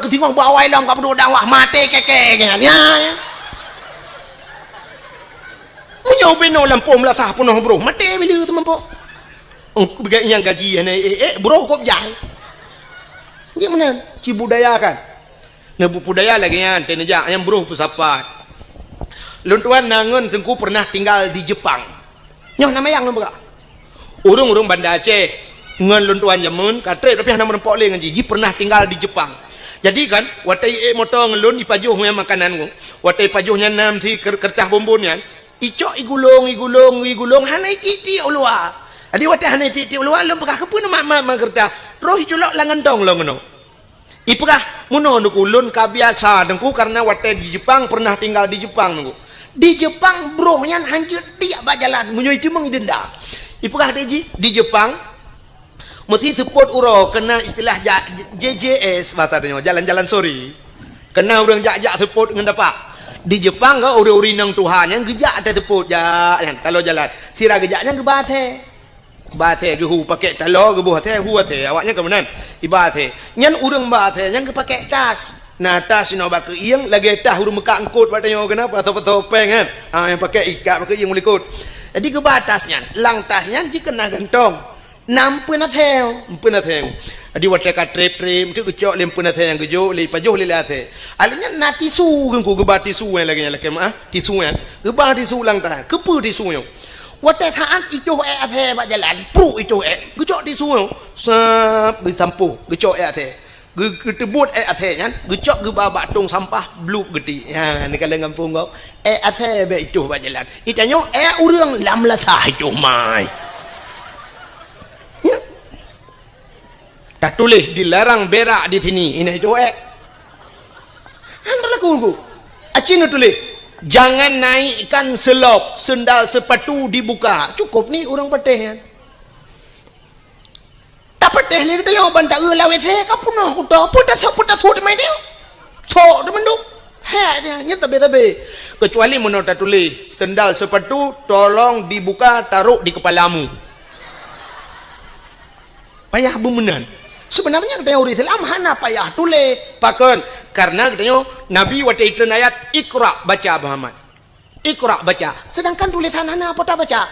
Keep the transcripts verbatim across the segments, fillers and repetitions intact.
Keutingong bak awai lom ka peuduek dakwah, maté kèe-kèe nyan. Ya, ya. Meunyoe binoe lampôh meulasah peunoh broh, maté bila teumampok. Engkau beugai nyang gaji hana ék-ék, broh kop jai. Jeuet meunan, ci budaya kan. Neubudaya lagèe nyan, teuneujak nyang broh peusapat. Lôn tuan na ngon teungku pernah tinggal di Jepang. Nyoe na mayang lôn peugah. Ureueng-ureueng Banda Aceh ngon lôn tuan jameun ka trép, tapi hana meurumpok lé ngon jih. Jih pernah tinggal di Jepang. Jadi kan, watèe ék moto ngon lôn, ipajoh nyan makanan nyoe. Watèe ipajoh nyan na meusi ker-, keureutah bonbon nyan, icok igulong, igulong, igulong, hana itiek-tiek u luwa. Jadi watèe hana itiek-tiek u luwa, lôn peugah, "Keupeue neumat-mat keureutah?" Roh iculok lam gantong lôn keunoe. Ipeugah, "Meunoe Teungku, lôn ka biasa Teungku, karena watèe di Jepang, pernah tinggal di Jepang Teungku. Di Jepang broh nyan hanjeuet tiek bak jalan, meunyoe iteumeung idenda." Ipeugah lé jih, di Jepang meusi seupôt uroe keunan istilah ja-, J J S bahasa tanyoe, jalan-jalan sore. Keunan ureueng jak-jak seupôt ngon tapak. Di Jepang ka ureueng-ureueng inong tuha nyan geujak ateueh seupôt jak nyan, taloe jalan. Sira geujak nyan geuba asèe. Ba asèe geuhu pakèk taloe, geuboh asèe, hu asèe, awaknyan ka meunan. Iba asèe. Nyan ureueng ba asèe nyan geupakèk tas. Na tas inoe bak keuieng, lagèe tas ureueng meukat eungkôt bak tanyoe keunan, pasoe-pasoe pèng kan. Ha, nyang pakèk ikat bak keuieng u likôt. Jadi geuba tas nyan. Lam tas nyan jikeunan gantong. Na empeuen asèe, empeuen asèe. Jadi watèe ka trép-trép, meuteuk geucok lé empeuen asèe nyang geujok lé, ipajoh lé, lé asèe. Alèh nyan na tisu, Teungku, geuba tisu nyang lagèe nyan, lakèe meu'ah, tisu nyan. Geuba tisu lam tas. Keupeue tisu nyoe? Watèe saat itoh èk asèe bak jalan, pruek itoh èk, geucok tisu nyoe, sab, geusampôh, geucok èk asèe. Geu-, geuteubuet èk asèe nyan, geucok geuba bak tông sampah, blup geutiek. Ya, neukalon gampông gob. Èk asèe bèk itoh bak jalan. Itanyoe èk ureueng lam lasah itoh mai. Ya. Tatuléh dilarang berak di sini. Inan itoh èk. Han berlaku, Bu. Aci neutuléh, "Jangan naikkan selop, sendal sepatu dibuka." Cukup ni ureueng patéh nyan. Tapatéh lé geutanyoe ban taeu lam W C ka peunoh kuto, peue tasok, peue tasok teuma nyoe. Sok teuma duek. Hèk nyan, nyan tabé-tabé. Kecuali meunoe tatuléh, "Sendal sepatu tolong dibuka, taruh di kepalamu." Payah beumeunan. Sebenarnya geutanyoe ureueng Islam hana payah tuléh. Pakon? Karena geutanyoe Nabi watèe itreun ayat, "Iqra," baca, Muhammad. "Iqra," baca. Sedangkan tulisan hana po tabaca.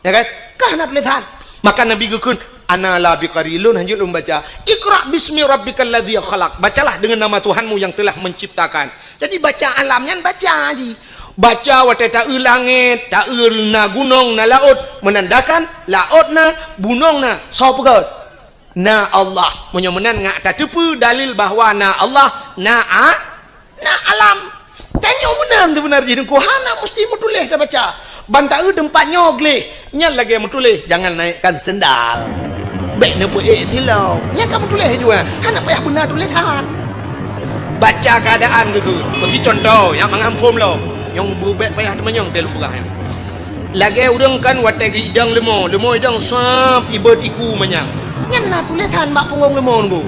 Ya kan? Ka hana tulisan. Maka Nabi geukheun, "Ana la biqari, lôn hanjeuet lôn baca. Iqra bismi rabbikal ladzi khalaq." Bacalah dengan nama Tuhanmu yang telah menciptakan. Jadi baca alam nyan baca ji. Baca watèe taeu langèt, taeu na gunong, na laôt, menandakan laôt na, gunong na, soe peugöt? Na Allah. Meunyoe meunan ngat tateupeue dalil bahwa na Allah, na a-, na alam. Tanyoe meunan seubeuna jih Teungku, hana musti meutuléh tabaca. Ban taeu teumpat nyoe gleh, nyan lagèe meutuléh, "Jangan naikkan sendal." Bèk neupeuék silop. Nyan ka meutuléh jua. Hana payah beuna tulésan. Baca keuadaan geukheun. Beusi cuntoh nyang mangat phom lom. Nyang beuet payah teumanyong teuh lôn peugah nyan. Lagèe ureueng kan watèe geuidong leumo, leumo idong sab ibot iku manyang. Nyan na tulésan bak punggong leumo nunggu.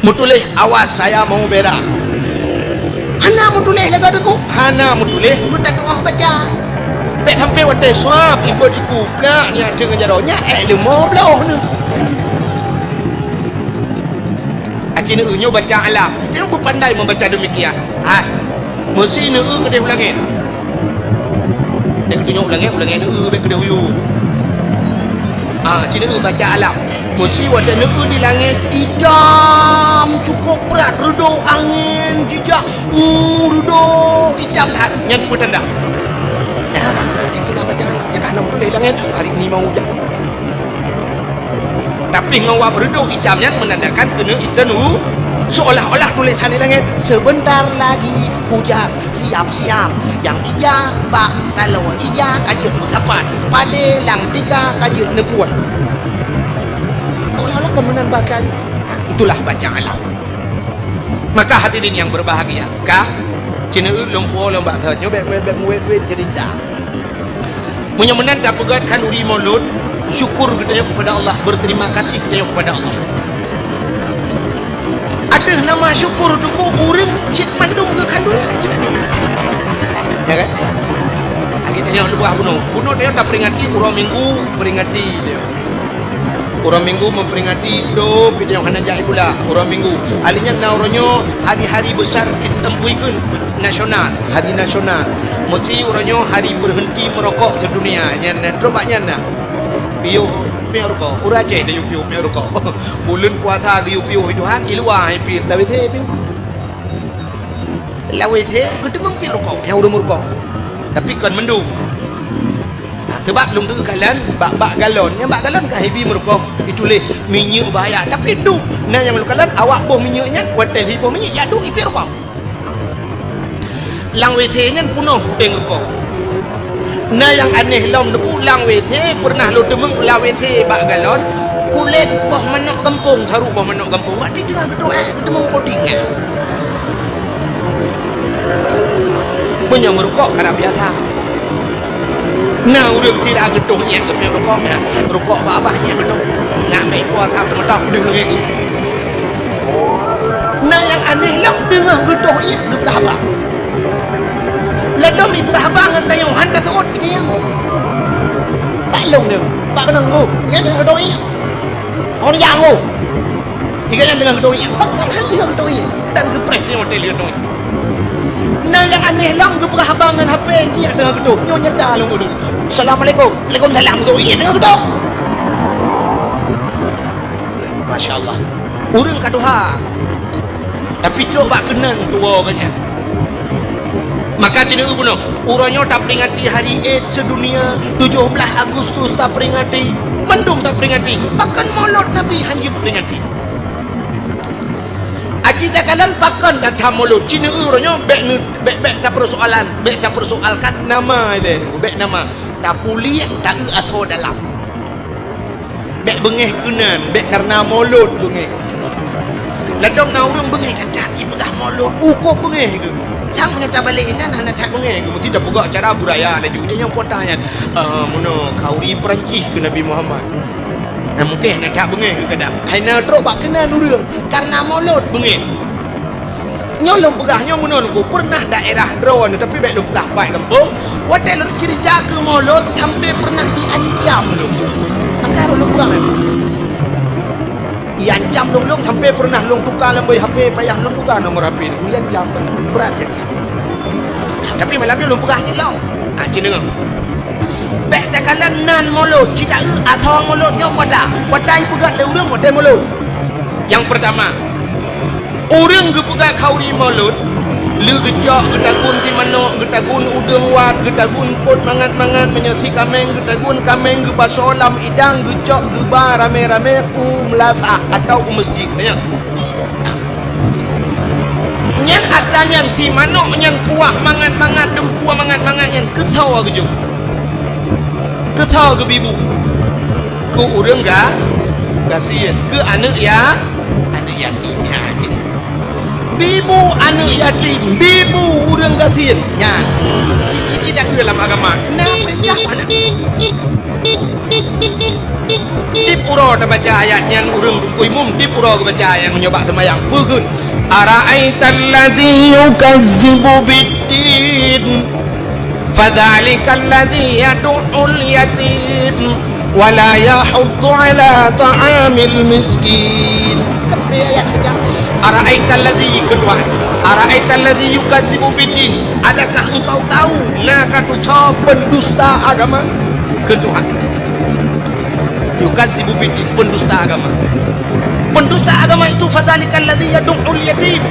Meutuléh, "Awas, saya mau berak." Hana meutuléh lagèe teungku, hana meutuléh, beutatu'oh baca. Bèk sampai watèe suab ibot iku plak nyan ateueh ngon jaroe, nyan èk leumo bloh nyoe. Aci neueu nyoe baca alam, itu yang beupandai membaca demikian. Ha, meusi neueu keudeh u langèt. Dek geutunyok u langèt, u langèt neueu bèk keudeh u yue. Ah, ci neueu baca alam. Meusi watèe neueu di langèt itam, cukup brat, reudôk angén jijak, uh, reudôk itam that. Nyan peue tanda? Nah, itulah baca alam. Nyang ka hana meutuléh langèt, hari ini mau ujan. Tapi ngon wab reudôk itam nyan menandakan keuneuk item u, seolah-olah tulisan di langèt, "Sebentar lagi hujan, siap-siap." Nyang ija bak taloe ija ka jeuet peusapat, padé lam tika ka jeuet neukuet. Seolah-olah kan meunan bahasa jih. Itulah baca alam. Maka hadirin yang berbahagia, ka, ci neueu lôn puwoe lôn bak thon nyoe bèk, bèk, bèk muet-muet cerita. Meunyoe meunan tapeugöt khanduri Maulud, syukur geutanyoe kepada Allah, berterima kasih geutanyoe kepada Allah. Ateueh nama syukur teungku ureueng cit mandum geukhanduri. Ya kan? Lagèe tanyoe leubeh bunoe. Bunoe tanyoe taperingati uroe Minggu, peringati dia. Uroe Minggu memperingati, to, pih tanyoe hana jak sikula uroe Minggu. Hali nyan na uroe nyoe hari-hari besar sistem pui kheun nasional, hari nasional. Meusi uroe nyoe hari berhenti merokok sedunia. Nyan, trok bak nyan na. Piôh, piôh rukok. Ureueng Aceh tayue piôh, piôh rukok. Buleuen puasa geuyue piôh, Tuhan, i luwa hai piôh. Lawét he piôh. Lawét he, geuteumeung piôh rukok, nyang ureueng meurukok. Tapi kon mandum. Nah, seubab lôn teuka kalon, bak, bak galon. Nyang bak galon ka hebi meurukok. Ituléh minyeuk bahaya. Tapi duek, na nyang lôn kalon, awak boh minyeuk nyan, watèe lheuh boh minyeuk, jak duek i piôh rukok. Lam W C nyan peunoh pudeng rukok. Na nyang aneh lom, Teungku, lam W C pernah lôn teumeung lam W C bak galon, kulét boh manok gampông, saru boh manok gampông. Bak di teungoh geuduek, eh, teumeung pudeng nyan. Meunyoe meurukok karab biasa. Na ureueng sira geutoh iék geupék rukok, na rukok bak babah iék geutoh. Na mé puasa teumeutah udeueng lagèe geuh. Na nyang aneh lom, teungoh geutoh iék geupeugah haba. Ladôm ipeugah haba ngon tanyoe han taseuôt i tanyoe. Bak lôn nyoe, bak keunong, oh, nyan teungoh geutoh iék. Oh, nyan, oh. Iga nyan teungoh geutoh iék, pakon han lheueh geutoh iék, dan geupreh nyoe watèe lheueh geutoh iék. Na nyang aneh lom geupeugah haba ngon H P, iék teungoh geutoh. Nyoe nyata lôn ureueng. Assalamualaikum. Waalaikumsalam. Geutoh iék teungoh geutoh. Masya Allah. Ureueng ka tuha. Tapi trok bak keunan tuwoe geuh nyan. Maka ci neueu bunoe, uroe nyoe taperingati hari AIDS sedunia, tujoh blaih Agustus taperingati, mandum taperingati. Pakon Molot Nabi han jiperingati? Aci takalon pakon tatham Molot? Ci neueu uroe nyoe bèk neu-, bèk, bèk tapeusoalan, bèk tapeusoalkan nama ilèe, bèk nama. Tapuliek, taeu asoe dalam. Bèk beungèh keunan, bèk kareuna Molot beungèh. Ladôm na ureueng beungèh that-that jipeugah Molot, ukoe beungèh geuh. Sang meunyoe tabalek inan hana that beungèh geuh, meusti tapeugah cara budaya laju. Tanyoe po tanyong, "Eh, meunoe khauri Perancis keu Nabi Muhammad." Nah, mungken hana that beungèh geuh kadang. Hai na trok bak keunan ureueng, kareuna Molot beungèh. Nyoe lôn peugah nyoe meunoe Teungku, pernah daerah droeneuh, tapi bèk lôn peugah pat gampông. Watèe lôn ceurita keu Molot sampai pernah diancam lôn. Maka lôn peugah, iancam lôn, lôn sampai pernah lôn tuka lam boh H P, payah lôn tuka nomor H P Teungku, iancam, brat iancam. Tapi malam nyoe lôn peugah cit lom. Ha, ci neueu. Bèk takalon nan Molot, ci taeu asoe Molot nyoe kuata. Kuata ipeugah lé ureueng watèe Molot. Nyang peurtama, ureueng geupeugah khauri Molot, lheueh geucok, geutagun si manok, geutagun udeueng wat, geutagun kôt mangat-mangat, meunyoe si kaméng, geutagun kaméng, geupasoe lam idang, geucok, geuba ramé-ramé u meulasah atawa u meuseujid. Nyan atra nyan si manok nyan kuah mangat-mangat, dumpeue mangat-mangat nyan keusoe geujok. Keusoe geubi bu. Keu ureueng ga-, gasien. Keu aneuk ya-, aneuk yatim. Ya, cit. Bi bu aneuk yatim, bi bu ureueng gasien. Nyan. Cit-cit dak lam agama. Na peurintah mana? Tiep uroe tabaca ayat nyan ureueng Teungku Imum, tiep uroe geubaca ayat nyoe bak seumayang. Peue kheun? Ara'aital ladzi yukazzibu biddin, fadzalikal ladzi yadu'ul yatim, wa la yahuddu ala ta'amil miskin. Kan ayat baca. Ara'aital ladzi, kheun Tuhan. Ara'aital ladzi yukazzibu biddin. Adakah engkau tahu na ka tusoe pendusta agama? Kheun Tuhan. Yukadzibu biddin, pendusta agama. Pendusta agama itu, fadzalikal ladzi yadu'ul yatim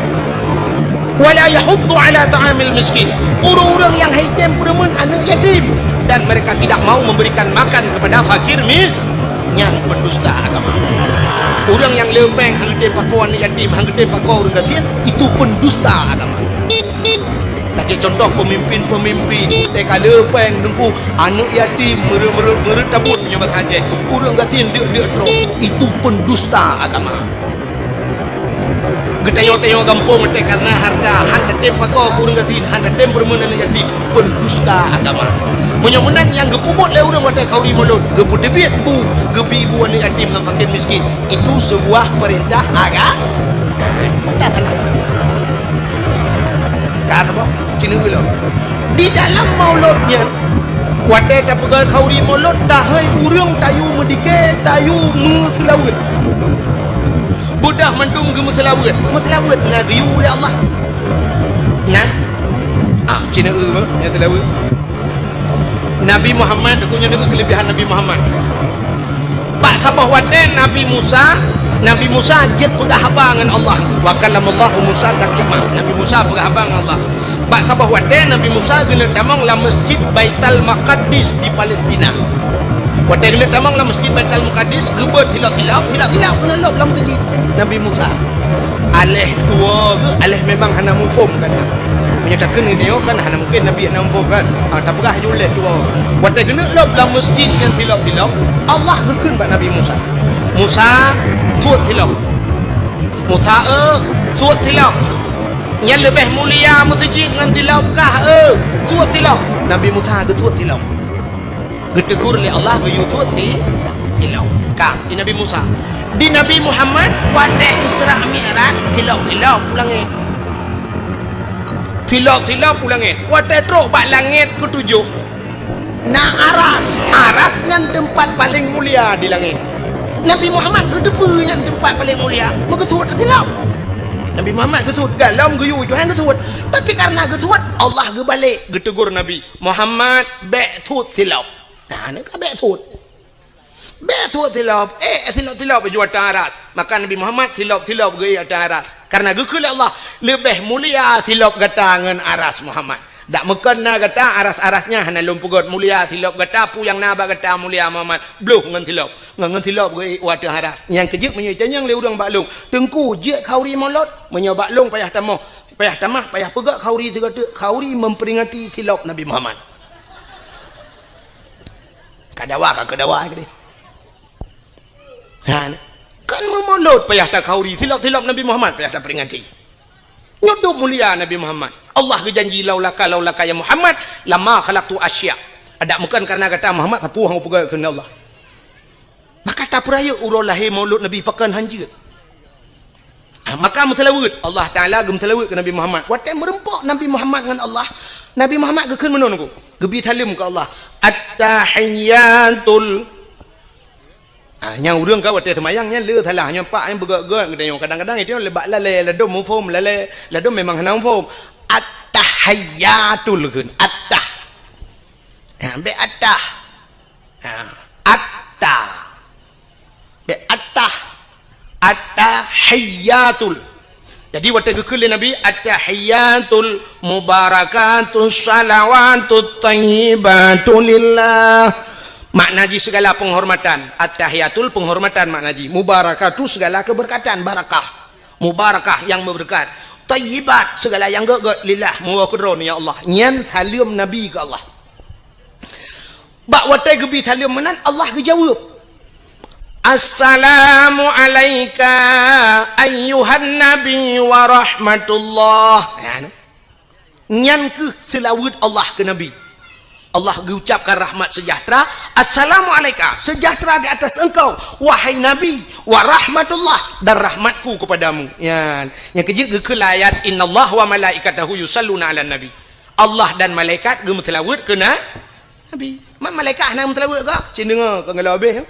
wa la yahuddu ala ta'amil miskin. Ureueng-ureueng nyang haitem peureumeun aneuk yatim dan mereka tidak mau memberikan makan kepada fakir mis-, nyan pendusta agama. Ureueng nyang le péng han geutem pakoe aneuk yatim, han geutem pakoe ureueng gasien, itu pendusta agama. Lagèe contoh pemimpin-pemimpin, teuka le péng Teungku, aneuk yatim, meureuet-meureuet, meureuet tabot nyoe bak Aceh. Ureueng gasien deuk-deuk trok, itu pendusta agama. Geutanyong-tanyong gampông teuka kareuna harta, han tatem pakoe keu ureueng gasien, han tatem peureumeun aneuk yatim, pendusta agama. Meunyoe meunan nyang geupeubuet lé ureueng watèe khauri Molot, geupeuteubiet bu, geubi bu aneuk yatim ngon fakir miskin, itu sebuah perintah aga-, perintah salah. Ka saboh, ci neueu lom. Di dalam Molot nyan, Watée tapeugah khauri mulod, tahôi ureuëng tayue meudike, tayue meuseulaweuet. Beudah mandum geumeuseulaweuet. Meuseulaweuet na geuyue lé Allah. Nah. Ah, cina eu, nyang seulaweuet. Nabi Muhammad, aku nyoe deungon keulebihan Nabi Muhammad. Bak saboh watée Nabi Musa, Nabi Musa jeuet peugah haba ngon Allah. Wa kallamallahu Musa taklima. Nabi Musa peugah haba ngon Allah. Bak saboh watée Nabi Musa geuneuk tamong lam Masjid Baitul Maqdis di Palestina. Watée geuneuk tamong lam Masjid Baitul Maqdis, geubeuet silop-silop, silop-silop geuneuk lop lam masjid Nabi Musa. Aléh tuwo geuh, aléh memang hana muphom kan. Meunyoe takheun geutanyoe kan hana mungken Nabi hana muphom kan. Ha, tapeugah ju lé tuwo. Watée geuneuk lop lam masjid nyan silop-silop, Allah geukheun bak Nabi Musa. Musa, suet silop. Musa, eu, suet silop. Nyan leubeh mulia meuseujid ngon silop kah, eu, suet silop. Nabi Musa geusuet silop. Geutegur lé Allah geuyue suet si, silop. Ka, di Nabi Musa. Di Nabi Muhammad, watée Isra Mi'raj, silop-silop u langét. Silop-silop u langét. Watée trok bak langét keutujoh, na aras. Aras nyan teumpat paleng mulia di langét. Nabi Muhammad geuteupeue nyan teumpat paleng mulia, meugeusuet silop. Nabi Muhammad geusuet, galom geuyue Tuhan geusuet. Tapi kareuna geusuet, Allah geubalek geutegur Nabi, "Muhammad, bék suet silop." Nah, nyan ka bék suet. Bék suet silop, eh, silop-silop ju ateueh aras. Maka Nabi Muhammad silop-silop geuék ateueh aras. Kareuna geukheun lé Allah, leubeh mulia silop gata ngon aras Muhammad. Dak meukon na gata aras-aras nyan hana lôn peugét mulia silop gata, peue nyang na bak gata mulia Muhammad, bloh ngon silop. Ngon, ngon silop geuék u ateueh aras. Nyang keujeuet meunyoe itanyong lé ureuëng bak lôn, "Teungku, jeuet khauri mulod?" Meunyoe bak lôn payah tamah, payah tamah, payah peugét khauri sigoe teuk, khauri memperingati silop Nabi Muhammad. Ka dawa, ka keu dawa keudeh. Ha, kan meumulod payah takhauri, silop-silop Nabi Muhammad payah taperingati. Nyoe dum mulia Nabi Muhammad. Allah geujanji, "Laulaka, laulaka ya Muhammad, lama khalaqtu asya." Adak meukon kareuna gata Muhammad, sapeue hana peugah keunan Allah. Maka tapeurayeuk uroe lahé mulod Nabi pakon hanjeuet. Ah, maka meuseulaweuet, Allah Taala geumeuseulaweuet keu Nabi Muhammad. Watée meureumpok Nabi Muhammad ngon Allah, Nabi Muhammad geukheun meunan ku, geubi saleuem keu Allah. At-tahiyyatul. Ah, nyang ureuëng ka watée seumayang nyan le salah, nyoe pak nyang beugét-gét geutanyoe. Kadang-kadang itu le bak lalée, ladom muphom lalée, ladom memang hana muphom. At-tahiyyatul kheun, at-tah. Ha, bék at-tah. Ha, at-tah. Bék at-tah. At-tahiyyatul. Jadi watée geukheun lé Nabi, "At-tahiyyatul mubarakatus shalawatut thayyibatu lillah." Makna jih segala penghormatan. At-tahiyyatul penghormatan makna jih. Mubarakatu segala keberkatan, barakah. Mubarakah yang berkat. Thayyibat segala yang gét-gét lillah, meuwoe keudroe ya Allah. Nyan saleuem Nabi keu Allah. Bak watée geubi saleuem meunan, Allah geujaweueb, "Assalamu alaika ayyuhan nabi wa rahmatullah." Nyan, nyan keuh seulaweuet Allah keu Nabi. Allah geuucapkan rahmat sejahtera, "Assalamu alaika, sejahtera di atas engkau, wahai Nabi, wa rahmatullah, dan rahmatku kepadamu." Nyan, nyang keujeuet geukheun lam ayat, "Innallaha wa malaikatahu yusalluna 'alan nabi." Allah dan malaikat geumeuseulaweuet keu na-, Nabi. Ma-, malaikat hana meuseulaweuet kah? Cit deungoe, ka ngeulok habéh.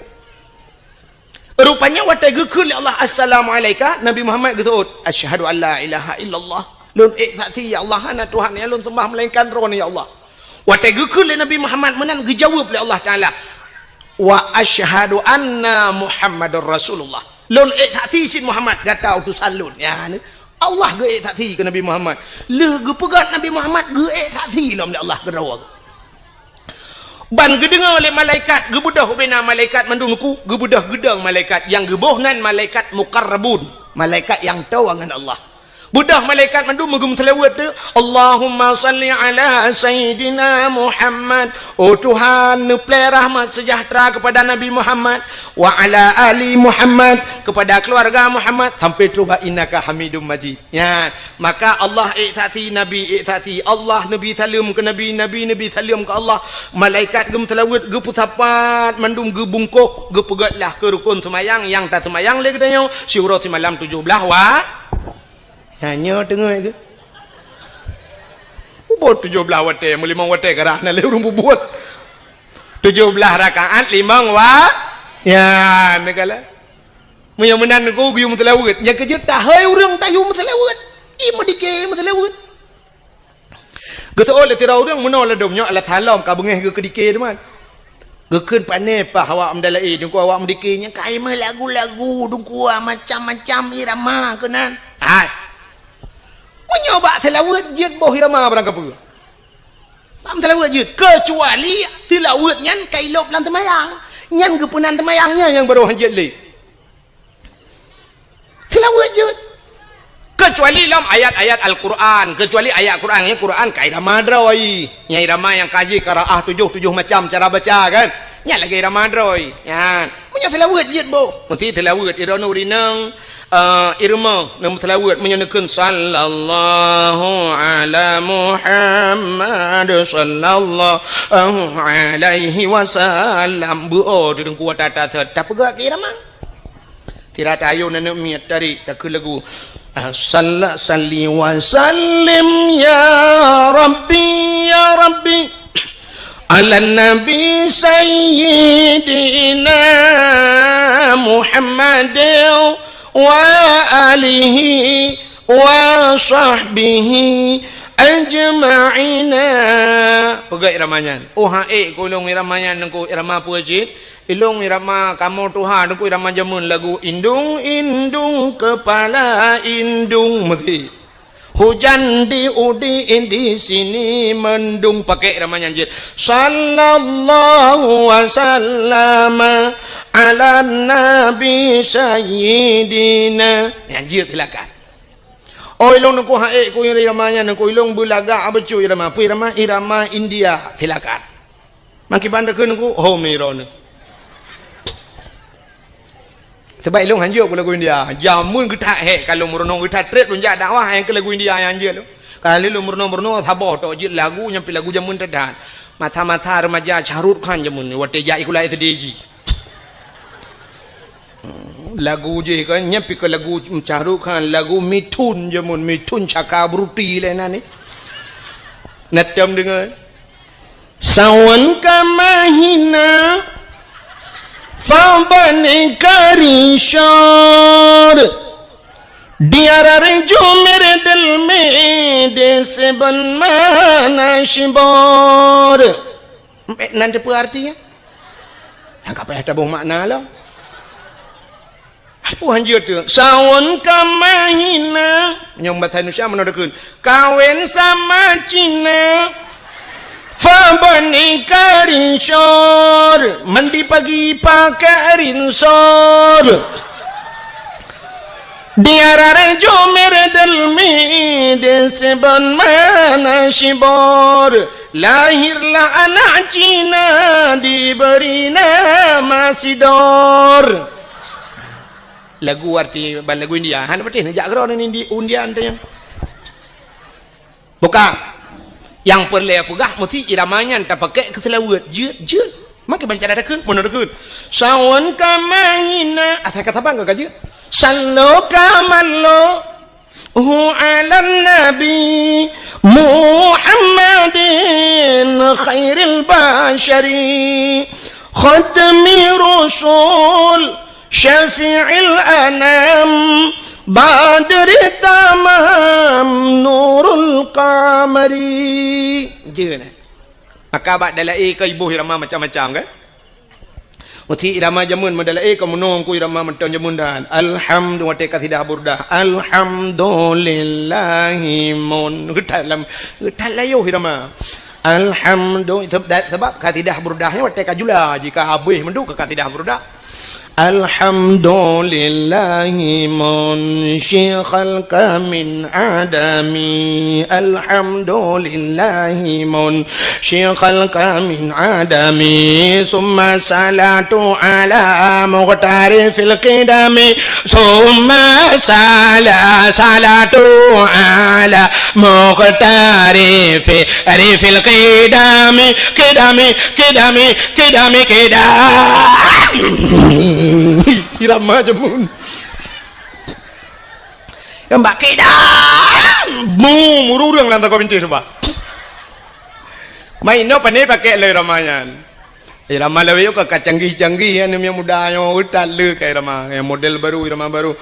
Rupanya watée geukheun lé Allah, "Assalamu alaika," Nabi Muhammad geuseuôt, "Asyhadu an la ilaha illallah." Lôn ék saksi, ya Allah, hana Tuhan nyang lôn seumbah melainkan Droeneuh, ya Allah. Watée geukheun lé Nabi Muhammad meunan, geujaweueb lé Allah Taala, "Wa asyhadu anna Muhammadar Rasulullah." Lôn ék saksi cit Muhammad gata utosan lôn. Ya, ni. Allah geuék saksi keu Nabi Muhammad. Lheueh geupeugét Nabi Muhammad geuék saksi lom lé Allah keudroe. Ban geudeungoe lé malaikat, geubeudôh ubena malaikat mandum nuku, geubeudôh geudong malaikat, nyang geuboh nan malaikat muqarrabun, malaikat nyang toe ngon Allah. Beudôh malaikat mandum meugeumeuseulaweuet tu, "Allahumma shalli ala Sayyidina Muhammad." Oh Tuhan, neuplée rahmat sejahtera kepada Nabi Muhammad, wa ala ali Muhammad, kepada keluarga Muhammad, sampai troh bak innaka Hamidum Majid. Ya, maka Allah ék saksi, Nabi ék saksi, Allah neubi saleuem keu Nabi, Nabi neubi saleuem keu Allah, malaikat geumeuseulaweuet, geupeusapat, mandum geubungkoh, geupeugét lah keu rukon seumayang, nyang taseumayang lé geutanyoe siuroe simalam tujoh blaih wa-, nyan nyoe teungoh geuh. Peubuet tujoh blaih watée, meulimong watée karah na lé ureuëng peubuet. Tujoh blaih rakaat limong wa-, ya, neugala. Meunyoe meunan Teungku geuyue meuseulaweuet, nyang keujeuet tahôi ureuëng tayue meuseulaweuet. Ih, meudike meuseulaweuet. Geuseuôt lé sidroe ureuëng meunoe ladôm nyoe alah salom ka beungéh geuh keudike teuma. Geukheun pané paih awak meudalaé, Teungku, awak meudike nyan ka meulagu-lagu, Teungku, macam-macam irama keunan. Hai. Meunyoe bak seulaweuet jeuet boh irama barang kapeue. Bak seulaweuet jeuet, keucuali seulaweuet nyan ka ilôb lam teumayang. Nyan geupeunan teumayang nyan nyang barô hanjeuet lé. Seulaweuet jeuet. Keucuali lom ayat-ayat Al-Quran, keucuali ayat Quran, nyan Quran ka irama droe. Nyan irama nyang ka jih qiraah tujoh, tujoh macam cara baca kan. Nyan lagée irama droe. Nyan. Meunyoe seulaweuet jeuet boh. Meusti seulaweuet iroe nuri nang, eh, irama nang seulaweuet meunyoe neukheun sallallahu ala Muhammad sallallahu alaihi wasallam. Beuo Teungku tata tapeugah keu irama. Sira tayoe aneuk miet tarék takheun lagu. Ah, salla-, salli wa sallim ya Rabbi, ya Rabbi, ala Nabi Sayyidina Muhammad wa alihi wa sahbihi ajma'ina. Peugah irama nyan. Oh, ha, ék keu ulôn irama nyan, Teungku, irama peue cit? Ilôn irama kamoe tuha, Teungku, irama jameun lagu indung-indung kepala indung meusi. Hujan di udi di sini mendung, pakai irama nyan jeuet. Sallallahu wasallama ala nabi sayyidina. Nyan jeuet silakan. Oh, ilôn Teungku ha ék keu irama nyan, Teungku, ilôn beulagak beutôi irama. Peue irama? Irama India. Silakan. Makiban takheun Teungku, hom ni droeneuh. Sabab ilôn hanjeuet keu lagu India. Jameun geuthat hék ka lôn meurunoe, geuthat treb lôn jak dakwah nyang keu lagu India nyang hanjeuet lôn. Ka lheueh lôn meurunoe-meurunoe saboh tok jeuet lagu nyang pih lagu jameun that-that. Masa-masa remaja Shah Rukh Khan jameun watée jak sikula S D jih. Lagu jih kan, nyan pih ka lagu Shah Rukh Khan, lagu Mithun jameun, Mithun Chakraborty lé nan ni. Na tom deungoe. Sawan ka mahina, fa bani karishor. Diarar jumir dil me de seban mana shibor. Nan teupeue artinya? Nyang ka payah taboh makna lom. Peue hanjeuet tu? Sawan ka mahina. Nyang bahasa Indonesia mana takheun? Kawin sama Cina. Fa bani karishor. Mandi pagi pakai rinsor. Diarar jumir dil me de seban mana shibor. Lahirlah anak Cina diberi nama Sidor. Lagu arti ban lagu India. Hana patéh neujak keudroe ngon Indi-, India teuh nyan. Bukan. Nyang peureulée peugah meusti irama nyan tapakék keu seulaweuet. Jeuet, jeuet. Makai ban cara takheun, meunoe takheun. Sawan ka mahina, asai ka saban ka jeuet. Sallo ka mallo. Hu alan nabi Muhammadin khairil basyari, khatmi rusul, syafi'il anam, badri tamam, nurul qamari. Jeuet. Maka bak dalaé ka iboh irama macam-macam kan? Meusti irama jameun meudalaé ka meunoe Teungku irama mantong jameun dan. Alhamdu-, watée kasidah burdah. Alhamdulillahimun. Geutat lam, geutat layoh irama. Alhamdu-, seb-, da-, sebab kasidah burdah nyoe watée ka jula jika habéh mandum keu kasidah burdah. Alhamdulillahi munsyi khalqa min adami. Alhamdulillahi munsyi khalqa min adami. Summa salatu ala muqtari fil qidami. Summa sala-, salatu ala muqtari fi-, ri fil qidami. Qidami, qidami, Kidami, kidam. Irama jameun. Keumbak kidam. Bu, mururung lam tangkôb bintéh tu, bah. Mai inoe pane pakai lé irama nyan. Irama lawét ka, ka canggih-canggih, ya, aneuk muda nyoe, utat le ka irama, ya, model baru, irama baru.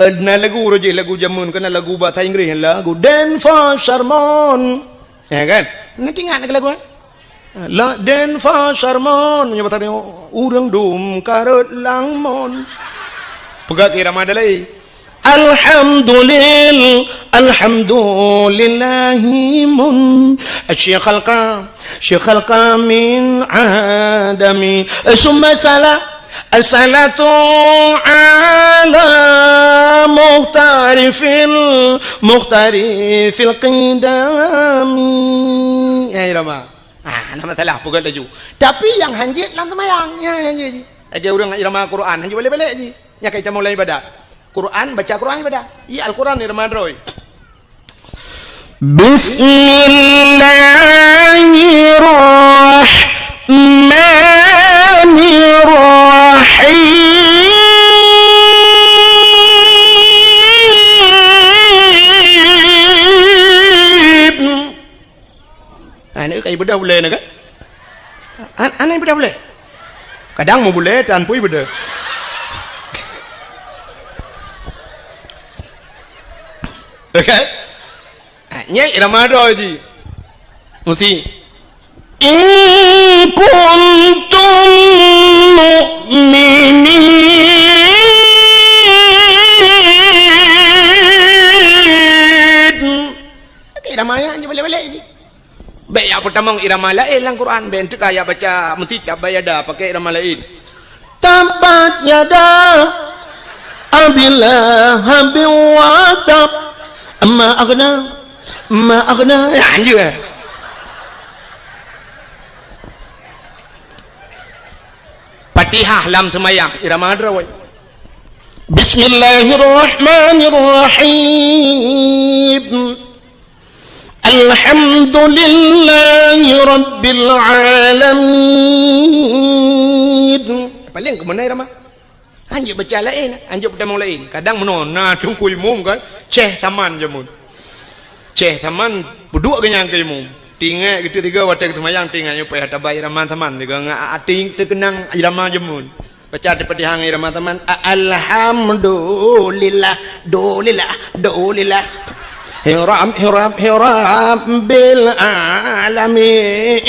Eh, na lagu roh jih, lagu jameun, keunan lagu bahasa Inggris, lagu Dance for Sermon. Ya kan? Nanti ingat lagi lagu, eh? La Dance for Sermon, nyoe bahasa dia, ureueng dum karot lamon. Peugah ke irama dalai. Alhamdulil-, alhamdulillahi mun-, Syekhal Ka-, Syekhal Kamin Adami. Summa sala-, salatu ala muhtarifil, muhtarifil qidami. Ya, irama. Ah, nama salah, peugah laju. Tapi nyang hanjeuet lam seumayang. Ya, hanjeuet ji. Lagèe ureueng irama Quran, hanjeuet balek-balek ji. Nyang ka itamong lam ibadat. Quran, baca Quran ibadah. Iya, Al-Quran ni reumadroi. Bismillahirrahmanirrahim. Ha, ni kai beudôh bulèe ni kan? An-, aneh beudôh bulèe. Kadang meu bulèe tan pui beudôh. Oke? Ha, nyai irama droe ji. Musti. In kuntum mu'minin. Oke, irama ya, je balek-balek ji. Bèk jak peutamong irama laén lam Quran, bèk teuka jak baca meusitab bak yada pakai irama laén. Tabbat yada Abi Lahabin wa tab. Ma aghna, ma aghna. Ya, anjeuet. Fatihah lam seumayang, irama droe. Bismillahirrahmanirrahim. Alhamdulillahi rabbil alamin. Paléng keumeunai ramah. Hanjeuet baca laén, hanjeuet peutamong laén. Kadang meunoe na teungku imum kan, ceh saman jameun. Ceh saman peuduek geunyang keu imum. Tinggai geuteuk tiga watèe geuseumayang tinggai nyoe payah tabai raman saman tiga ngon ating teukeunang irama jameun. Baca di Fatihah ngon irama saman. A-, alhamdulillah, dulillah, dulillah. Hiram, hiram, hiram bil alamin.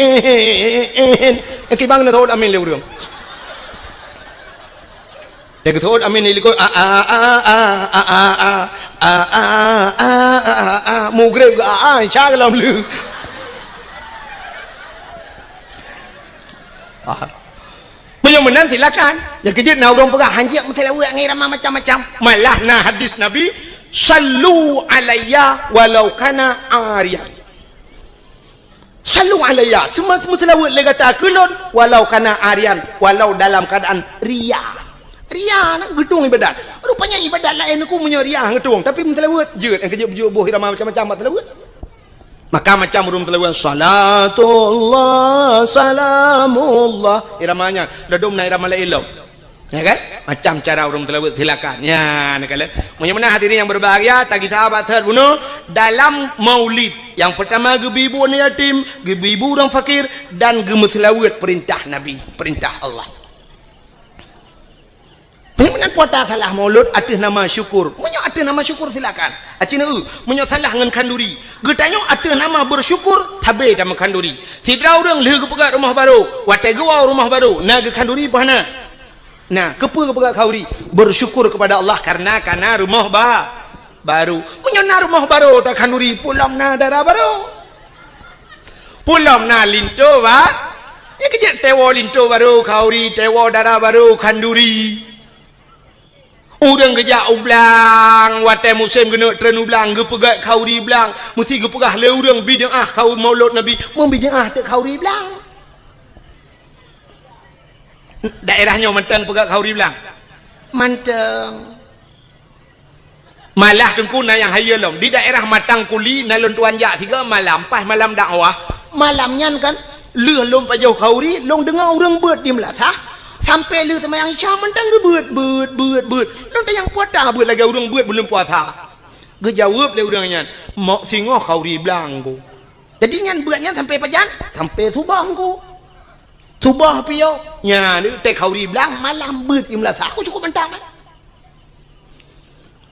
Kibang na thot amin lé ureueng. Dia keuthot amin di likot. A, a, a. Mugreb ke a, a, insya Allah lom lé. Ah. Meunyoe meunan silakan. Nyang keujeuet na ureueng peugah hanjeuet meuseulaweuet ngon irama macam-macam. Malah na hadis Nabi, "Sallu alayya walau kana ariyan." Sallu alayya, seuma-, meuseulaweuet lé gata keu lôn, walau kana ariyan, walau dalam keuadaan ria. Ria na geutueng ibadat. Rupanya ibadat laén ku meunyoe ria geutueng, tapi meuseulaweuet jeuet, nyang keujeuet bujur boh irama macam-macam bak seulaweuet. Maka macam ureueng meuseulaweuet, salatullah, salamullah. Irama nyan, ladôm na irama laén lom. Ya kan? Macam cara ureueng teulaweuet silakan. Ya, neukalon. Meunyoe meunan hadirin yang berbahagia, tagita bak seuhat bunoe dalam maulid. Yang pertama geubi bu aneuk yatim, geubi bu ureueng fakir dan geumeuseulaweuet perintah Nabi, perintah Allah. Meunyoe meunan puasa salah maulud ateueh nama syukur. Meunyoe ateueh nama syukur silakan. Aci neu, meunyoe salah ngon khanduri. Geutanyoe ateueh nama bersyukur, sabe tameu khanduri. Sidroe ureueng lheueh geupeugöt rumoh barô, watèe geuwoe rumoh barô, na geukhanduri peue hana? Nah, keupeue geupeugah khanduri? Bersyukur kepada Allah karena kana rumoh ba-, barô. Meunyoe na rumoh barô takhanduri, peue lom na dara barô. Peue lom na linto ba-, ya keujeuet teuwoe linto barô khanduri, teuwoe dara barô khanduri. Ureueng geujak u blang, watèe musém geuneuk treun u blang, geupeugöt khanduri blang, meusti geupeugah lé ureueng bid'ah khanduri maulud Nabi, meubid'ah teuk khanduri blang. Daerah nyoe mantong peugöt khanduri blang? Mantong. Malah teungku na nyang hayeue lom. Di daerah Matang Kuli na lôn tuan jak tiga malam, pas malam dakwah. Malam nyan kan, lheueh lôn pajoh khanduri, lôn deungoe ureueng beuet di meulasah, sampoe lheueh seumayang Isya mantong geubeuet, beuet, beuet, beuet. Lôn tanyong peue ata beuet lagèe ureueng beuet buleuen puasa. Geujaweueb lé ureueng nyan, "Mok singoh khanduri blang ku." Jadi nyan beuet nyan sampoe pajan? Sampoe suboh ku. Suboh piyôh, nyan tée khauri blang, malam beuet i meulasah. Aku cukup mantap, kan?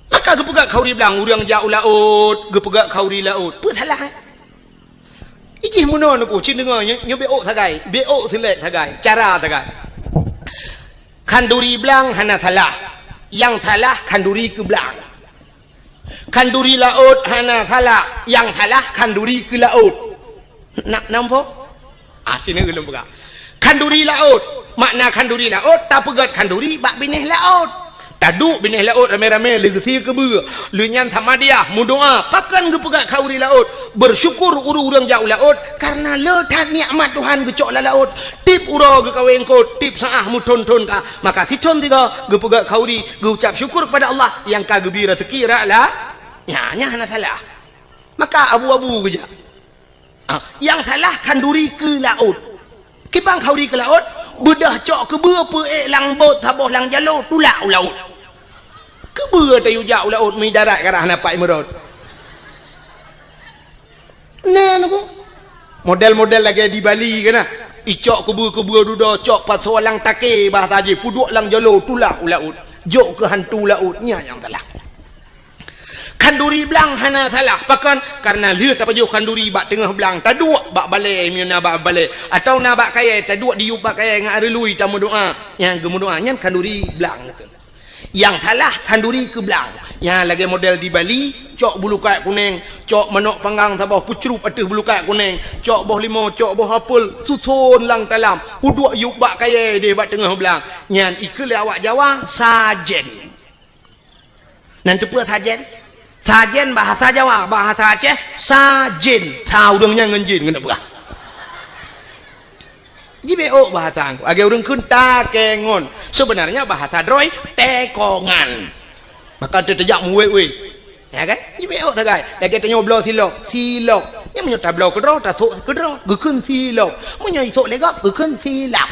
Maka geupeugah khauri blang, ureuëng jak u laôt, geupeugah khauri laôt. Peue salah, eh? Ijih meunoe neuku, cit deungoe, nyoe, nyoe béok sagai, béok silek sagai, cara sagai. Khanduri blang hana salah. Nyang salah khanduri keu blang. Khanduri laôt hana salah, nyang salah khanduri keu laôt. Na, nampak? Ah, cina ulôn peugah. Khanduri laôt, makna khanduri laôt, tapeugét khanduri bak binéh laôt. Taduek binéh laôt ramé-ramé lé geusie keubeue. Lheueh nyan samadiah meudoá, pakon geupeugét khanduri laôt. Bersyukur ureuëng-ureuëng jak u laôt, kareuna le that nikmat Tuhan geucok lam laôt. Tieb uroe geukawén kot, tieb saát meuthon-thon ka. Maka sithon sigoe geupeugét khanduri, geucap syukur kepada Allah nyang ka geubri raseuki rot la-, nyan, nyan hana salah. Maka abu-abu geujak. Ah, nyang salah khanduri keu laôt. Kiban khanduri keu laôt, beudôh cok keubeue peuék lam bot saboh lam jaloe tulak u laôt. Keubeue tayue jak u laôt meudarat ka rhah na pat imeurot. Na neuku. Model-model lagée di Bali kan na. Icok keubeue-keubeue dudoe cok pasoe lam takée bahasa jih peuduek lam jaloe tulak u laôt. Jok keu hantu laôt, nyan nyang salah. Khanduri blang hana salah. Pakon? Kareuna lheueh tapajoh khanduri bak teungoh blang, taduek bak balée meunyoe na bak balée, atawa na bak kayée, taduek diyueb bak kayée ngon areului tameudoá. Nyang geumeudoá nyan khanduri blang. Nyang salah khanduri keu blang. Nyang lagée model di Bali, cok bulukat kuneng, cok manok panggang saboh peucrueb ateueh bulukat kuneng, cok boh limo, cok boh apel, suson lam talam, peuduek yueb bak kayée deh bak teungoh blang. Nyan ikheun lé awak Jawa sajen. Nan teupeue sajen? Sajen bahasa Jawa, bahasa Aceh, sajen. Sa ureuëng nyan ngon jin, keuneuk peugah. Jibéok bahasa, lagée ureuëng kheun takengon. Sebenarnya bahasa droe, tekongan. Maka teuteujak muwét-wét. Ya kan? Jibéok sagai. Lagée tanyoe bloe silop, silop. Nyang meunyoe tabloe keudroe, tasok keudroe, geukheun silop. Meunyoe isok lé gob, geukheun silap.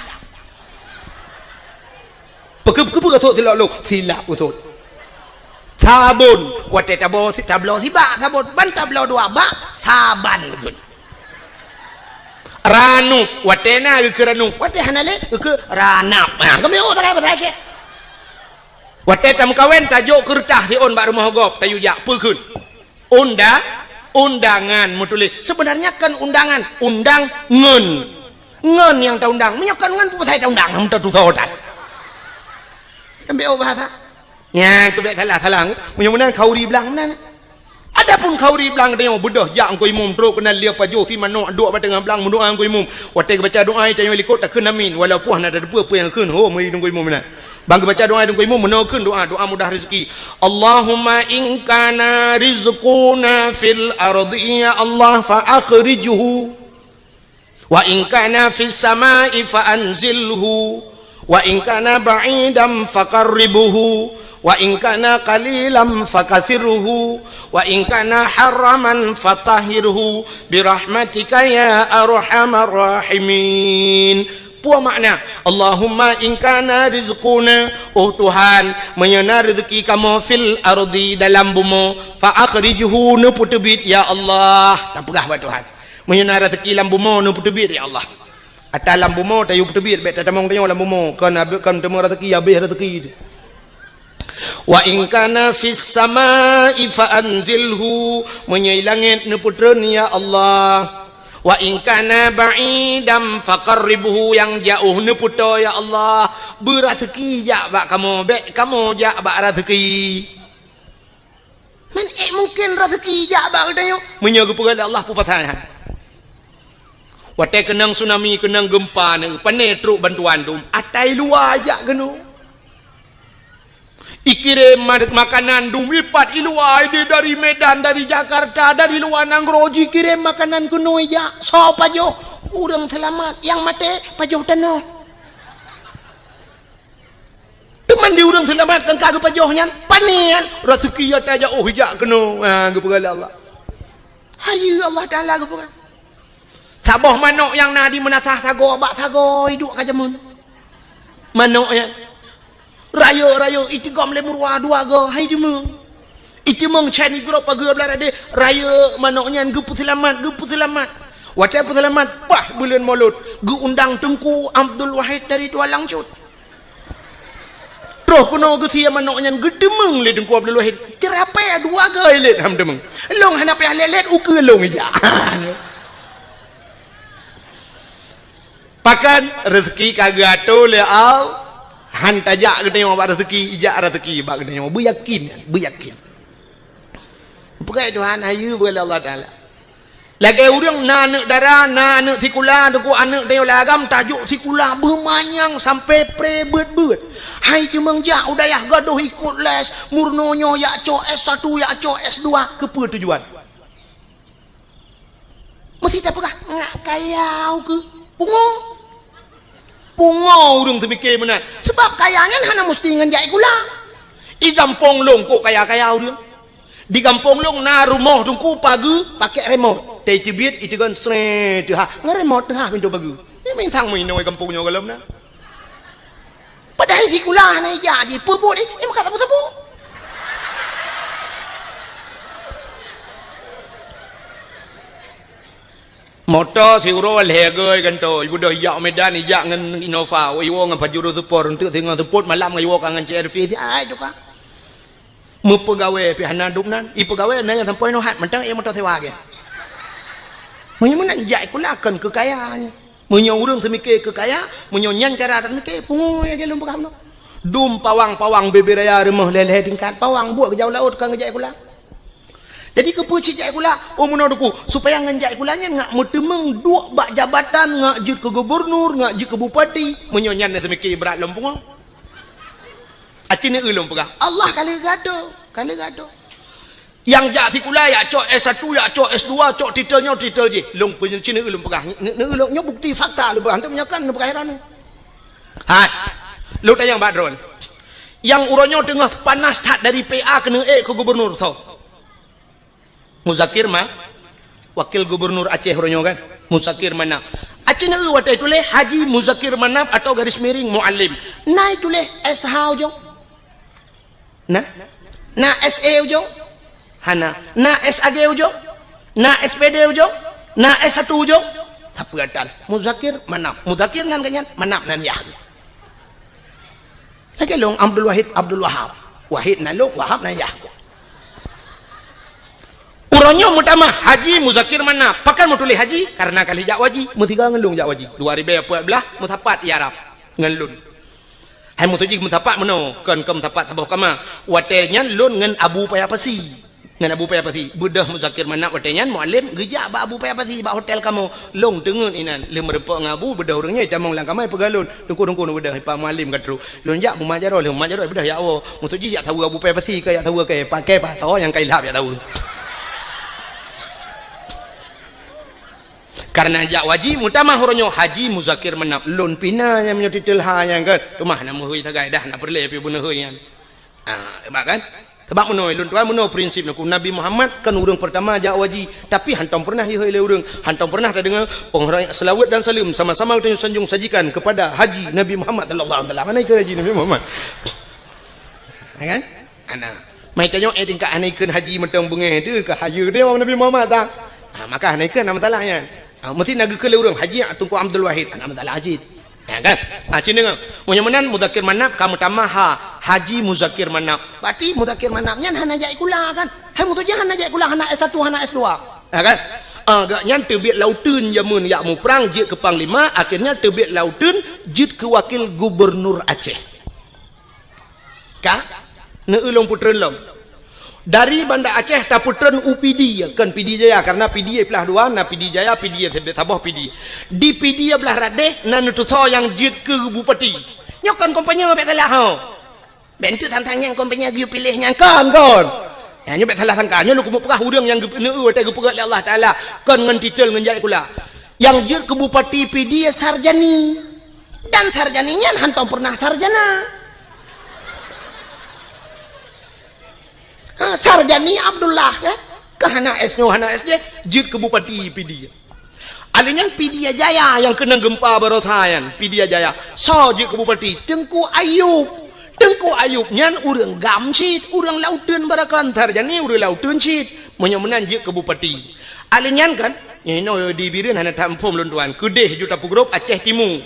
Peukeu-, peukeu-, peukeu sot silop lôn? Silap peusot. Sabon. Watée tabloe si-, tabloe sibak sabon, ban tabloe dua bak, saban geukheun. Ranup. Watée na geukheun ranup, watée hana lé geukheun ranap. Ha, kami oh, sagai bahasa Aceh. Watée tameukawen, tajok keureutah siôn bak rumoh gob, tayue jak, peue kheun? Unda-, undangan meutuléh. Sebenarnya kon undangan, undang ngon. Ngon nyang taundang. Meunyoe kon ngon, peue pasai taundang? Hana tatusoe that. Kan bék bahasa. Nyan, keu bék salah-salah. Meunyoe meunan khauri blang meunan. Adapun khauri blang tanyoe beudôh jak Teungku Imum, trok keunan lia pajoh si manok duek bak teungoh blang meudoá Teungku Imum. Watée geubaca doá tanyoe likot takheun amin, walaupun hana tateupeue peue nyang kheun, ho, meuri Teungku Imum meunan. Ban geubaca doá Teungku Imum, meunoe kheun doá, doá mudah rezeki. Allahumma in kana rizquna fil ardi, ya Allah, fa akhrijhu. Wa in kana fis samai fa anzilhu. Wa in kana ba'idan fa qarribhu. Wa in kana qalilan fa kathirhu. Wa in kana haraman fa tahhirhu. Bi rahmatika ya arhamar rahimin. Peue makna? Allahumma in kana rizquna, oh Tuhan, meunyoe na rezeki kamoe fil ardi, dalam bumoe, fa akhrijhu, neupeuteubiet, ya Allah. Tapeugah bak Tuhan. Meunyoe na rezeki lam bumoe, neupeuteubiet, ya Allah. Ata lam bumoe, tayue peuteubiet, bék tatamong tanyoe lam bumoe. Kon abéh, kon teuma rezeki, habéh rezeki. Wa in kana fis samai fa anzilhu, meunyoe i langét neupeutreun, ya Allah. Wa in kana ba'idan fa qarribhu, nyang jaoh neupeutoe, ya Allah. Beu raseuki jak bak kamoe, bék kamoe jak bak raseuki. Man ék mungken raseuki jak bak geutanyoe? Meunyoe geupeugah lé Allah, peue pasai nyan? Watée keunong tsunami, keunong geumpa, na pane trok bantuan dum, ata i luwa jak keunoe. Ikirém ma-, makanan dum ipat i luwa, ideh dari Medan, dari Jakarta, dari luwa nanggroe jikirém makanan keunoe jak. Soe pajoh? Ureuëng seulamat, nyang maté pajoh tanoh. Teuma di ureuëng seulamat nyang ka geupajoh nyan, pane nyan, raseuki ata jak, oh, jak keunoe. Ha, geupeugah lé Allah. Hayeue Allah Taala geupeugah. Saboh manok nyang na di meunasah sagoe bak sagoe iduek ka jameun. Manok nyan. Rayeuk-rayeuk itigom lé meuruwa dua goe, hai jeumeung. Itimong chan igrob pageue blah radeh, rayeuk manok nyan geupeuseulamat, geupeuseulamat. Watée peuseulamat, bah buleuen Molot, geuundang Teungku Abdul Wahid dari Tualang Cut. Troh keunoe geusie manok nyan geuteumeung lé Teungku Abdul Wahid. Ceurapée dua goe lét han teumeung. Lôn hana payah lét-lét ukeue lôn ijak. Pakon, rezeki ka geuatoe lé Allah. Han tajak geutanyoe bak rezeki, ijak rezeki bak geutanyoe. Beuyakin, beuyakin. Peugah Tuhan, hayeue beu lé Allah Taala. Lagée ureuëng na aneuëk dara, na aneuëk sikula, teungku aneuëk tanyoe lam agam, tajok sikula beumanyang sampai pré beuet-beuet. Hai teumeung jak u dayah gadôh ikot les, meurunoe nyoe jak cok S satu, jak cok S dua, keupeue tujuan? Meusti tapeugah, ngak kaya ukeue. Pungo. Pungo ureuëng teumike meunan. Sabab kaya nyan hana meusti ngon jak sikula. I gampông lôn kok kaya-kaya ureuëng. Di gampông lôn na rumoh teungku pageue pakai remote. Teuceubiet iteugon sree teuhah. Ngon remote teuhah pintoe pageue. Nyan mantong meuinoe gampông nyoe gohlom na. Padahai sikula hana ijak jih, peue buet jih, eh, maka sapeue-sapeue. Moto siuroe lhée goe gantoe, ibeudôh ijak Medan, ijak ngon Innova, iwoe ngon Pajero Sport, eunteuk singoh seupôt malam ngon iwoe ka ngon C R V, ai tukang. Meupeugawée pih hana dum nan, ipeugawée na nyang sampoe nohat, mantong ie moto sewa geuh. Meunyoe meunan jak sikula kon keu kaya nyan. Meunyoe ureuëng seumike keu kaya, meunyoe nyan cara taseumike, pungo nyang lôn peugah bunoe. Dum pawang-pawang bubé raya rumoh lhée-lhée tingkat, pawang buet geujak u laôt ka geujak sikula. Jadi keupeue cit jak sikula? Oh meunoe teungku, supaya ngon jak sikula nyan ngak meuteumeung duek bak jabatan, ngak jeuet keu gubernur, ngak jeuet keu bupati. Meunyoe nyan taseumike brat lom pungo. Aci neueu lôn peugah, Allah ka lheueh geuatoe, ka lheueh geuatoe. Nyang jak sikula, jak cok S satu, jak cok S dua, cok titel nyoe titel jih. Lôn peunyeucina lôn peugah, ne-, ne-, lôn nyoe bukti fakta lôn peugah. Hana meunyoe kan lôn peugah heran. Hai. Lôn tanyong bak droen. Nyang uroe nyoe teungoh panas that dari P A keuneuk ék keu gubernur soe? Muzakir Ma-, wakil gubernur Aceh uroe nyoe kan? Muzakir Manaf. Aci neueu watée tuléh Haji Muzakir Manaf atau garis miring Muallim. Na tuléh S H ujong? Na? Na S E ujong? Hana. Na S A G ujong? Na S P D ujong? Na S satu ujong? Sapeue atan? Muzakir Manaf. Muzakir nan geuh nyan, Manaf nan yah. Lagée lôn Abdul Wahid, Abdul Wahab. Wahid nan lôn, Wahab nan yah. Uroe nyoe meutamah Haji Muzakir Manaf. Pakon meutuléh Haji? Karena ka lheueh jak u haji. Meusigoe ngon lôn jak u haji. Dua ribée peuet blaih meusapat i Arab ngon lôn. Hai meutuju meusapat meunoe, kon, kon meusapat saboh kama. Watée nyan lôn ngon Abu Paya Pasi. Ngon Abu Paya Pasi. Beudôh Muzakir Manaf watée nyan Muallim geujak bak Abu Paya Pasi bak hotel kamoe. Lôn teungeut inan. Lheueh meurumpok ngon Abu, beudôh ureuëng nyan tamong lam kama peugah lôn. Teungku-teungku neubeudôh, Pak Muallim ka trok. Lôn jak mumajaroh, lheueh mumajaroh beudôh jak woe. Meutuju jak saweue Abu Paya Pasi, ka jak saweue keu pakai pasoe nyang ka ilhab jak saweue. Karena jak u haji, meutamah uroe nyoe Haji Muzakir Manaf. Lôn pih na nyang meunyoe titel ha nyang kan. Teuma hana meuhôi sagai dah, hana peureulée pih beuneuhôi nyan. Ah, hebat kan? Sebab meunoe, lôn tuan meunoe prinsip neukheun. Nabi Muhammad kan ureuëng pertama jak u haji, tapi hantom pernah ihôi lé ureuëng, hantom pernah tadeungoe, oh, selawat dan salam sama-sama kita sanjung sajikan kepada Haji Nabi Muhammad sallallahu alaihi wasallam. Mana ikut Haji Nabi Muhammad? Ya kan? Ana. Mai tanyoe, eh, tingkat hana ikheun haji mantong beungéh teuh ka hayeue teuh Nabi Muhammad ta. Ha, maka hana ikheun, hana masalah nyan. Ha, meusti na geukheun lé ureuëng, Haji Teungku Abdul Wahid, hana masalah cit. Ya kan? Ha, cit deungoe. Meunyoe meunan Muzakir Manaf ka meutamah ha, Haji Muzakir Manaf. Berarti Muzakir Manaf nyan hana jak sikula kan? Hai meutuju hana jak sikula, hana S satu, hana S dua. Ya kan? Ha, gobnyan teubiet lauteun jameun jak muprang jeuet keu panglima, akhirnya teubiet lauteun jeuet keu wakil gubernur Aceh. Ka? Neueu lôn peutreun lom. Dari Banda Aceh tapeutreun u Pidie, kon Pidie Jaya, karena Pidie plah dua, na Pidie Jaya, Pidie saboh Pidie. Di Pidie blah radeh na neutusoe nyang jeuet keu bupati. Nyoe kon kompanye bék salah ho. Bék enteuk tantang nyang kompanye geupiléh nyang kon, kon. Ya, nyoe bék salah sangka. Nyoe lôn keumeung peugah ureuëng nyang geup-, neueu watée geupeugét lé Allah Taala kon ngon titel ngon jak sikula. Nyang jeuet keu bupati Pidie Sarjani. Dan Sarjani nyan hantom pernah sarjana. Ha, Sarjani Abdullah, ya. Ka hana S nyoe, hana S J, jeuet keu bupati Pidie. Alèh nyan Pidie Jaya nyang keunong geumpa baroesa nyan, Pidie Jaya. Soe jeuet keu bupati? Teungku Ayub. Teungku Ayub nyan ureuëng GAM cit, ureuëng lauteun barakon, Sarjani ureuëng lauteun cit. Meunyoe meunan jeuet keu bupati. Alèh nyan kan, Inoe di Bireuen hana that muphom lôn tuan. Keudeh ju tapeugrôp Aceh Timu.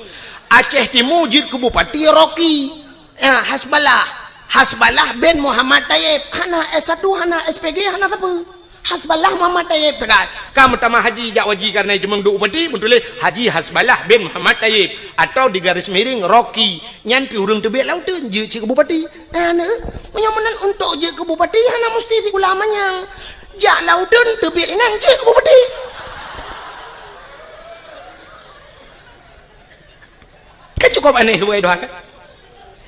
Aceh Timu jeuet keu bupati Rocky. Ya, Hasballah. Hasballah bin Muhammad Tayyib. Hana S satu, hana S P G, hana sapeue. Hasballah Muhammad Tayyib teuka. Ka meutamah haji jak haji karena jiteumeung duek bupati, meutuléh Haji Hasballah bin Muhammad Tayyib atau di garis miring Rocky. Nyan pih ureuëng teubiet lam uteuen jeuet cit keu bupati. Hana, meunyoe meunan untuk jeuet keu bupati hana musti sikula manyang. Jak lam uteuen teubiet inan jeuet keu bupati. Kan cukup aneh sebagai doa kan?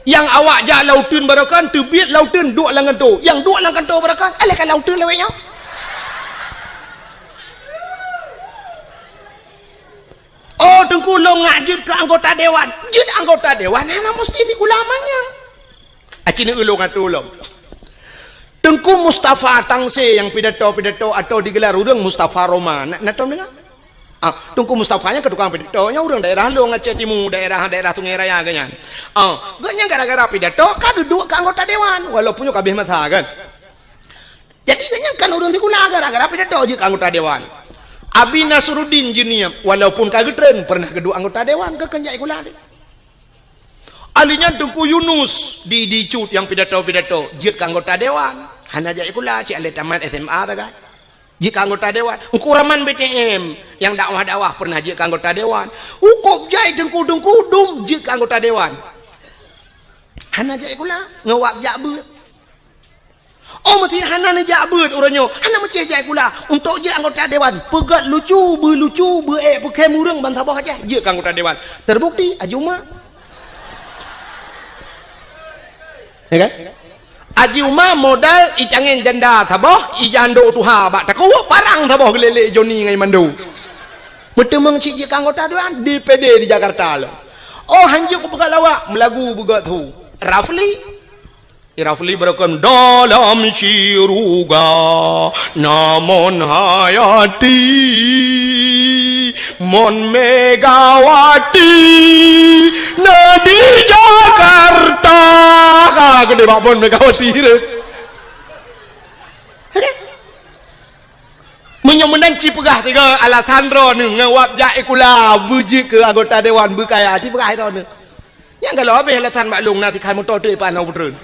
Nyang awak jak lam uteuen baroekon, teubiet lam uteuen duek lam kantô. Nyang duek lam kantô baroekon, alah ka lam uteuen lawét nyoe. Oh, Teungku, lôn ngak jeuet keu anggota dewan. Jeuet anggota dewan hana musti sikula manyang. Aci neu ulôn atô lom. Teungku Mustafa Tangse nyang pidato-pidato atau digelar ureuëng Mustafa Roma. Na, na tom deungoe? Ah, Teungku Mustafa nyan keu tukang pidato, nyan ureuëng daerah lôn Aceh Timu, daerah, daerah Sungai Raya geuh nyan. Ah, geuh nyan gara-gara pidato ka geuduek keu anggota dewan, walaupun nyoe ka habéh masa kan. Jadi geuh nyan kan ureuëng sikula gara-gara pidato jeuet keu anggota dewan. Abi Nasruddin Jeunieb, walaupun ka geutreun, pernah geuduek anggota dewan, geuh kon jak sikula teuh. Ahli nyan Teungku Yunus di, di Cut nyang pidato-pidato, jeuet keu anggota dewan. Hana jak sikula, cit alah tamat S M A sagai. Jeuet keu anggota dewan. Teungku Rahman B T M nyang dakwah-dakwah pernah jeuet keu anggota dewan. Cukup jai teungku-teungku dum jeuet keu anggota dewan. Hana jak sikula, ngon wab jak beuet. Oh, meusé hana neujak beuet uroe nyoe, hana meucéh jak sikula. Untuk jeuet anggota dewan, peugét lucu, beulucu, beuék peukhém ureuëng ban saboh Aceh, jeuet keu anggota dewan. Terbukti, Haji Uma. Ya kan? Haji Uma modal icangeng janda saboh, ijandok tuha bak takue, parang saboh geulélé Joni ngon Mando. Meuteumeung cit jeuet keu anggota dewan, D P D di Jakarta lom. Oh, hanjeuet kupeugah lawak, meulagu beugét su. Rafli. Rafli beureukom dalam syuruga na Mon Hayati, Mon Megawati na di Jakarta. Ka geude bak Mon Megawati tu. Meunyoe meunan ci peugah tiga alasan droeneuh ngon wab jak sikula beujeuet keu anggota dewan beukaya ci peugah droeneuh. Nyang galak habéh alasan bak lôn na tikhan moto teuk ipan lôn peutreun.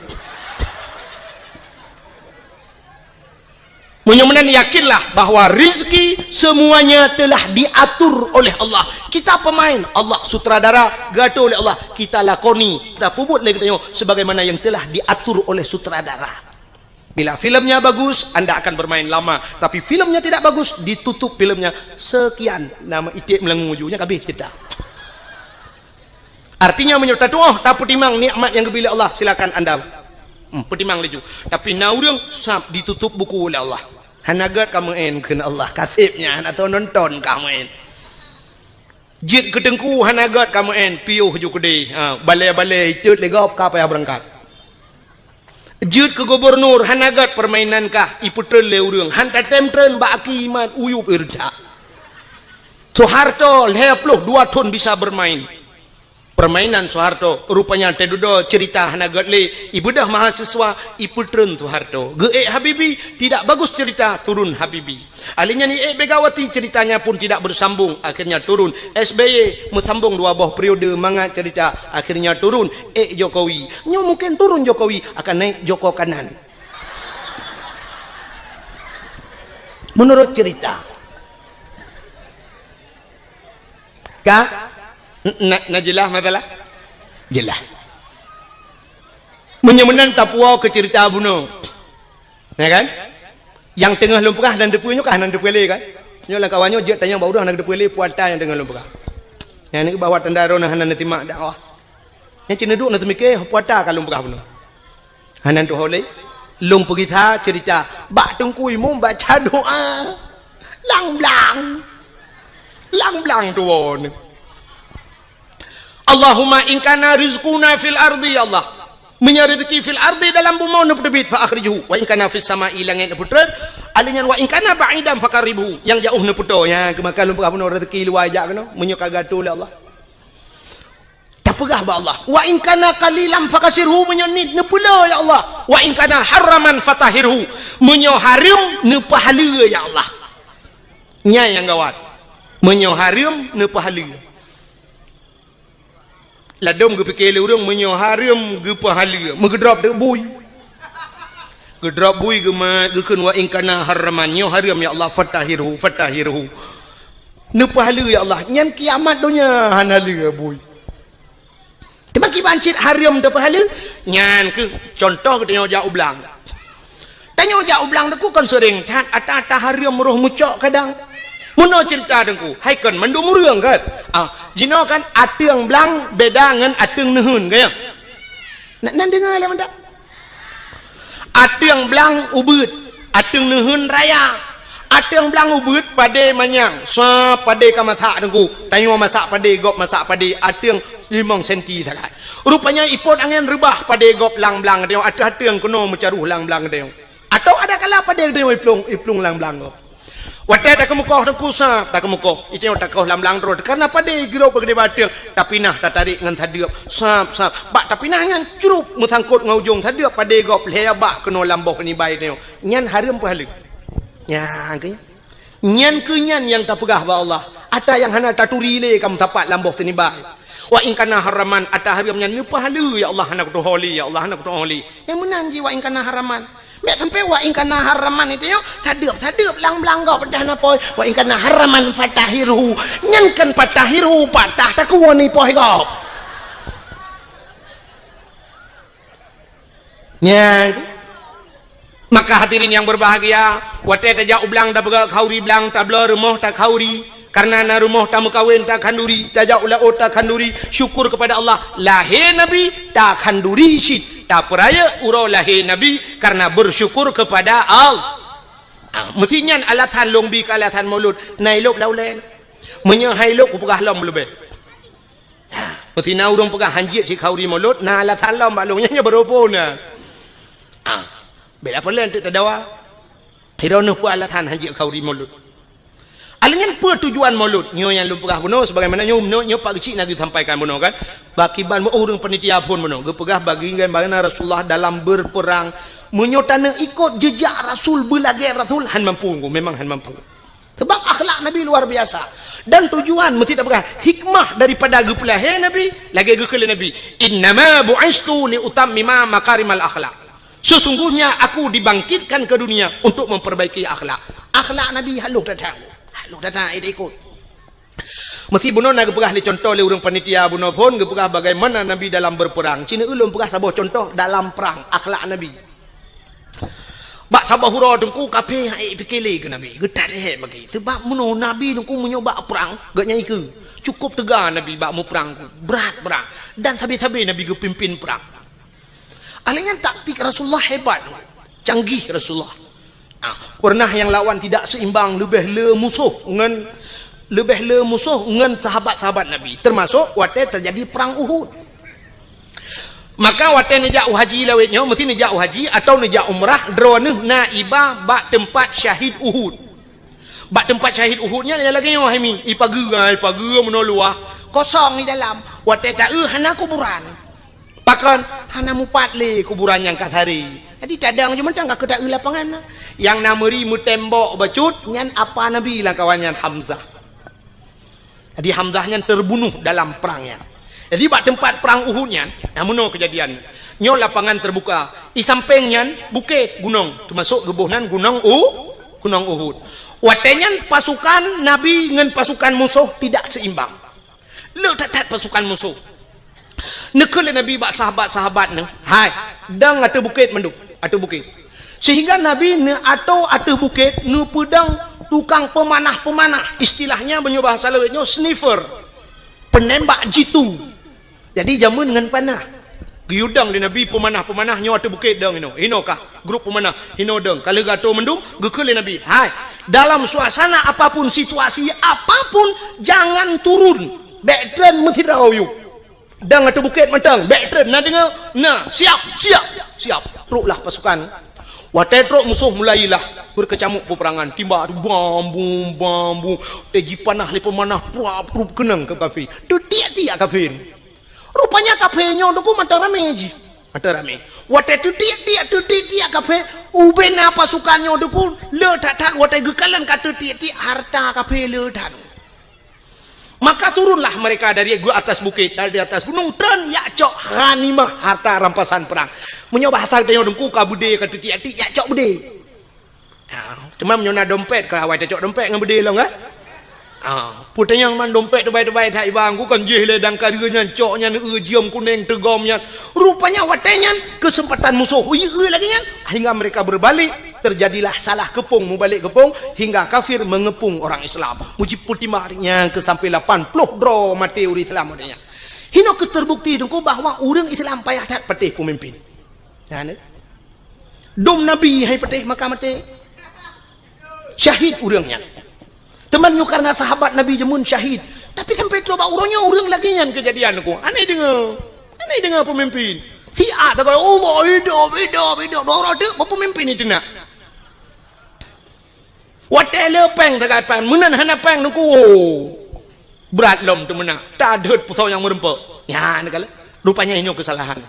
Meunyoe meunan yakinlah bahwa rezeki semuanya telah diatur oleh Allah. Kita pemain, Allah sutradara, geuatur oleh Allah. Kita lakoni, kita peubuet lé geutanyoe sebagaimana yang telah diatur oleh sutradara. Bila filmnya bagus, anda akan bermain lama. Tapi filmnya tidak bagus, ditutup filmnya. Sekian, nama iték meulangui ju, nyan ka habéh cerita. Artinya meunyoe tatuoh tapeutimang nikmat nyang geubri lé Allah, silakan anda, hmm, peutimang laju. Tapi na ureuëng sab ditutup buku lé Allah. Hana gét ka meu'en kheun Allah, ka seb nyan hana soe nonton ka meu'en. Jeuet keu teungku hana gét ka meu'en, piôh ju keudeh. Ha, balée-balée itot lé gob ka payah beurangkat. Jeuet keu gubunur hana gét, peurmainan kah ipeutreun lé ureuëng, han tatém treun bak aki iman uyueb ireujak. Soeharto lhée ploh dua thon bisa bermain. Permainan Soeharto, rupanya teududoe cerita hana gét lé, ibeudôh mahasiswa, ipeutreun Soeharto. Geuék Habibie, tidak bagus cerita, turun Habibie. Ahli nyan iék Megawati, ceritanya pun tidak bersambung, akhirnya turun. S B Y meusambong dua boh periode mangat cerita, akhirnya turun. Ék Jokowi. Nyoe mungkin turun Jokowi, akan naik Joko Kanan. Menurut cerita. Ka? Na, na jeulaih masalah? Jeulaih. Meunyoe meunan tapuwoe keu cerita bunoe. Ya kan? Nyang teungoh lôn peugah hana teupeue nyoe ka hana teupeue lé kan? Nyoe lam kawan nyoe jeuet tanyong bak ureuëng hana teupeue lé puata nyang teungoh lôn peugah. Nyang ni bahwa tanda droeneuh hana neusimak dakwah. Nyang cit neuduek neuteumike puata ka lôn peugah bunoe. Hana tuho lé. Lôn peugisa cerita bak Teungku Imum baca doa. Lang blang. Lang blang tuwoe ni. Allahumma in kana rizquna fil ardi, ya Allah. Meunyoe rezeki fil ardi dalam bumoe neupeuteubiet, fa akhrijhu. Wa in kana fis sama'i, langét neupeutreun. Ahli nyan wa in kana ba'idan faqarribhu. Nyang jaoh neupeutoe. Nyang keumakan lôn peugah bunoe rezeki luwa jak keunoe. Meunyoe ka geuatur lé Allah. Tapeugah bak Allah, "Wa in kana qalilan fakasirhu," meunyoe niet neupeulé ya Allah. "Wa in kana haraman fatahhirhu," meunyoe hareuem neupeuhaleue ya Allah. Nyan nyang gawat. Meunyoe hareuem, neupeuhaleue. Ladôm geupike lé ureuëng, meunyoe hareuem geupeuhaleue, meugeudrop teuk bui. Geudrop bui geumat, geukheun, "Wa in kana haraman, nyoe hareuem ya Allah, fatahhirhu, fatahhirhu." Neupeuhaleue ya Allah, nyan kiamat donya hana lé bui. Teuma kiban cit hareuem teupeuhaleue, nyan keuh contoh geutanyoe jak u blang. Tanyoe jak u blang teungku kon seuréng that, ata-ata hareuem roh meucok kadang. Meunoe ceurita teungku, hai kon mandum ureuëng kan? Ah, jinoe kan ateueng blang beda ngon ateueng neuheun, kan ya? Nak nan deungoe lé mantap. Ateueng blang ubeuet, ateueng neuheun raya. Ateueng blang ubeuet padé manyang, sa padé ka masak teungku. Tanyoe masak padé, gob masak padé, ateueng limong senti sagai. Rupanya ipot angén reubah padé gob lam blang tanyoe, ateueh ateueng keunoe meucaroh lam blang tanyoe. Atau ada kala padé tanyoe iplueng, iplueng lam blang gob. Watée takeumeukoh teungku sab, takeumeukoh. Itanyoe takoh lam blang droe, karena padé girok beugedé bateueng, tapinah tatarék ngon sadeuep, sab, sab. Bak tapinah nyan crup meusangkot ngon ujong sadeuep padé gob lhée bak keunoe lam boh nibai tanyoe. Nyan hareuem peuhaleue. Nyan keuh nyan. Nyan keuh nyan nyang tapeugah bak Allah. Ata nyang hana taturi lé ka meusapat lam boh sinibai. Wa in kana haraman, ata hareuem nyan neupeuhaleue, ya Allah, hana kutuho lé, ya Allah, hana kutuho lé. Nyang meunan jih wa in kana haraman. Meusampé wa in kana haraman itu nyoe, sadeuep-sadeuep lam blang gob peudah na poi. Wa in kana haraman fatahhirhu. Nyan kan fatahhirhu, patah takuwon ipoh gob. Nyan. Maka hadirin yang berbahagia, watée tajak u blang tapeugah khanduri blang, tabloe rumoh takhanduri, karena na rumoh tameukawen takhanduri, tajak u laôt takhanduri, syukur kepada Allah, lahé Nabi takhanduri cit, tapeurayeuk uroe lahé Nabi karena bersyukur kepada Allah. Ah, meusi nyan alasan lôn bi keu alasan Maulud, na ilôb lam ulée. Meunyoe hai lôb kupeugah lom leubeh. Ha, meusi na ureuëng peugah hanjeuet cit khanduri Maulud, na alasan lom bak lôn nyan, nyan baroe phon na. Ha, bela peue lé teuk tadawa. Hiroe neuh peue alasan hanjeuet khanduri Maulud. Alèh nyan peue tujuan Maulud? Nyoe nyang lôn peugah bunoe sebagaimana nyoe, nyoe, nyoe Pak Geuchik na geusampaikan bunoe kan. Bak kiban meu ureuëng panitia phon bunoe geupeugah bagaimana Rasulullah dalam berperang. Meunyoe taneuk ikot jejak Rasul, beulagée Rasul, han mampu, memang han mampu. Sebab akhlak Nabi luar biasa. Dan tujuan meusti tapeugah hikmah daripada geupeulahé Nabi, lagée geukheun lé Nabi, "Innama bu'istu li utammima makarimal akhlak." Sesungguhnya aku dibangkitkan ke dunia untuk memperbaiki akhlak. Akhlak Nabi halôh that-that. Halôh that-that, eh, ikot. Meusti bunoe na geupeugah lé contoh lé ureuëng panitia bunoe phon geupeugah bagaimana Nabi dalam berperang. Cina ulôn peugah saboh contoh dalam perang, akhlak Nabi. Bak saboh uroe teungku kafé han ék pike lé keu Nabi, geutat ék bagi. Sebab meunoe Nabi teungku meunyoe bak prang, geuhnyan ikeu. Cukup teuga Nabi bak muprang, brat prang. Dan sabe-sabe Nabi geupimpin prang. Alèh nyan taktik Rasulullah hebat, canggih Rasulullah. Ah, pernah nyang lawan tidak seimbang, leubeh le musoh ngon, leubeh le musoh ngon sahabat-sahabat Nabi, termasuk watée teujadi prang Uhud. Maka watée neujak u haji lawét nyoe, meusti neujak u haji atawa neujak umrah, droeneuh na iba bak teumpat syahid Uhud. Bak teumpat syahid Uhud nyan lagée nyoe hai mi, ipageue, ipageue meunoe luwah, kosong di dalam. Watée taeu hana kuburan. Pakon? Hana mupat lé kuburan nyang ka saré. Jadi tadong jeuet mantong ka keu taeu lapangan na. Nyang na meuri meutembok bacut nyan apa Nabi lam kawan nyan Hamzah. Jadi Hamzah nyan terbunuh dalam prang nyan. Jadi bak teumpat prang Uhud nyan, na meunoe keujadian. Nyoe lapangan terbuka. Di sampéng nyan bukét, gunong, teumasok geuboh nan gunong U, gunong Uhud. Watée nyan pasukan Nabi ngon pasukan musoh tidak seimbang. Le that-that pasukan musoh. Neukheun lé Nabi bak sahabat-sahabat neuh, "Hai, dong ateueh bukét mandum, ateueh bukét." Sehingga Nabi neuatoe ateueh bukét neupeudong tukang peumanah-peumanah, istilahnya meunyoe bahasa lawét nyoe sniper, penembak jitu. Jadi jameun ngon panah. Geuyue dong lé Nabi peumanah-peumanah nyoe ateueh bukét dong inoe. Inoe kah grup peumanah, inoe dong. Ka lheueh geuatoe mandum, geukheun lé Nabi, "Hai, dalam suasana apapun, situasi apapun, jangan turun. Bék treun meusidroe yue." Dong ateueh bukét mantong, bék treun, na deungoe? Na, siap, siap, siap. Troklah pasukan. Watée trok musoh mulailah beukeucamuk peupeurangan, timbak tu bam bum, bam bum, watée jipanah lé peumanah, pruap prup keunong keu kafé. Teutiek-tiek kafé. Rupanya kafé nyoe teungku mantong ramé jih. Mantong ramé. Watée teutiek-tiek, teutiek-tiek kafé, ubena pasukan nyoe teungku le that-that watée geukalon ka teutiek-tiek hareuta kafé le that. Maka turunlah mereka dari gu-, atas bukit, dari atas gunong, treun jak cok ghanimah, harta rampasan perang. Meunyoe bahasa geutanyoe Teungku, ka beudé, ka teutiek-tiek, jak cok beudé. Ha, teuma meunyoe na dompet, ka awai tacok dompet ngon beudé lom, kan? Ha, peue tanyong man dompet teubai-teubai that iba Teungku, kan jih lé dangkareue nyan, cok nyan, eu, jeuem kuneng, teugom nyan. Rupanya watée nyan keuseumpatan musoh, eu, eu lagée nyan, hingga mereka berbalik. Terjadilah salah keupông, mubalek keupông, hingga kafir mengepung orang Islam. Mujipeutimang nyan keu sampai lapan ploh droe maté ureuëng Islam watée nyan. Hinoe keuh terbukti Teungku bahwa ureuëng Islam payah that patéh peumimpin. Nyan, eh. Dum Nabi hai patéh maka maté. Syahid ureuëng nyan. Teuma nyoe karena sahabat Nabi jameun syahid. Tapi sampai trok bak uroe nyoe ureuëng lagée nyan keujadian Teungku. Aneh deungoe. Aneh deungoe peumimpin. Siat sagai, "Allah, hidup, hidup, hidup." Dua uroe teuk, bak peumimpin itu nak. Watée le péng sagai péng, meunan hana péng Teungku. Oh. Brat lom teumeunak. Tadeuet pusoe nyang meureumpok. Nyan kala. Rupanya nyoe keusalahan.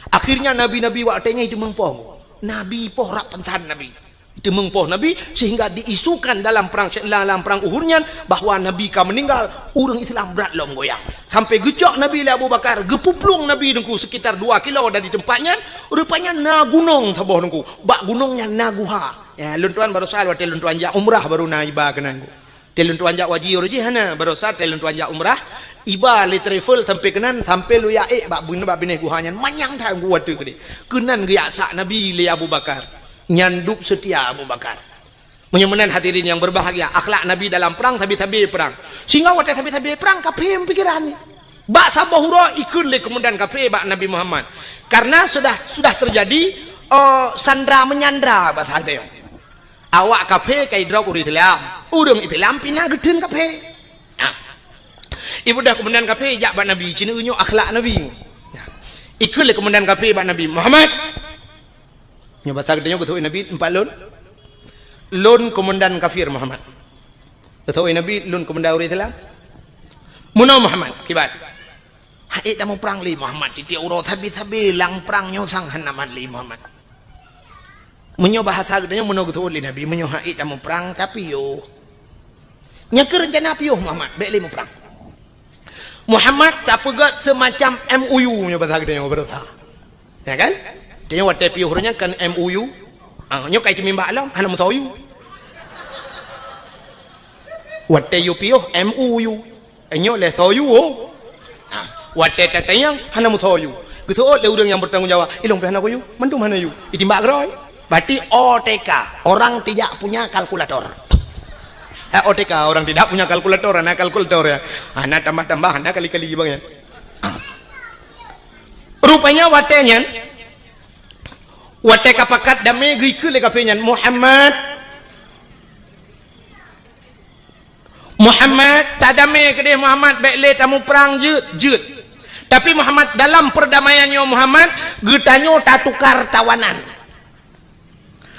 Akhirnya nabi-nabi watée nyan itu meupoh. Nabi poh rab pansan nabi. Teumeung poh Nabi, sehingga diisukan dalam perang, dalam perang Uhud nyan bahwa Nabi ka meuninggal, ureuëng Islam brat lom goyang. Sampai geucok Nabi lé Abu Bakar, geupuplueng Nabi Teungku sekitar dua kilo dari tempat nyan, rupanya na gunong saboh Teungku. Bak gunong nyan na guha. Ya, lôn tuan barosa watée lôn tuan jak umrah baru na iba keunan Teungku. Watée lôn tuan jak haji uroe jih hana, barosa watée lôn tuan jak umrah, iba lé travel sampai keunan, sampai lôn jak ék bak bun-, bak binéh guha nyan, manyang that Teungku watée keudeh. Keunan geujak sak Nabi lé Abu Bakar. Nyan dub seutia Abu Bakar. Meunyoe meunan hadirin yang berbahagia, akhlak Nabi dalam perang sabe-sabe perang. Sehingga watée sabe-sabe perang, kafé meupikiran ni. Bak saboh uroe ikheun lé komandan kafé bak Nabi Muhammad. Karena sudah, sudah terjadi, eh, sandra menyandra bahasa geutanyoe. Awak kafé ka idrop ureuëng Islam. Ureuëng Islam pih na geutheun kafé. Nah. Ibudah komandan kafé jak bak Nabi, cina nyoe akhlak Nabi. Nah. Ikheun lé komandan kafé bak Nabi, "Muhammad." Nyoe basa geutanyoe geutôk Nabi, "Empat lôn." "Lôn komandan kafir, Muhammad." Geutôk Nabi, "Lôn komandan ureuëng Islam." "Meunoe Muhammad, kiban?" "Hana ék tamuprang lé Muhammad, tieb-tieb uroe sabe-sabe lam prang nyoe sang hana mat lé Muhammad." Meunyoe bahasa geutanyoe meunoe geutôk lé Nabi, "Meunyoe hana ék tamuprang, tapiôh." "Nyan keuh reuncana piôh Muhammad, bék lé muprang." Muhammad tapeugét seumacam M O U nyoe bahasa geutanyoe beureusa. Ya kan? Tanyoe watée piôh ureuëng nyan kan M O U. Ah, nyoe ka iteumimbak lom, hana meusoe. Watée yue piôh M O U. Nyoe lé soe yue. Ah, watée tatanyong hana meusoe. Geuseuôt lé ureuëng nyang bertanggung jawab, "Ilong pih hana kuyue, mandum hana yue." Itimbak keudroe. Berarti O T K, orang tidak punya kalkulator. Eh, O T K, orang tidak punya kalkulator, hana kalkulator ya. Hana tambah-tambah, hana kali-kali bang ya. Ah. Rupanya watée nyan, watée ka pakat damé geukheun lé kafé nyan, "Muhammad, Muhammad, tadamé keudeh Muhammad, bék lé tamuprang jeuet, jeuet. Tapi Muhammad, dalam perdamaian nyoe Muhammad, geutanyoe tatukar tawanan.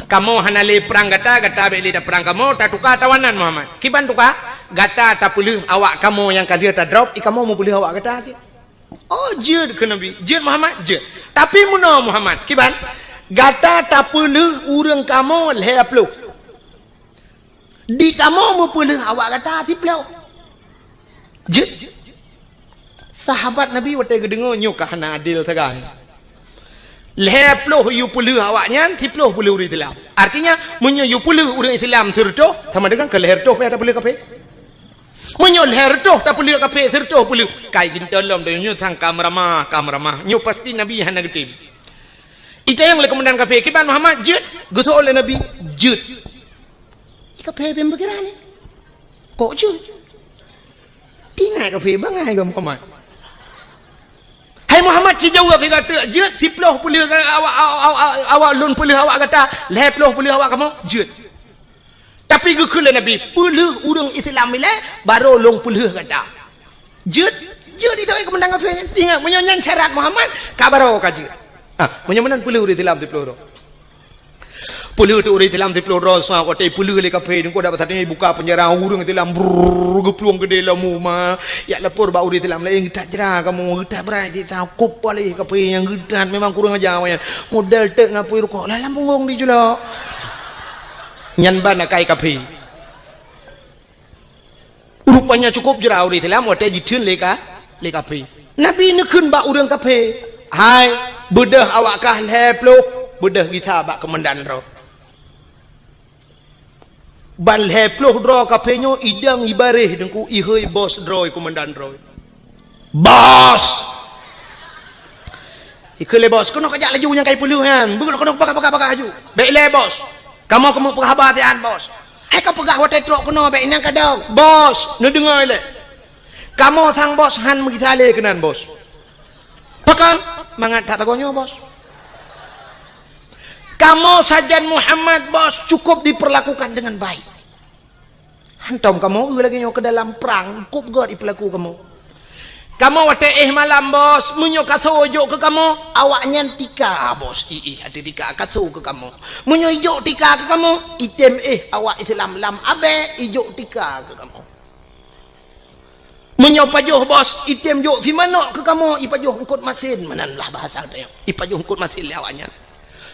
Kamoe hana lé prang gata, gata bék lé taprang kamoe, tatukar tawanan Muhammad." "Kiban tukar?" "Gata tapeuleueh awak kamoe nyang ka lheueh tadrop, i kamoe meupeuleueh awak gata cit." "Oh, jeuet," kheun Nabi. "Jeuet Muhammad?" "Jeuet. Tapi meunoe Muhammad, kiban? Gata tapeuleueh ureuëng kamoe lhée ploh. Di kamoe meupeuleueh awak gata siploh. Jeuet." Sahabat Nabi watée geudeungoe nyoe ka hana adil sagai. Lhée ploh yue peuleueh awak nyan, siploh peuleueh ureuëng Islam. Artinya, meunyoe yue peuleueh ureuëng Islam sireutôh, sama dengan keu lhée reutôh payah tapeuleueh kafé. Meunyoe lhée reutôh tapeuleueh kafé, sireutôh peuleueh, kai geuntôn lom donya nyoe sang ka meuramah, ka meuramah. Nyoe pasti Nabi hana geutem. Itanyong lé komandan kafé, "Kiban Muhammad jeuet?" Geuseuôt lé Nabi, "Jeuet." Kafé beupikiran ni. "Kok jeuet?" Tingai kafé bangai keu Muhammad. "Hai Muhammad, sijaweueb lé gata, jeuet siploh peuleueh awak, awak, awak, awak lôn peuleueh awak gata, lhée ploh peuleueh awak kamoe, jeuet. Tapi geukheun lé Nabi, peuleueh ureuëng Islam ilée, barô lôn peuleueh gata." "Jeuet, jeuet," itu komandan kafé. "Ingat, meunyoe nyan syarat Muhammad, ka barô ka jeuet." Ah, meunyoe meunan peuleueh ureuëng Islam siploh droe. Peuleueh teuk ureuëng Islam siploh droe, sa watée peuleueh lé kafé, nyoe dak basa nyoe buka penjara ureuëng Islam, brrr, geuplueng keudeh lom uma. Jak lapor bak ureuëng Islam laén, "Geutat jra kamoe, geutat brat cit, sa kop paléh kafé nyang geutat, memang kurang aja awaknyan. Modal teuk ngon apui rukok, lam punggong dijulok." Nyan ban akai kafé. Rupanya cukup jroh ureuëng Islam watée jitheun lé ka, lé kafé. Nabi neukheun bak ureuëng kafé, "Hai, beudôh awak kah lhée ploh, beudôh gisa bak keumandan droe." Ban lhée ploh droe kafé nyoe idang ibaréh deungku ihôi bos droe keumandan droe. "Bos!" Ikheun lé bos, "Keunoe kajak laju nyang kai peuleueh nyan. Beugöt keunoe peugah-peugah-peugah laju." "Bék lé bos. Kamoe keumeung peugah haba sian bos." "Hai kapeugah watée trok keunoe bék inang kadang." "Bos, neudeungoe lé. Kamoe sang bos han meugisa lé keunan bos." "Pakon?" "Mangat that sagoe nyoe bos. Kamoe sajan Muhammad bos cukup diperlakukan dengan baik. Hantom kamoe eu lagée nyoe keu dalam prang, cukup göt ipeulaku kamoe. Kamoe watée éh malam bos, meunyoe kasoe jok keu kamoe, awaknyan tika bos, iéh até tika kasoe keu kamoe. Meunyoe ijok tika keu kamoe, item éh awak Islam lam abée ijok tika keu kamoe. Meunyoe pajoh bos, item jok simanok keu kamoe, ipajoh eungkot masin, meunan lah bahasa tanyoe. Ipajoh eungkot masin lé awaknyan.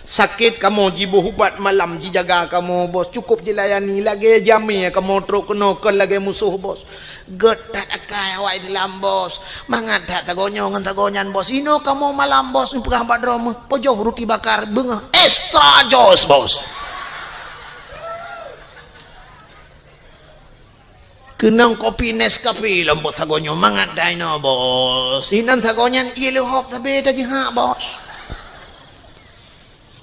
Sakét kamoe jiboh ubat malam jijaga kamoe bos, cukup jilayani lagée jamé kamoe trok keunoe kon lagée musoh bos. Göt that akai awak Islam bos. Mangat that sagoe nyoe ngon sagoe nyan bos. Inoe kamoe malam bos, neupeugah bak droe meuh, pajoh ruti bakar beungoh extra jos bos. Keunong kopi Nescafe lom bos sagoe nyoe mangat dainoe bos. Inan sagoe nyan ié leuhop sabe tajihak bos.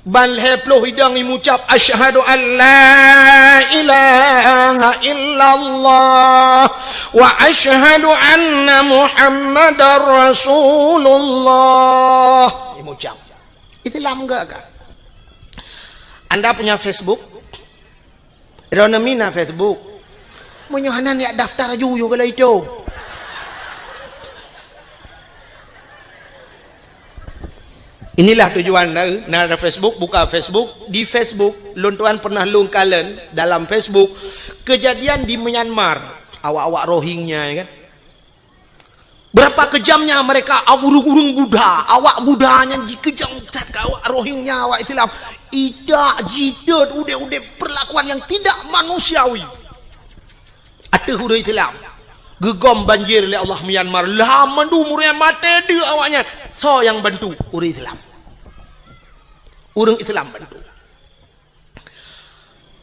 Ban lhée ploh idang imucap, "Asyhadu an la ilaha illallah wa asyhadu anna Muhammadar Rasulullah." Imucap. Islam gak kan? Anda punya Facebook? Droeneuh mina Facebook. Meunyoe hana niat daftar aju yue galai itu. Inilah tujuan na, na ada Facebook, buka Facebook. Di Facebook, lôn tuan pernah lôn kalon dalam Facebook kejadian di Myanmar, awak-awak Rohingya ya kan. Berapa kejamnya mereka, ureuëng-ureuëng Buddha, awak Buddha nyang jikeujam that keu awak Rohingya, awak Islam. Idak jitot udeb-udeb perlakuan yang tidak manusiawi ateueh ureuëng Islam. Geugom banjir lé Allah Myanmar, lam mandum ureuëng maté deuek awaknyan. Soe nyang bantu? Ureuëng Islam. Ureuëng Islam bantu.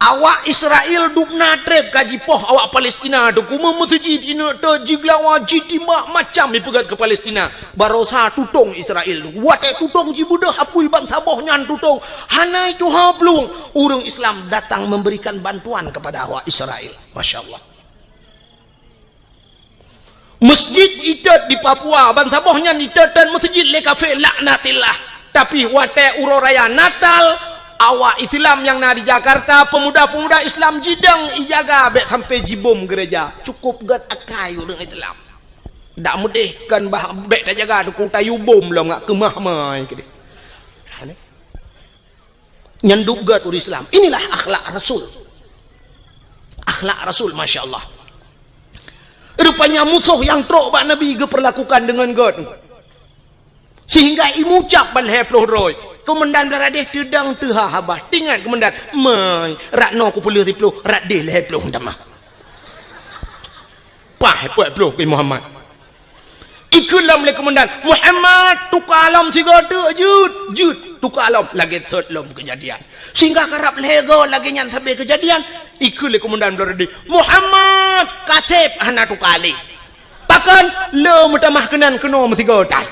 Awak Israel dubna treb ka jipoh awak Palestina tu, kume meuseujid ineuk teuk jiglawa jitimbak macam ipeugét keu Palestina. Barosa tutong Israel tu. Watée tutong jibeudôh apui bansaboh nyan tutong, hana tuha plueng. Ureuëng Islam datang memberikan bantuan kepada awak Israel. Masya Allah. Masjid itot di Papua, bansaboh nyan itot dan masjid lé kafé laknatillah. Tapi watée uroe raya Natal, awak Islam nyang na di Jakarta, pemuda-pemuda Islam jidong ijaga bék sampai jibom gereja. Cukup gét akai ureuëng Islam. Dak meudeh kan bah bék tajaga teungku tayue bom lom ngak keumah mai keudeh. Nyan dub gét ureuëng Islam. Inilah akhlak Rasul. Akhlak Rasul, masya Allah. Rupanya musoh nyang trok bak Nabi geupeurlakukan deungon gét. Sehingga imucap ban lhée ploh droe. Keumandan Beuladeh teudong teuha haba. Tingat keumandan, "Mai, rat noe kupeuleueh siploh, rat deh lhée ploh tamah." Pah, peuet ploh keu Muhammad. Ikheun lom lé keumandan, "Muhammad, tuka lom sigoe teuk, jeuet, jeuet, tuka lom." Lagée sot lom keujadian. Sehingga karab lhée goe lagée nyan sabe keujadian, ikheun lé keumandan Beuladeh, "Muhammad, kaseb hana tuka lé." Pakon? "Le meutamah keunan keunoe meusigoe that."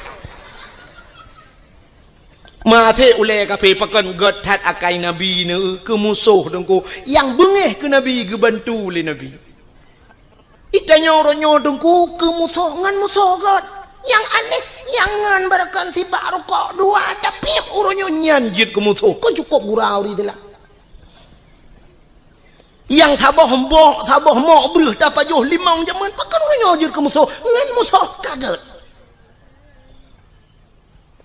Maté ulée kafé pakon gét that akai Nabi neu keu musoh teungku nyang beungéh keu Nabi geubantu lé Nabi. Itanyoe uroe nyoe teungku keu musoh ngon musoh gét. Nyang aneh, nyang ngon beureukan sibak rukok dua, tapi uroe nyoe nyan jeuet keu musoh. Kon cukup gura ureuëng Islam. Nyang saboh mbok, saboh mok breuh tapajoh limong jameun, pakon uroe nyoe jeuet keu musoh ngon musoh ka gét.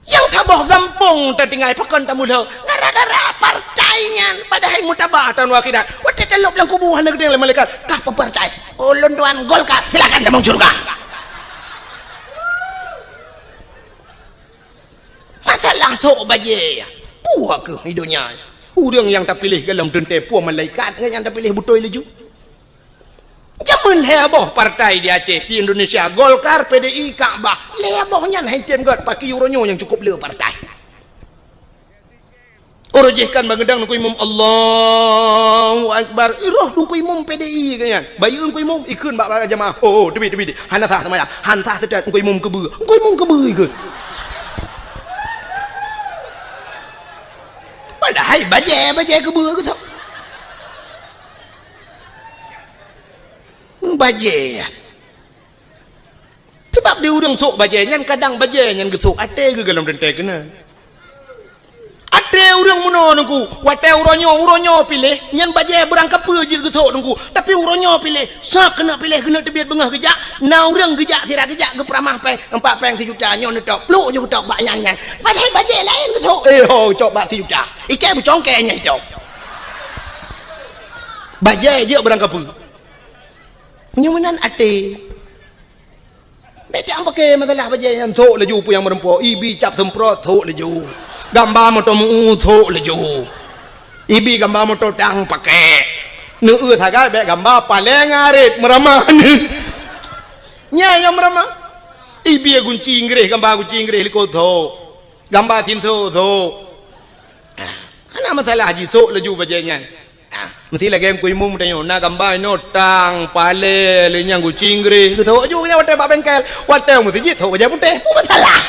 Nyang saboh gampông tatinggai pakon tamulhô gara-gara partai nyan, padahai mutaba taun akhirat. Watée talop lam kubu hana geudeng lé malaikat, "Kah peue partai?" "Ulôn tuan Golkar." "Silakan tamong syeuruga." Masalah sok bajée, peue keuh di donya? Ureuëng nyang tapiléh golom teuntée peue malaikat ngon nyang tapiléh beutôi laju? Jameun lhèe boh partai di Aceh, di Indonesia, Golkar, P D I, Ka'bah. Lhèe boh nyan hai tem gèt, pakri uroe nyoe nyang cukup le partai. Uroe jih kan bangeudang Teungku Imum, "Allahu Akbar." Roh Teungku Imum P D I kan nyan. Bayeue Teungku Imum, ikheun bak, bak jamaah. "Oh, oh, teubiet, teubiet. Hana sah seumayang. Hana sah seutôt Teungku Imum keubeue." Teungku Imum keubeue ikheun. Padahai bajèe, bajèe keubeue keu soe? Bajèe nyan. Sabab di ureueng sôk bajèe nyan, kadang bajèe nyan geusôk até geuh golom teuntèe keunan. Até ureueng meunoe Teungku, watèe uroe nyoe, uroe nyoe piléh, nyan bajèe beurangkapeue jeuet geusôk Teungku. Tapi uroe nyoe piléh, soe keuneuk piléh, keuneuk teubiet beungoh geujak, na ureueng geujak, sira geujak geupeuramah pèng, empat pèng sijuta, nyoe neutôk, plôk ju geutôk bak nyang nyan. Padahai bajèe laén geusôk, eh, ho, cok bak sijuta. Ikèe beucongkèe nyan itôk. Bajèe jeuet beurangkapeue. Nyoe meunan até. Bèk teuang paké masalah bajèe nyan, sôk laju peue nyang meurumpok, ibi cap seumprot, sôk laju. Gamba moto meu-eu, sôk laju. Ibi gamba moto tang paké. Neueu sagai bèk gamba paleng arit meuramah. Nyan nyang meuramah. Ibi gunci Inggréh, gamba gunci Inggréh likot, sôk. Gamba sinso, sôk. Ah, hana masalah jisôk laju bajèe nyan. Ah, meusti lagèe Teungku Imum tanyoe, na gamba inoe tang, paleng, lé nyang gunci Inggréh, geusôk laju watèe bak bengkel, watèe meuseujid sôk bajèe putéh, peue masalah?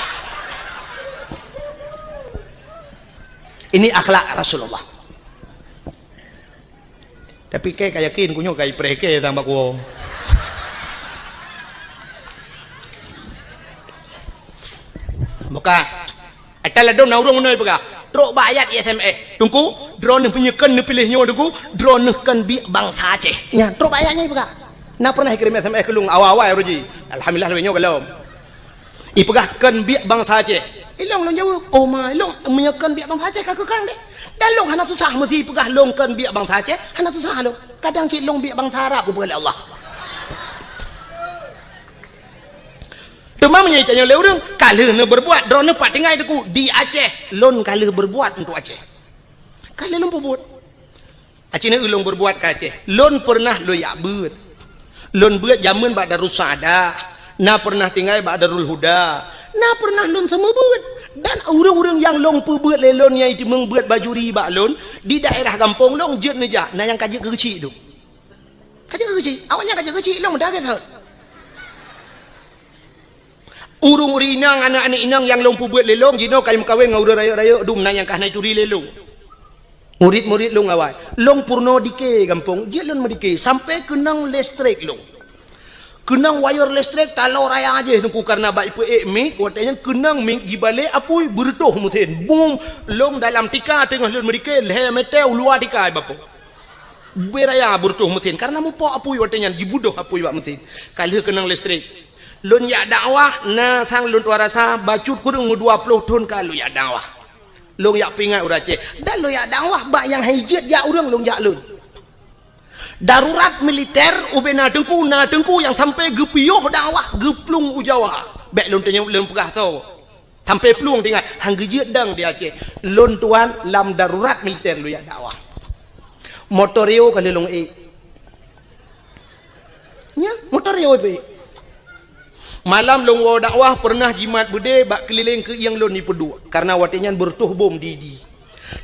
Ini akhlak Rasulullah. Tapi kèe ka yakin, ku nyoe ka ipreh kèe tang bak kuwoe. Buka. Ata ladôm na ureueng meunoe peugah, trok bak ayat S M S. "Teungku, droeneuh meunyoe kön neupiléh nyoe Teungku, droeneuh kön biek bansa Aceh." Nyan, trok bak ayat nyan peugah. Na pernah ikirém S M S keu lôn awai-awai uroe jih. Alhamdulillah, lagèe nyoe golom. Ipeugah kön biek bansa Aceh. Ilôn lôn jaweueb, "Oh ma, ilôn meunyoe kön biek bansa Aceh ka keu kang deh." Dan lôn hana susah meusi peugah lôn kön biek bansa Aceh, hana susah lôn. Kadang cit lôn biek bansa Arab geupeugah lé Allah. Teuma meunyoe tanyoe lé ureueng, ka lheueh neubeurbuat, droeneuh pat tinggai Teungku, di Aceh, lôn ka lheueh beurbuat untuk Aceh. Ka lheueh lôn peubuet. Aci neu lôn beurbuat ka Aceh. Lôn peureunah lôn jak beuet. Lôn beuet jameun bak Darussaada. Na peureunah tinggai bak Darul Huda. Na peureunah lôn seumeubeuet. Dan ureueng-ureueng nyang lôn peubeuet lé lôn nyang jiteumeung beuet bajuri bak lôn, di daerah gampông lôn jeuet neujak, na nyang ka jeuet keu geuchik dum. Ka jeuet keu geuchik. Awaknyan ka jeuet keu geuchik, lôn meudagai saut. Ureueng-ureueng inong, aneuk-aneuk inong nyang lôn peubeuet lé lôn, jinoe ka meukawen ngon ureueng rayeuk-rayeuk dum, na nyang ka hana jituri lé lôn. Murit-murit lôn awai. Lôn peurunoe dike gampông, jeuet lôn meudike, sampoe keunong listrik lôn. Keunong wayeur listrik taloe raya jih Teungku, kareuna bak ipeuék mik, watèe nyan keunong mik jibalek apui, beureutôh meusén. Bum! Lôn dalam tika teungoh lôn meudike, lhèe mètè u luwa tika jibapoe. Beu raya beureutôh meusén, kareuna mupok apui watèe nyan, jibeudôh apui bak meusén. Ka lheueh keunong listrik. Lôn jak dakwah, na sang lôn tuan rasa, bacut kureueng meudua ploh thon ka lôn jak dakwah. Lôn jak peuingat ureueng Aceh. Dan lôn jak dakwah bak nyang han jeuet jak ureueng lôn jak lôn. Darurat militer ubena teungku, na teungku nyang sampoe geupiôh dakwah geuplueng u Jawa. Bèk lôn tanyong lôn peugah soe. Sampoe plueng teuingat, han geujeuet dong di Aceh. Lôn tuan lam darurat militer lôn jak dakwah. Motor Rio ka lheueh lôn ék. Nya, motor Rio ék. Malam lôn woe dakwah peureunah jimat beudé bak keulileng keuieng lôn jipeuduek. Kareuna watèe nyan beureutoh bom di, di.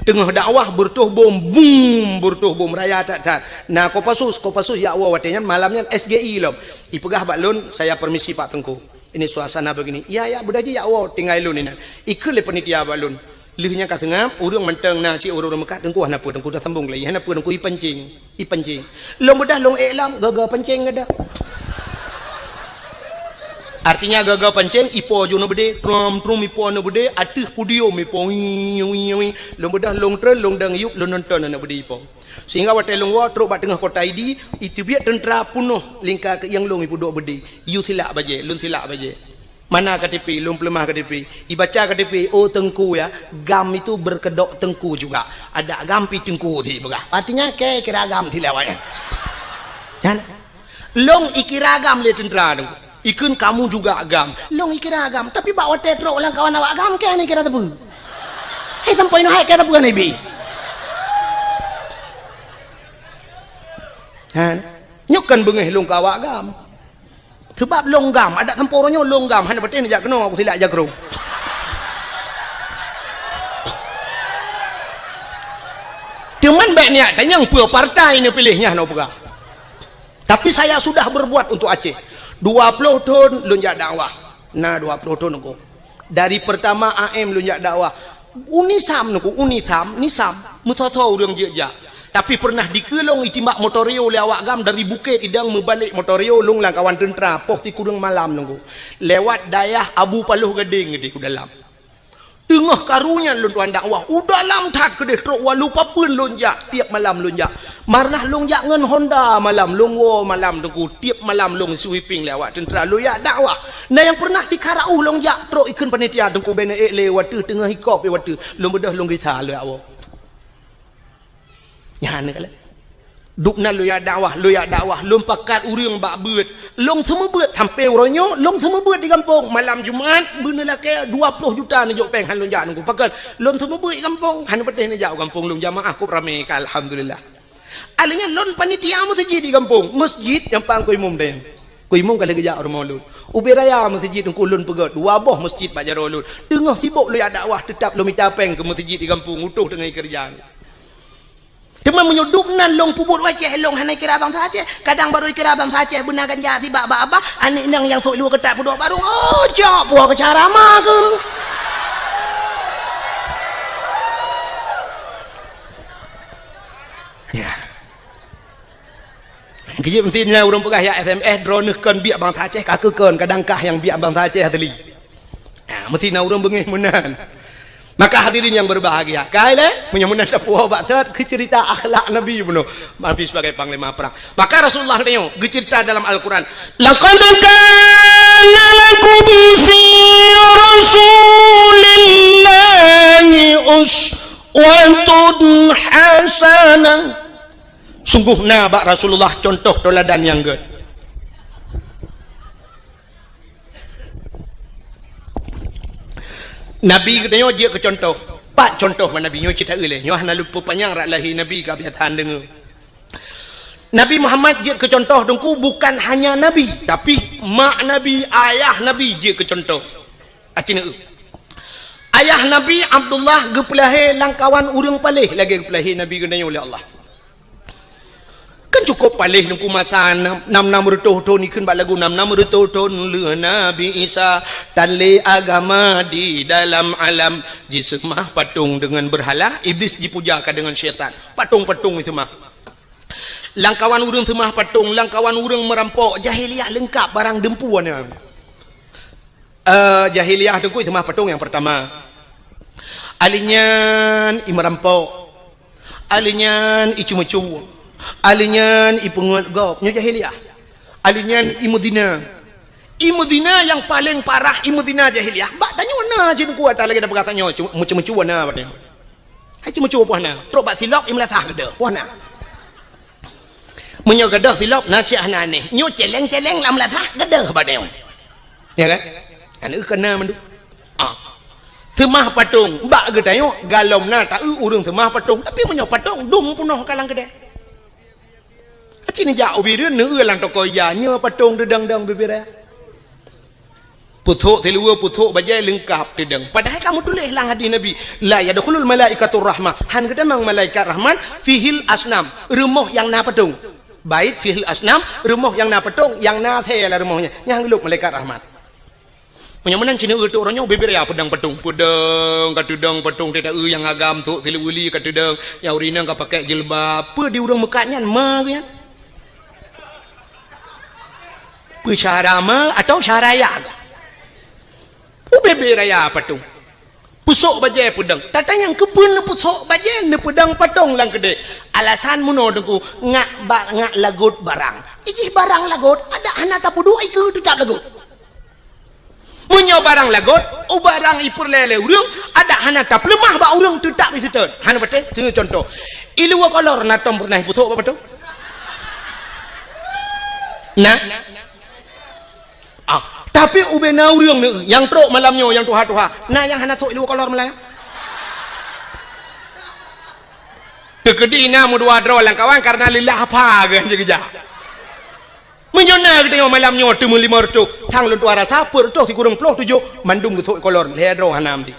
Teungoh dakwah beureutoh bom, bum, beureutoh bom raya that-that. Na Kopassus, Kopassus jak woe watèe nyan, malam nyan S G I lom. Ipeugah bak lôn, "Saya permisi Pak Teungku. Ini suasana begini." "Iya, iya, beudôh jih jak woe, tinggai lôn inan." Ikheun lé panitia bak lôn. Lheueh nyan ka seungab, ureueng mantong na cit ureueng-ureueng meukat, "Teungku hana peue, Teungku dah sambong lagi, hana peue, Teungku ipancing, ipancing." Lôn beudôh lôn ék lom, gaga pancing geudah. Artinya gaga pancing, ipo ju na beudé, trom, trom ipo na beudé, ateueh podium ipo, wii, wii, wii. Lôn beudôh lôn treun, lôn dong yup, lôn nonton aneuk beudé ipo. Sehingga watèe lôn woe trok bak teungoh kota Idi, iteubiet teuntra peunoh lingka keuieng lôn ipeuduek beudé. Yue silak bajèe, lôn silak bajèe. Mana K T P, lôn peuleumah K T P. Ibaca K T P, "Oh Teungku ya, GAM itu berkedok Teungku juga. Ada GAM pi Teungku," si peugah. Artinya, kèe kira GAM silak awaknyan. Nyan. Lôn ikira GAM lé teuntra Teungku. Ikheun, "Kamu juga GAM." Lôn ikira GAM, tapi bak watèe trok lam kawan awak GAM, kèe hana ikira sapeue. Hai sampoe nyoe hai kèe sapeue hana ibi. Ha. Nyoe kan beungéh lôn keu awak GAM. Sebab lôn GAM, adak sampoe uroe nyoe lôn GAM, hana patéh neujak keunoe, aku silak jakrong. Teuma bék niat tanyong peue partai neupiléh, nyan hana peugah. Tapi saya sudah berbuat untuk Aceh. Dua ploh thon lôn jak dakwah. Na dua ploh thon aku. Dari pertama A M lôn jak dakwah. UNISAM aku, UNISAM, NISAM. Meusoe-soe ureuëng jeuet jak. Tapi pernah dikeue lôn itimbak motor yo lé awak GAM dari Bukét Idong meubalek motor yo lôn lam kawan teuntra poh sikureueng malam lôn aku. Lewat dayah Abu Paloh Gadeng di dalam. Teungoh karu nyan lôn tuan dakwah, u dalam that keudeh trok walu papeuen lôn jak, tiep malam lôn jak. Marnah lôn jak ngon Honda malam, lôn woe malam teungku, tiep malam lôn sweeping lé awak teuntra lôn jak dakwah. Na nyang pernah sikara uh lôn jak trok ikheun panitia teungku bèk neuék lé wateuh teungoh ikop wateuh, lôn beudôh lôn gisa lôn jak woe. Nyan ka lheueh. Duek nan lôn jak dakwah, lôn jak dakwah, lôn pakat ureuëng bak beuet. Lôn seumeubeuet sampoe uroe nyoe, lôn seumeubeuet di gampông. Malam Jumat, beuneulakée dua ploh juta neujok péng han lôn jak nunggu. Pakon, lôn seumeubeuet di gampông, hana patéh neujak u gampông lôn jamaah kôb ramé ka, alhamdulillah. Alheuh nyan lôn panitia meuseujid di gampông, meuseujid nyang pang keu imum deh. Keu imum ka lheueh geujak u rumoh lôn. Ubé raya meuseujid teungku lôn peugöt, dua boh meuseujid bak jaroe lôn. Teungoh sibok lôn jak dakwah, teutap lôn mita péng keu meuseujid di gampông, utoh teungoh keureuja. Teuma meunyoe duek nan lôn peubuet u Aceh, lôn hana kira bansa Aceh. Kadang barô kira bansa Aceh beuna ganja sibak bak abah, aneuk inong nyang sôk luwa keutat peuduek barong. Oh, cok puwoe keu cara ma keuh. Ya. Keujeuet meusti na ureuëng peugah ya S M S, droeneuh kon biek bansa Aceh, ka keuh kon, kadang kah nyang biek bansa Aceh asli. Ha, meusti na ureuëng beungéh meunan. Maka hadirin yang berbahagia, kai lé, meunyoe meunan sapeue bak sot keu cerita akhlak Nabi bunoe, Nabi sebagai panglima perang. Maka Rasulullah nyoe geucerita dalam Al-Quran, "Laqad kana lakum fi Rasulillahi uswatun hasanah." Sungguh na bak Rasulullah contoh teuladan nyang gét. Nabi geutanyoe jeuet keu contoh. Pat contoh bak Nabi nyoe cit taeu lé. Nyoe hana lôn peupanyang rak lahé Nabi ka biasa deungoe. Nabi Muhammad jeuet keu contoh teungku bukan hanya Nabi, tapi mak Nabi, ayah Nabi jeuet keu contoh. Aci neu. Ayah Nabi Abdullah geupeulahé lamkawan ureuëng paléh lagée geupeulahé Nabi geutanyoe lé Allah. Kan cukup paléh nungku masa nam nam reutôh thon ikheun bak lagu nam nam reutôh thon lheueh Nabi Isa tan lé agama di dalam alam jiseumah patong deungon beurhala, Iblis jipuja ka deungon syaitan. Patong-patong jiseumah. Lamkawan ureuëng seumah patong, lamkawan ureuëng meurampok, jahiliyah leungkap barang deumpu nyan. Eh, jahiliyah teungku seumah patong nyang pertama. Alinyan i meurampok. Alinyan i ceumeucue. Alinyan i peungeut gob. Nyoe jahiliyah. Alinyan i meuzina. I meuzina nyang paleng parah i meuzina jahiliyah. Bak tanyoe na cit teungku ata lagée na peugah tanyoe meuceumeucue na bak tanyoe. Hai ceumeucue poh na. Trok bak silop i meulasah geude poh na. Meunyoe gadôh silop na cit hana aneh. Nyoe celeng-celeng lam lasah gadôh bak dayong. Ya kan? Aneuk keu na mandum. Ah. Seumah patong bak geutanyoe galom na taeu ureuëng seumah patong. Tapi meunyoe patong dum peunoh ka lam keudè. Aci neujak ubé deuh neueu lam toko ija nyoe patong deudang-dang bibir raya. Pusok siluweue, pusok bajée leungkap teudong. Padahai ka meutuléh lam hadis Nabi, "La yadkhulul malaikatur rahmah." Han geutamong malaikat rahmat fihil asnam, rumoh nyang na patong. Bait fihil asnam, rumoh nyang na patong, nyang na asée lam rumoh nyan. Nyang geulok malaikat rahmat. Meunyoe meunan cit neu eutok uroe nyoe bibir ya peudong patong. Peudong ka teudong patong teuta eu nyang agam sok siluweue li ka teudong, nyang ureuëng inong ka pakai jilbab. Peue di ureuëng meukat nyan ma geuh nyan? Peue syara ma atau syara ya? Ubé-bé raya patong. Pusok bajée peudong. Tatanyong keupeue neupusok bajée neupeudong patong lam keudè. Alasan meunoe teungku, ngak ba-, ngak lagot barang. Ijih barang lagot, adak hana tapeuduek ikeue teutap lagot. Meunyoe barang lagot, u barang ipeureulée lé ureuëng, adak hana tapeuleumah bak ureuëng teutap iseutôt. Hana patéh, seuneu contoh. Iluwa kolor na tom peureunah ipusok bak patong? Na? Ah, tapi ubé na ureuëng neu nyang trok malam nyoe nyang tuha-tuha, na nyang hana sok iluwa kolor malam nyoe? Teukeudi na meudua droe lam kawan karena lillah apa geuh jeuet geujak. Meunyoe na geutanyoe malam nyoe teumeulimong reutôh, sang lôn tuan rasa peuet reutôh sikureueng ploh tujoh, mandum geusok kolor, lhèe droe hana meuti.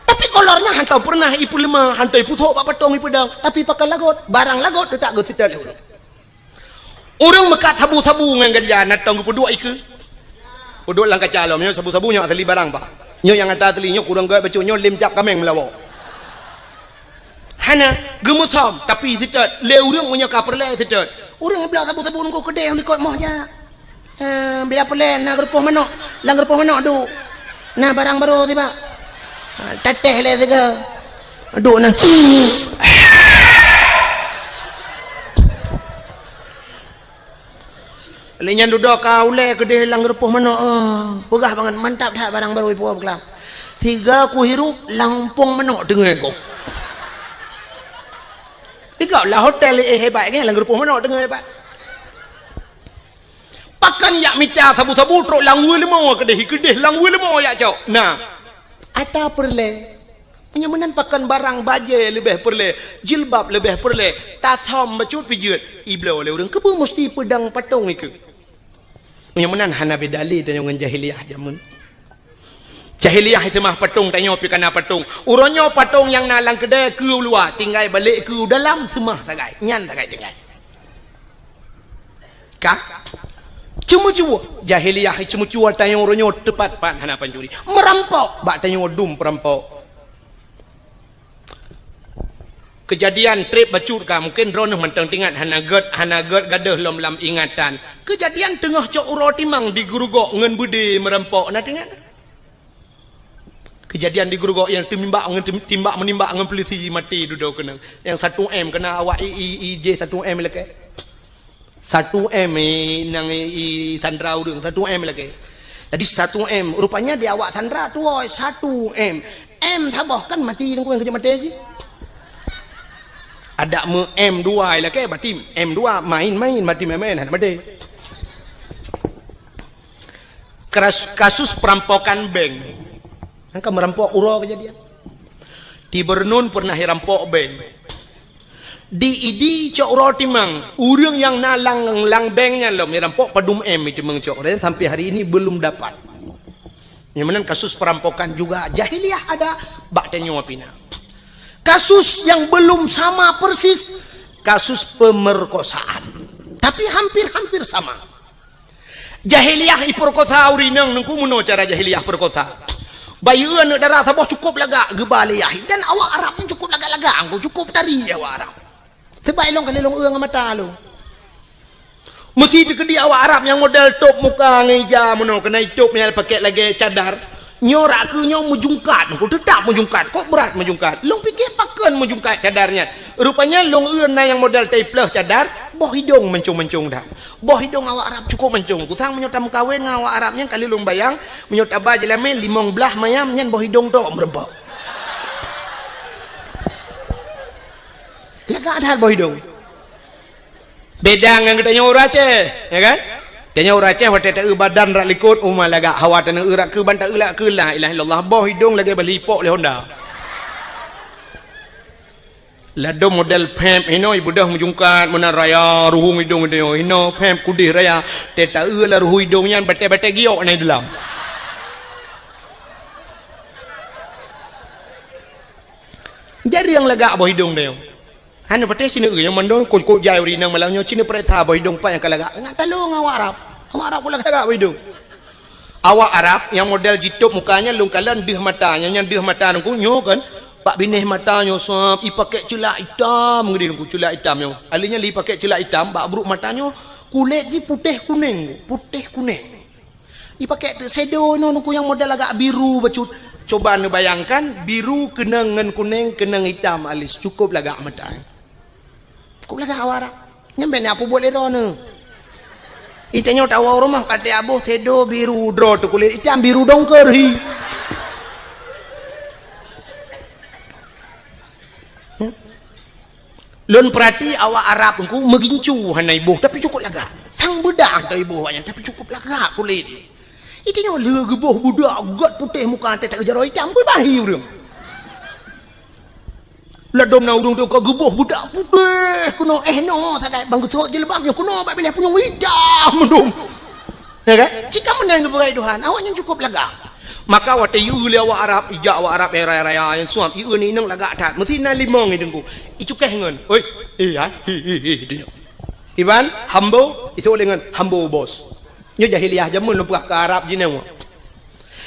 Tapi kolor nyan hana peureunah ipeuleumah, hana ipeusok bak patong ipeudong, tapi pakon lagot, barang lagot teutak geuseutôt lé ureueng. Ureueng meukat sabu-sabu ngon ganja, na tông geupeuduek ikeue. Peuduek lam kaca lom, nyoe sabu-sabu nyoe asali barang bah. Nyoe nyang ata asali, nyoe kureueng gèt bacut, nyoe lem cap kaméng meulawoe. Hana, geumeusom, tapi seutôt. Lé ureueng meunyoe ka peureulèe seutôt. Ureueng bloe sabu-sabu ngon keudéh likot moh jak. Eh, biar peureulèe na geurupoh manok, lam geurupoh manok duek. Na barang barô tibak. Ha, tatéh lé sigoe. Duek na. Lé nyan dudoe ka ulèe keudéh lam geurupoh manok, eh, peugah bangat mantap that barang barô ipuwoe beuklaim. Sigoe kuhirup lam umpung manok teungoh gob. Tiga lah hotel, eh, hebat kan, lam geurupoh manok teungoh hebat. Pakon jak mita sabu-sabu trok lam weue leumo keudéh, keudéh lam weue leumo jak cok. Nah, ata peureulèe. Meunyoe meunan pakon barang bajèe leubeh peureulèe, jilbab leubeh peureulèe, tasam bacut pijeut, ibloe lé ureueng keupeue musti peudong patong ikeue. Meunyoe meunan hana beda lé tanyoe ngon jahiliyah jameun. Jahiliyah seumah patong, tanyoe pih kana patong. Uroe nyoe patong nyang na lam keudè keu u luwa, tinggai balek keu u dalam seumah sagai. Nyan sagai tinggai. Ka? Ceumeucue. Jahiliyah ceumeucue, tanyoe uroe nyoe teupat-pat hana pancuri. Meurampok, bak tanyoe dum peurampok. Keujadian trép bacut ka, mungken droeneuh mantong teuingat, hana gèt, hana gèt gadôh lom lam ingatan. Keujadian teungoh cok uroe timang di Geurugok ngon beudé meurampok, na teuingat? Keujadian di Geurugok nyang teumimbak ngon tim-, timbak meunimbak ngon peulisi maté dudoe keunong. Nyang satu M keuna awak i, i, i jih satu M lakèe. Satu M, eh, nyang, eh, i sandra ureueng, satu M lakèe. Jadi satu M, rupanya di awak sandra tuwoe satu M. M saboh kan maté, nungku nyang keujeuet maté cit. Adak meu M dua lakèe, berarti M dua, main-main, berarti main-main, hana maté. Kras-, kasus perampokan bank. Nyang ka meurampok uroe keujadian. Di Beureunuen peureunah jirampok bank. Di Idi cok uroe timang, ureueng nyang na lam, lam bank nyan lom, nyang rampok padum M itu meungcok, dan sampai hari ini belum dapat. Nyang meunan kasus perampokan juga jahiliyah ada, bak tanyoe pih na. Kasus yang belum sama persis, kasus pemerkosaan. Tapi hampir-hampir sama. Jahiliyah ipeurkosa ureueng inong, nungku meunoe cara jahiliyah peurkosa. Bayeue aneuk dara saboh cukôp lagak geuba lé Yahya, dan awak Arab nyan cukôp lagak-lagak, nungku cukôp tari awak Arab. Sebab ilong kali ilong eu ngon mata lôn. Meusi teukeudi awak Arab nyang model tôp muka ngon ija meunoe, keunan tôp nyang pakèk lagèe cadar. Nyoe rak keu nyoe meujungkat, nungku teutap meujungkat, kok brat meujungkat. Lôn pike pakon meujungkat cadar nyan. Rupanya lôn eu na nyang model taipleuh cadar, boh idong mancong-mancong that. Boh idong awak Arab cukôp mancong. Kusang meunyoe tameukawen ngon awak Arab nyan, kali lôn bayang, meunyoe taba jeulamé limong blaih mayam nyan boh idong tok meureumpok. Lagak that boh idong. Beda ngon geutanyoe ureueng Aceh, ya kan? Tanyoe ureueng Aceh watèe taeu badan rak likot, uma lagak, hawa taneuk eu rak keu ban taeu rak keu la ilaha illallah, boh idong lagèe bali ipok lé honda. Ladôm model pèp hinoe ibeudôh meujungkat meunan raya ruhueng idong, hinoe pèp kudeh raya. Teuta eu lam ruhueng idong nyan batèe-batèe giok na di dalam. Jareueng lagak boh idong tanyoe. Hana patéh sineuk eu nyang mandum kok-kok jai ureueng inong malam nyoe sineuk pareksa boh idong pat nyang ka lagak. Ngat talong awak Arab. Awak Arab pun lagak boh idong. Awak Arab nyang model jitôp muka nyan lôn kalon deuh mata, nyang nyan deuh mata nungku nyoe kan, bak binéh mata nyoe sab, ipakèk ceulak itam, ngeudeh nungku ceulak itam nyoe. Alèh nyan lé ipakèk ceulak itam, bak brôk mata nyoe kulét jih putéh kunéng, putéh kunéng. Ipakèk teuk shadow nyoe nungku nyang model agak biru bacut. Coba neubayangkan, biru keunong ngon kunéng, keunong itam alèh, cukôp lagak mata. Cukôp lagak awak Arab. Nyan bèk na peubuet lé droeneuh. Itanyoe tawoe rumoh ka teuaboh shadow biru droe teuh kulét itam biru dongker hi. Lôn peurati awak Arab nungku meugincu hana iboh tapi cukôp lagak. Sang beudang teuh iboh awak nyan tapi cukôp lagak kulét. Itanyoe lé geuboh budak gèt putéh muka teuh jaroe itam beubahi ureueng. Ladôm na ureuëng teuka geuboh budak putéh keunoe, eh, noe sagai bang geusot jilbab nyoe keunoe bak binéh punyueng itam mandum. Ya kan? Cit ka meunan geupeugah Tuhan, awaknyan cukup lagak. Maka watée ieu lé awak Arab, ijak awak Arab, eh, raya-raya nyang suam, ieu ni inong lagak that. Meusti na limong i teungku. Icukéh ngon, "Oi, eh, hai, hi, hi, hi," itu nyoe. Iban, hambo, itu lé ngon hambo bos. Nyoe jahiliyah jameun lôn peugah keu Arab jinoe.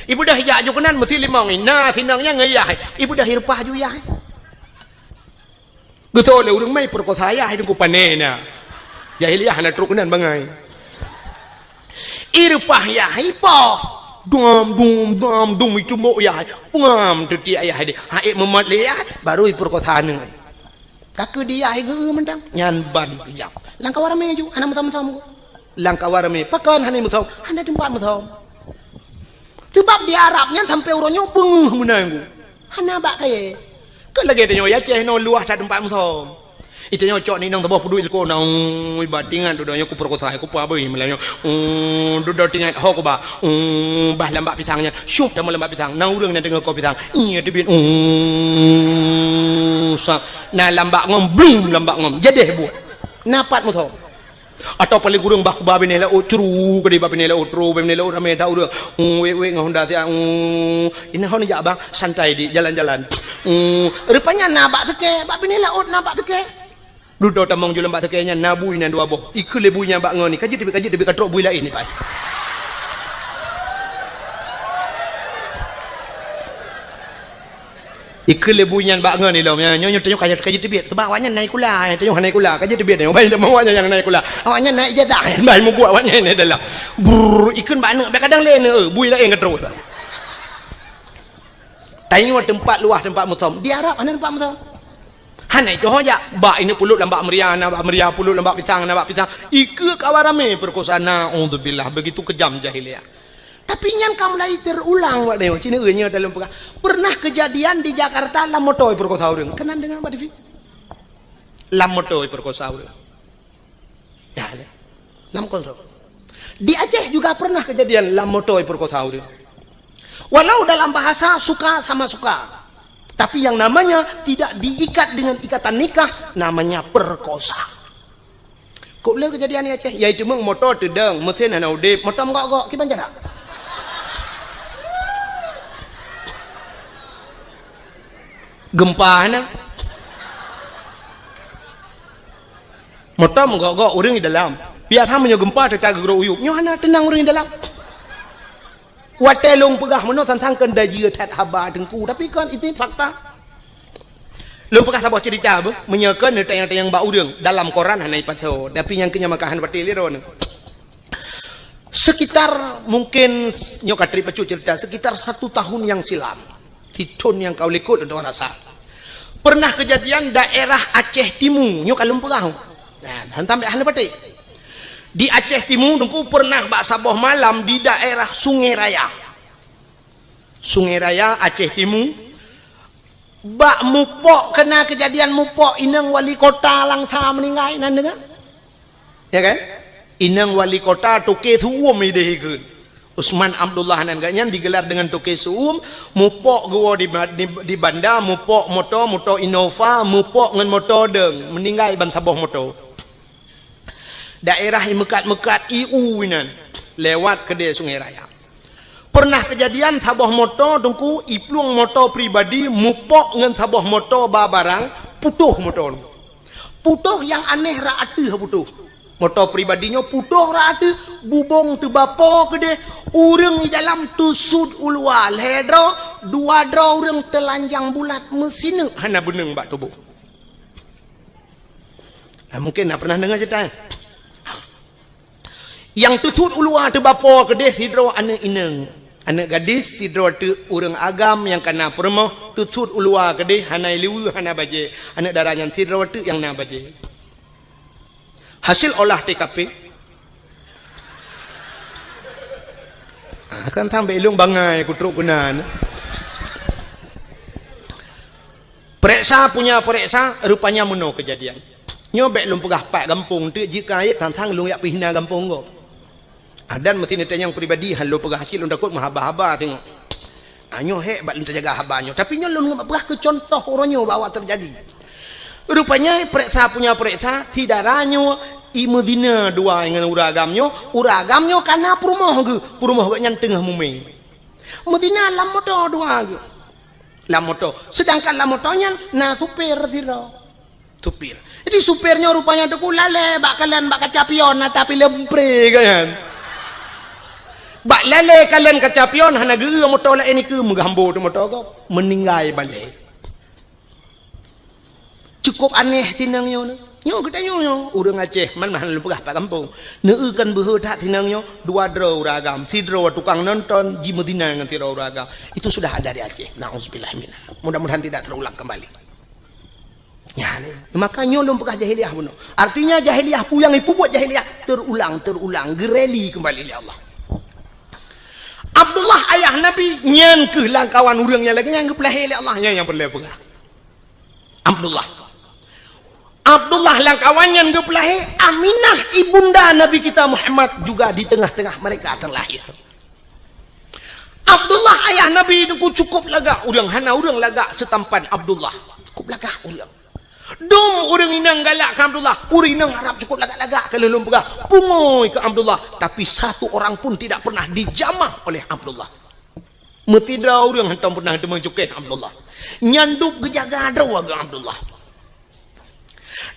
Ibeudôh ijak ju keunan meusti limong i, na sinong nyan ngon yah. Ibeudôh ireupah ju yah. Geutô lé ureuëng mai peurekosa yah, i teungku pané na. Jahiliyah hana trok keunan bangai. Ireupah yah, ipoh. Dum, dum, dum, dum, icumbok yah. Pengam teutiek yah deh. Hai meumat lé yah, baru ipeurekosa aneuk. Ka keu di yah geu mantong. Nyan ban keujam. Lam kawan ramé ju, hana meusom-som. Lam kawan ramé, pakon hana meusom? Hana teumpat meusom. Sebab di Arab nyan sampai uroe nyoe beungeuh meunan. Hana bak kayée. Keu lagée tanyoe Aceh nyoe luwah that teumpat meusom. Itanyoe cok ni nang saboh peuduek ilko na, ui, ba tingat dudoe nyoe kupeurekosa, kupeuabui malam nyoe. Ui, dudoe tingat ho kuba. Ui, bah lam bak pisang nyan. Syup tamong lam bak pisang. Na ureuëng na deungoe ko pisang. Iya teubiet. Ui, sa. Na lam bak ngom, blum lam bak ngom. Jadeh buet. Na pat meusom. Atau paling kureueng bah kuba binéh laôt, curu keudeh bah binéh laôt, tro bah binéh laôt, ramé that ureuëng. Ui, wék, wék ngon honda siat. Ui, ini hon jak bang, santai di jalan-jalan. Ui, rupanya na bak seukée, bak binéh laôt na bak seukée. Dudoe tamong ju lam bak seukée nyan na bui nyan dua boh. Ikheun lé bui nyan bak ngon ni, ka jeuet teubiet, ka jeuet teubiet, ka trok bui laén ni pai. Ikheun lé bui nyan bak ngon ni lom, nyoe, nyoe, nyoe ka jeuet teubiet. Sebab awaknyan naik kula, nyoe hana naik kula, ka jeuet teubiet nyoe. Bai tamong awaknyan nyang naik kula. Awaknyan naik ijazah, bai mubuet awaknyan di dalam. Brrr, ikheun bak aneuk, kadang lé aneuk, bui laén ka trok. Tanyoe teumpat luwah teumpat meusom. Di Arab hana teumpat meusom. Hana itu ho jak. Bak ini puluk lam bak meuria, na bak meuria, puluk lam bak pisang, na bak pisang. Ikeu kawan ramé peurekosa, naudzubillah. Begitu kejam jahiliyah. Tapi nyan ka mulai terulang, Pak Neo. Cina nyoe dalam peugah. Pernah kejadian di Jakarta lam moto peurekosa ureuëng. Keunan deungoe bak T V. Lam moto peurekosa ureuëng. Ya, ya. Lam kontrol. Di Aceh juga pernah kejadian lam moto peurekosa ureuëng. Walau dalam bahasa suka sama suka, tapi yang namanya tidak diikat dengan ikatan nikah, namanya perkosa. Kok le kejadian di Aceh? Yaitu meng moto teudong, mesin hana udeb, moto menggok-gok, kiban cara? Gempa hana. Moto menggok-gok ureuëng di dalam. Biasa meunyoe gempa teuta geurok uyueb. Nyoe hana teunang ureuëng di dalam. Watée lôn peugah meunoe sang-sang keu dajie that haba teungku, tapi kan itu fakta. Lôn peugah saboh cerita beuh, meunyoe keu neutanyong-tanyong bak ureuëng dalam koran hana ipasoe, tapi nyang keu nyan maka hana patéh lé droeneuh. Sekitar mungkin nyoe ka trip bacut cerita, sekitar satu tahun yang silam, di thon nyang ka likot untuk rasa. Pernah kejadian daerah Aceh Timu, nyoe ka lôn peugah. Nah, hantam hana patéh. Di Aceh Timu, teungku pernah bak saboh malam di daerah Sungai Raya. Sungai Raya, Aceh Timu. Bak mupok, kena kejadian mupok, inong wali kota Langsa meninggai, nan deungoe? Ya kan? Inong wali kota Toke Su'um ideh ikheun. Usman Abdullah nan gobnyan digelar dengan Toke Su'um, mupok geuwoe di, di, di banda, mupok moto, moto Innova, mupok ngon moto dong, meninggai ban saboh moto. Daerah imeukat-meukat iu inan, lewat keudeh Sungai Raya. Pernah kejadian saboh moto teungku iplueng moto pribadi mupok ngon saboh moto ba barang, putôh moto nyoe. Putôh nyang aneh rak ateueh putôh. Moto pribadi nyoe putôh rak ateueh, bubong teubapo keudeh, ureuëng di dalam teusut u luwa lhée droe, dua droe ureuëng teulanjang bulat meusineuk hana beuneueng bak tuboh. Nah, mungkin na pernah deungoe cerita nyan. Nyang teusut u luwa teubapo keudeh sidroe aneuëk inong, aneuëk gadis sidroe teuk ureuëng agam nyang kana peurumoh teusut u luwa keudeh hana liweue hana bajée, aneuëk dara nyan sidroe teuk nyang na bajée. Hasil olah T K P. Ah, kan sampai ilong bangai kutrok keunan. Pereksa punya pereksa, rupanya meunoe kejadian. Nyoe bék lôn peugah pat gampông teuk jeuet keu ayat sang-sang lôn yak pihna gampông gob. Adan meusti neutanyong pribadi han lôn peugah cit lôn takot meuhaba-haba teungoh. Ah, nyoe hék bak lôn teujaga haba nyoe. Tapi nyoe lôn peugah keu contoh uroe nyoe bak awak teujadi. Rupanya, peuriksa punya peuriksa, si dara nyoe i meuzina dua ngon ureueng agam nyoe, ureueng agam nyoe kana peurumoh geuh, peurumoh geuh nyan teungoh mumé. Meuzina lam moto dua geuh. Lam moto. Sedangkan lam moto nyan na supir sidroe. Supir. Jadi supir nyoe rupanya teungku lalé bak kalon bak kaca pion ata pilem pre kan. Bak lalé kalon kaca pion hana geu moto laén nikeue meugambo teuh moto gob. Meuninggai balé. Cukup aneh sinang nyoe. Nyoe geutanyoe nyoe, ureueng Aceh, man hana lôn peugah pat gampông. Neueu kan beuhe that sinang nyoe, dua droe ureueng agam, sidroe tukang nonton, jimeuzina ngon sidroe ureueng agam. Itu sudah ada di Aceh. Nauzubillah minha. Mudah-mudahan tidak terulang kembali. Ya, ni. Maka nyoe lôn peugah jahiliyah bunoe. Artinya jahiliyah peue nyang ipubuet jahiliyah terulang, terulang, geureli kembali lé Allah. Abdullah ayah Nabi nyan keuh lam kawan ureueng nyang lagée nyan geupeulahé lé Allah, nyan nyang peureulée peugah. Abdullah. Abdullah lam kawan nyan geupeulahé, Aminah ibunda Nabi kita Muhammad juga di tengah-tengah mereka terlahir. Abdullah ayah Nabi teungku cukup lagak ureueng, hana ureueng lagak seutampan Abdullah. Cukup lagak ureueng. Dum ureueng inong galak keu Abdullah, ureueng inong Arab cukup lagak-lagak keu lôn peugah. Pungui keu Abdullah, tapi satu orang pun tidak pernah dijamah oleh Abdullah. Meusidroe ureueng hantom pernah teumeung cukéh Abdullah. Nyan dub geujaga droe geuh Abdullah.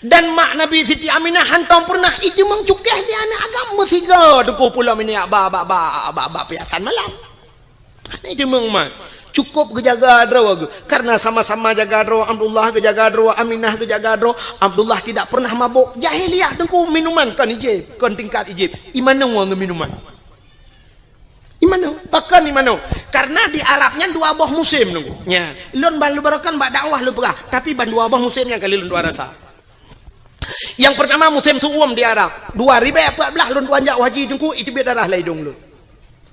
Dan mak Nabi Siti Aminah hantom pernah iteumeung cukéh lé aneuk agam meusigoe teungku pulo minyak ba, ba, ba, ba, ba piasan malam. Hana iteumeung mat. Cukup geujaga droe geuh. Karena sama-sama jaga droe, Abdullah geujaga droe, Aminah geujaga droe. Abdullah tidak pernah mabok. Jahiliyah teungku minuman kon ijép, kon tingkat ijép. Imanoe ngon minuman. Imanoe, pakon imanoe? Karena di Arab nyan dua boh musim nunggu. Nya, lôn ban lôn barokan bak dakwah lôn peugah, tapi ban dua boh musim nyang kali lôn tuan rasa. Yang pertama musim su'um di Arab. Dua ribèe empat belas lôn tuan jak haji teungku, iteubiet darah lam idong lôn.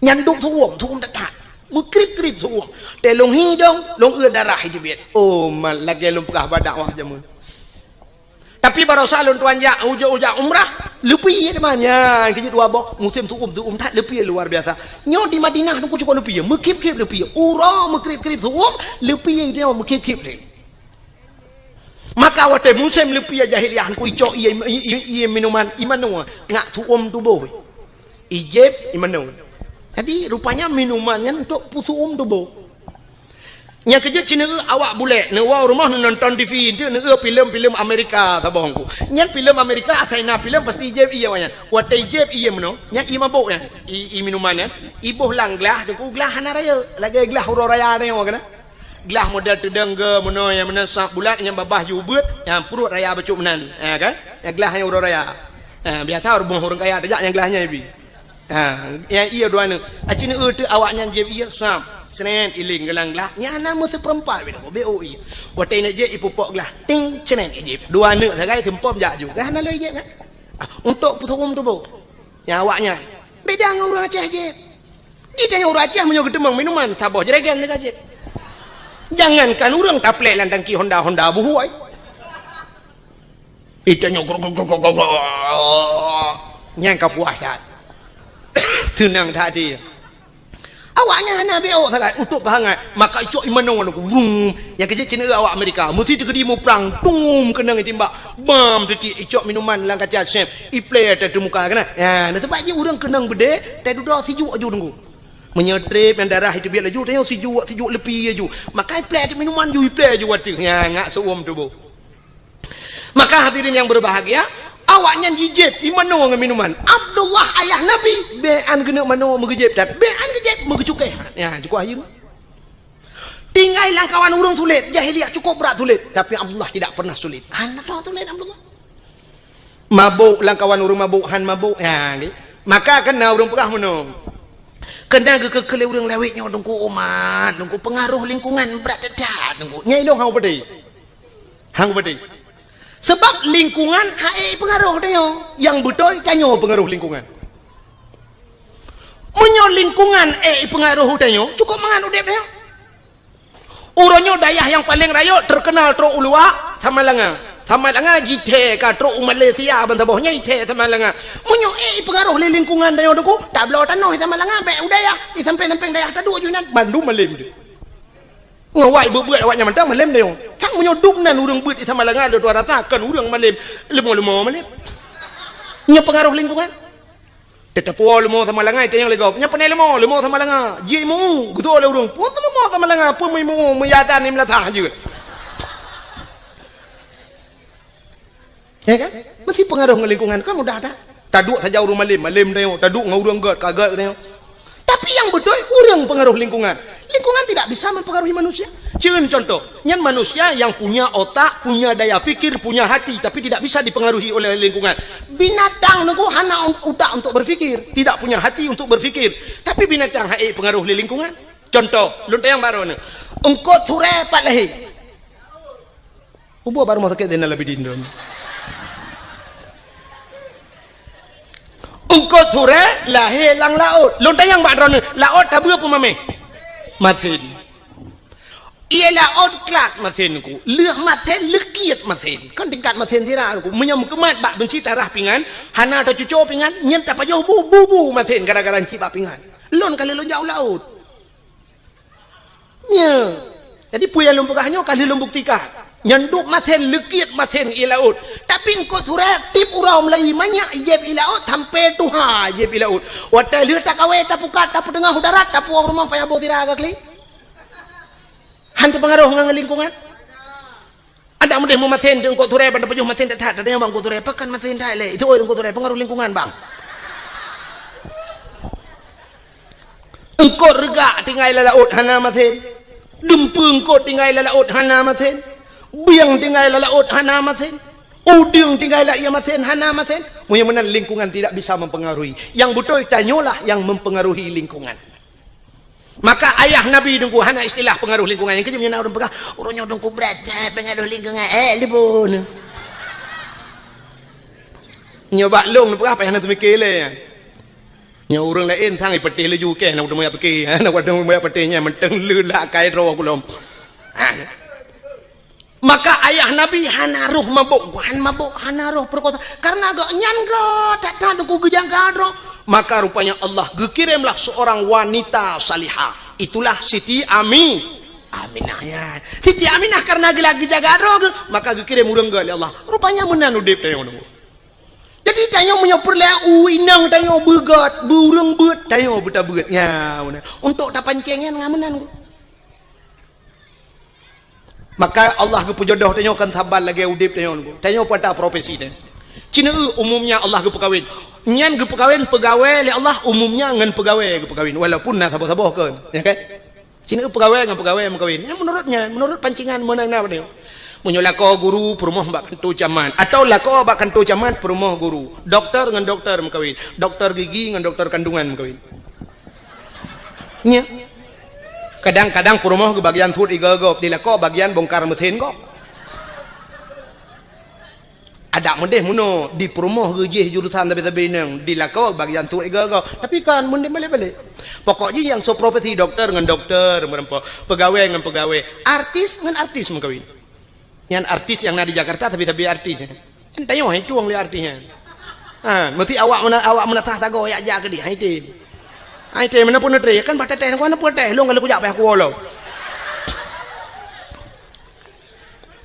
Nyan dum su'um, su'um that-that. Meukrib-krib su'um. Teuh lôn hi dong, lôn eu darah iteubiet. Oh, mat lagèe lôn peugah bak dakwah jameun. Tapi barosa lôn tuan jak, ujoe-ujoe umrah, leupie teuma nyan, keu jeuet dua boh, musim su'um, su'um that leupie luar biasa. Nyoe di Madinah teungku cukup leupie, meukrib-krib leupie. Uroe meukrib-krib su'um, leupie nyoe meukrib-krib. Maka watèe musim leupie jahiliyah teungku icok ié, ié, ié, ié minuman, imanoe, ngat su'um tuboh. Ijép imanoe. Jadi rupanya minuman nyan untuk peusu'um tuboh. Nyang keujeuet cit neueu awak bulèk, neuwoe rumoh neunonton T V, enteuk neueu filem-filem Amerika saboh teungku. Nyan filem Amerika, asai na filem pasti ijép ié awaknyan. Watèe ijép ié meunoe, nyan ié mabök nyan, ié, ié minuman nyan, iboh lam glah, teungku glah hana rayeuk, lagèe glah uroe raya nyoe keunan. Glah model teudong geuh meunoe nyang meunan sap bulat nyang babah ju ubeuet, nyang pruet raya bacut meunan, ha kan? Nyang glah nyang uroe raya. Ha, biasa rumoh ureueng kaya tajak nyang glah nyan ibi. Ha, nyang ié dua neuk. Aci neueu teuk awaknyan jieb ié, sab, sret, iléng geulang glah. Nyan na meuseupeurempat bit, beu ié. Watèe neuk jieb ipupok glah, ting, sret, ijieb. Dua neuk sagai seumpom jak ju. Gah na lé ijieb kan? Ah, untuk peusu'um tuboh. Nyang awaknyan. Beda ngon ureueng Aceh jieb. Di tanyoe ureueng Aceh meunyoe geuteumeung minuman, saboh jerigen sagai jieb. Jangankan ureueng taplek lam tangki Honda, Honda buhôi. Ita nyoe grok, grok, grok, grok, grok. Nyang ka puas that. Seunang that até. Awaknyan hana beuôt sagai, utôb hangat. Maka icok imanoe lagu, vrum. Nyang keujeuet cit neueu awak Amerika. Meusi teukeudi muprang, tum, keunong itimbak. Bam, teuti icok minuman lam kaca sép. Iplè ateueh muka keunan. Ya, na teumpat jih ureueng keunong beudé, tai dudoe sijuek aju teungku. Meunyoe trép nyang darah iteubiet laju, tanyoe sijuek, sijuek leupie aju. Maka iplè ateueh minuman ju, iplè aju ateueh. Ya, ngat seuuem tuboh. Maka hadirin yang berbahagia, awaknyan jijieb imanoe ngon minuman. Abdullah ayah Nabi, bèk an geuneuk manoe meugeujeb that, bèk an geujeb meugeucukéh. Ya, cukup akhir. Tinggai lam kawan ureueng sulet, jahiliyah cukup brat sulet, tapi Abdullah tidak pernah sulet. Hana sulet Abdullah. Mabok lam kawan ureueng mabok, han mabok. Ya, nggih. Maka keunan ureueng peugah meunoe. Keunan geukeu-keu lé ureueng lawét nyoe teungku umat, teungku pengaruh lingkungan brat that, teungku. Nyan ilôn hana peudeh. Hana peudeh. Sebab lingkungan han ék pengaruh tanyoe. Nyang beutôi tanyoe pengaruh lingkungan. Meunyoe lingkungan ék pengaruh tanyoe, cukup mangat udép tanyoe. Uroe nyoe dayah nyang paleng rayeuk teukeunal trok u luwa, Samalanga. Samalanga jithèe ka trok u Malaysia ban saboh nyan jithèe Samalanga. Meunyoe ék pengaruh lé lingkungan tanyoe teungku, tabloe tanoh di Samalanga bèk u dayah, di sampéng-sampéng dayah taduek ju inan, bandum malém jeuet. Ngon awak beuet-beuet awak nyan mantong malem tanyoe. Sang meunyoe dum nan ureuëng beuet di Samalanga lôn tuan rasa kon ureuëng malem, leumo-leumo malem. Nyoe peungaroh lingkungan. Teuteupue leumo Samalanga itanyong lé gob. Nyan peunai leumo, leumo Samalanga. Jih mu, geutoe lé ureuëng. Peue leumo Samalanga, peue meuimu, meuyatan ni meulasah jeuet. Ya kan? Mesti pengaruh ngon lingkungan. Kan mudah dah. Taduek saja ureuëng malem, malem tanyoe. Taduek ngon ureuëng gét, ka gét tanyoe. Tapi yang beutôi ureuëng pengaruh lingkungan. Lingkungan tidak bisa mempengaruhi manusia. Cun contoh, nyan manusia yang punya otak, punya daya pikir, punya hati, tapi tidak bisa dipengaruhi oleh lingkungan. Binatang nunggu hana un- utak untuk berpikir, tidak punya hati untuk berpikir. Tapi binatang hai pengaruh lé lingkungan. Contoh, lôn tanyong baroe ni. Eungkôt surée pat lahé. Ubak baru mau sakét Zainal Abidin tu. Eungkôt surée lahé lam laôt. Lôn tanyong bak droeneuh, laôt tabeue peue mamèh? Masen. Ie laôt klat masen ku. Lheueh masen, leukiet masen. Kan tingkat masen sira ku. Meunyoe meukeumad bak beunsi tarah pingan, hana tacuco pingan, nyan tapajoh bu, bu, bu masen gara-gara cit bak pingan. Lôn ka lheueh lôn jak u laôt. Nya. Jadi peue nyang lôn peugah nyoe ka lheueh lôn buktikan. Nyan duek masen, leukiet masen ie laôt. Tapi eungkôt surée tiep uroe mulai manyak jieb ie laôt sampai tuha jieb ie laôt. Watée lheueh takawé tapukat tapeuteungoh u darat tapuwoe rumoh payah boh sira ka kli. Han teupeungaroh ngon lingkungan. Adak meudeh meumasen di eungkôt surée ban tapajoh masen that-that, tanyong bak eungkôt surée, pakon masen that lé? Itu oi eungkôt surée, pengaruh lingkungan bang. Eungkôt reugak tinggai lam laôt hana masen. Dumpeue eungkôt tinggai lam laôt hana masen. Bieng tinggai lam laôt hana masen. Udeueng tinggai lam ie masen hana masen. Meunyoe meunan lingkungan tidak bisa mempengaruhi. Yang beutôi tanyoe lah yang mempengaruhi lingkungan. Maka ayah Nabi teungku hana istilah pengaruh lingkungan. Nyang keujeuet nyan ureuëng peugah, ureuëng nyoe teungku brat that pengaruh lingkungan. Eh, lipun. Nyoe bak lôn peugah payah na teumikir lé. Nyoe ureuëng laén sang ipeuteh laju keh na udeueng meuyak pike. Na udeueng meuyak peuteh nyan mantong le lak kai droe kulom. Ha. Maka ayah Nabi hana roh mabök, han mabök, hana roh peurekosa. Karena gobnyan gét that-that teungku geujaga droe. Maka rupanya Allah geukiremlah seorang wanita salihah. Itulah Siti Ami, Aminah nyan. Siti Aminah karena geula geujaga droe geuh, maka geukirém ureuëng gét lé Allah. Rupanya meunan udeb tanyoe nyoe. Jadi tanyoe meunyoe peureulée u inong tanyoe beugét, beu ureuëng beuet, tanyoe beutabeuet. Nya, meunan. Untuk tapancéng nyan ngon meunan. Maka Allah geupeujodoh tanyoe kon saban lagée udeb tanyoe nyoe. Tanyoe peue ata profesi tanyoe. Cina eu umumnya Allah geupeukawen. Nyan geupeukawen peugawée lé Allah umumnya ngon peugawée geupeukawen. Walaupun na saboh-saboh kon. Ya kan? Cina eu peugawée ngon peugawée meukawen. Nyan menurut nyan, menurut pancingan meunan na tanyoe. Meunyoe lakoe guru peurumoh bak kantô camat. Atau lakoe bak kantô camat peurumoh guru. Doktor ngon doktor meukawen. Doktor gigi ngon doktor kandungan meukawen. Nya. Kadang-kadang peurumoh geubagian thot iga gob, di lakoe bagian bongkar mesin gob. Adak meudeh meunoe, di peurumoh geujih jurusan sabe-sabe inong, di lakoe bagian thot iga gob. Tapi kan meudeh balek-balek. Pokok jih nyang soe profesi doktor ngon doktor meureumpok, peugawée ngon peugawée, artis ngon artis meukawen. Nyan artis nyang na di Jakarta, tapi-tapi artis nyan. Nyan tanyoe hai tueng lé artis nyan. Ha, meusti awak meuna-, awak meunasah sagoe yak jak keudeh, hai tem. Hai tem, meunan pun neutre, kan bah teteh, kan pun teteh, lôn kalau kujak payah kuwoe lom.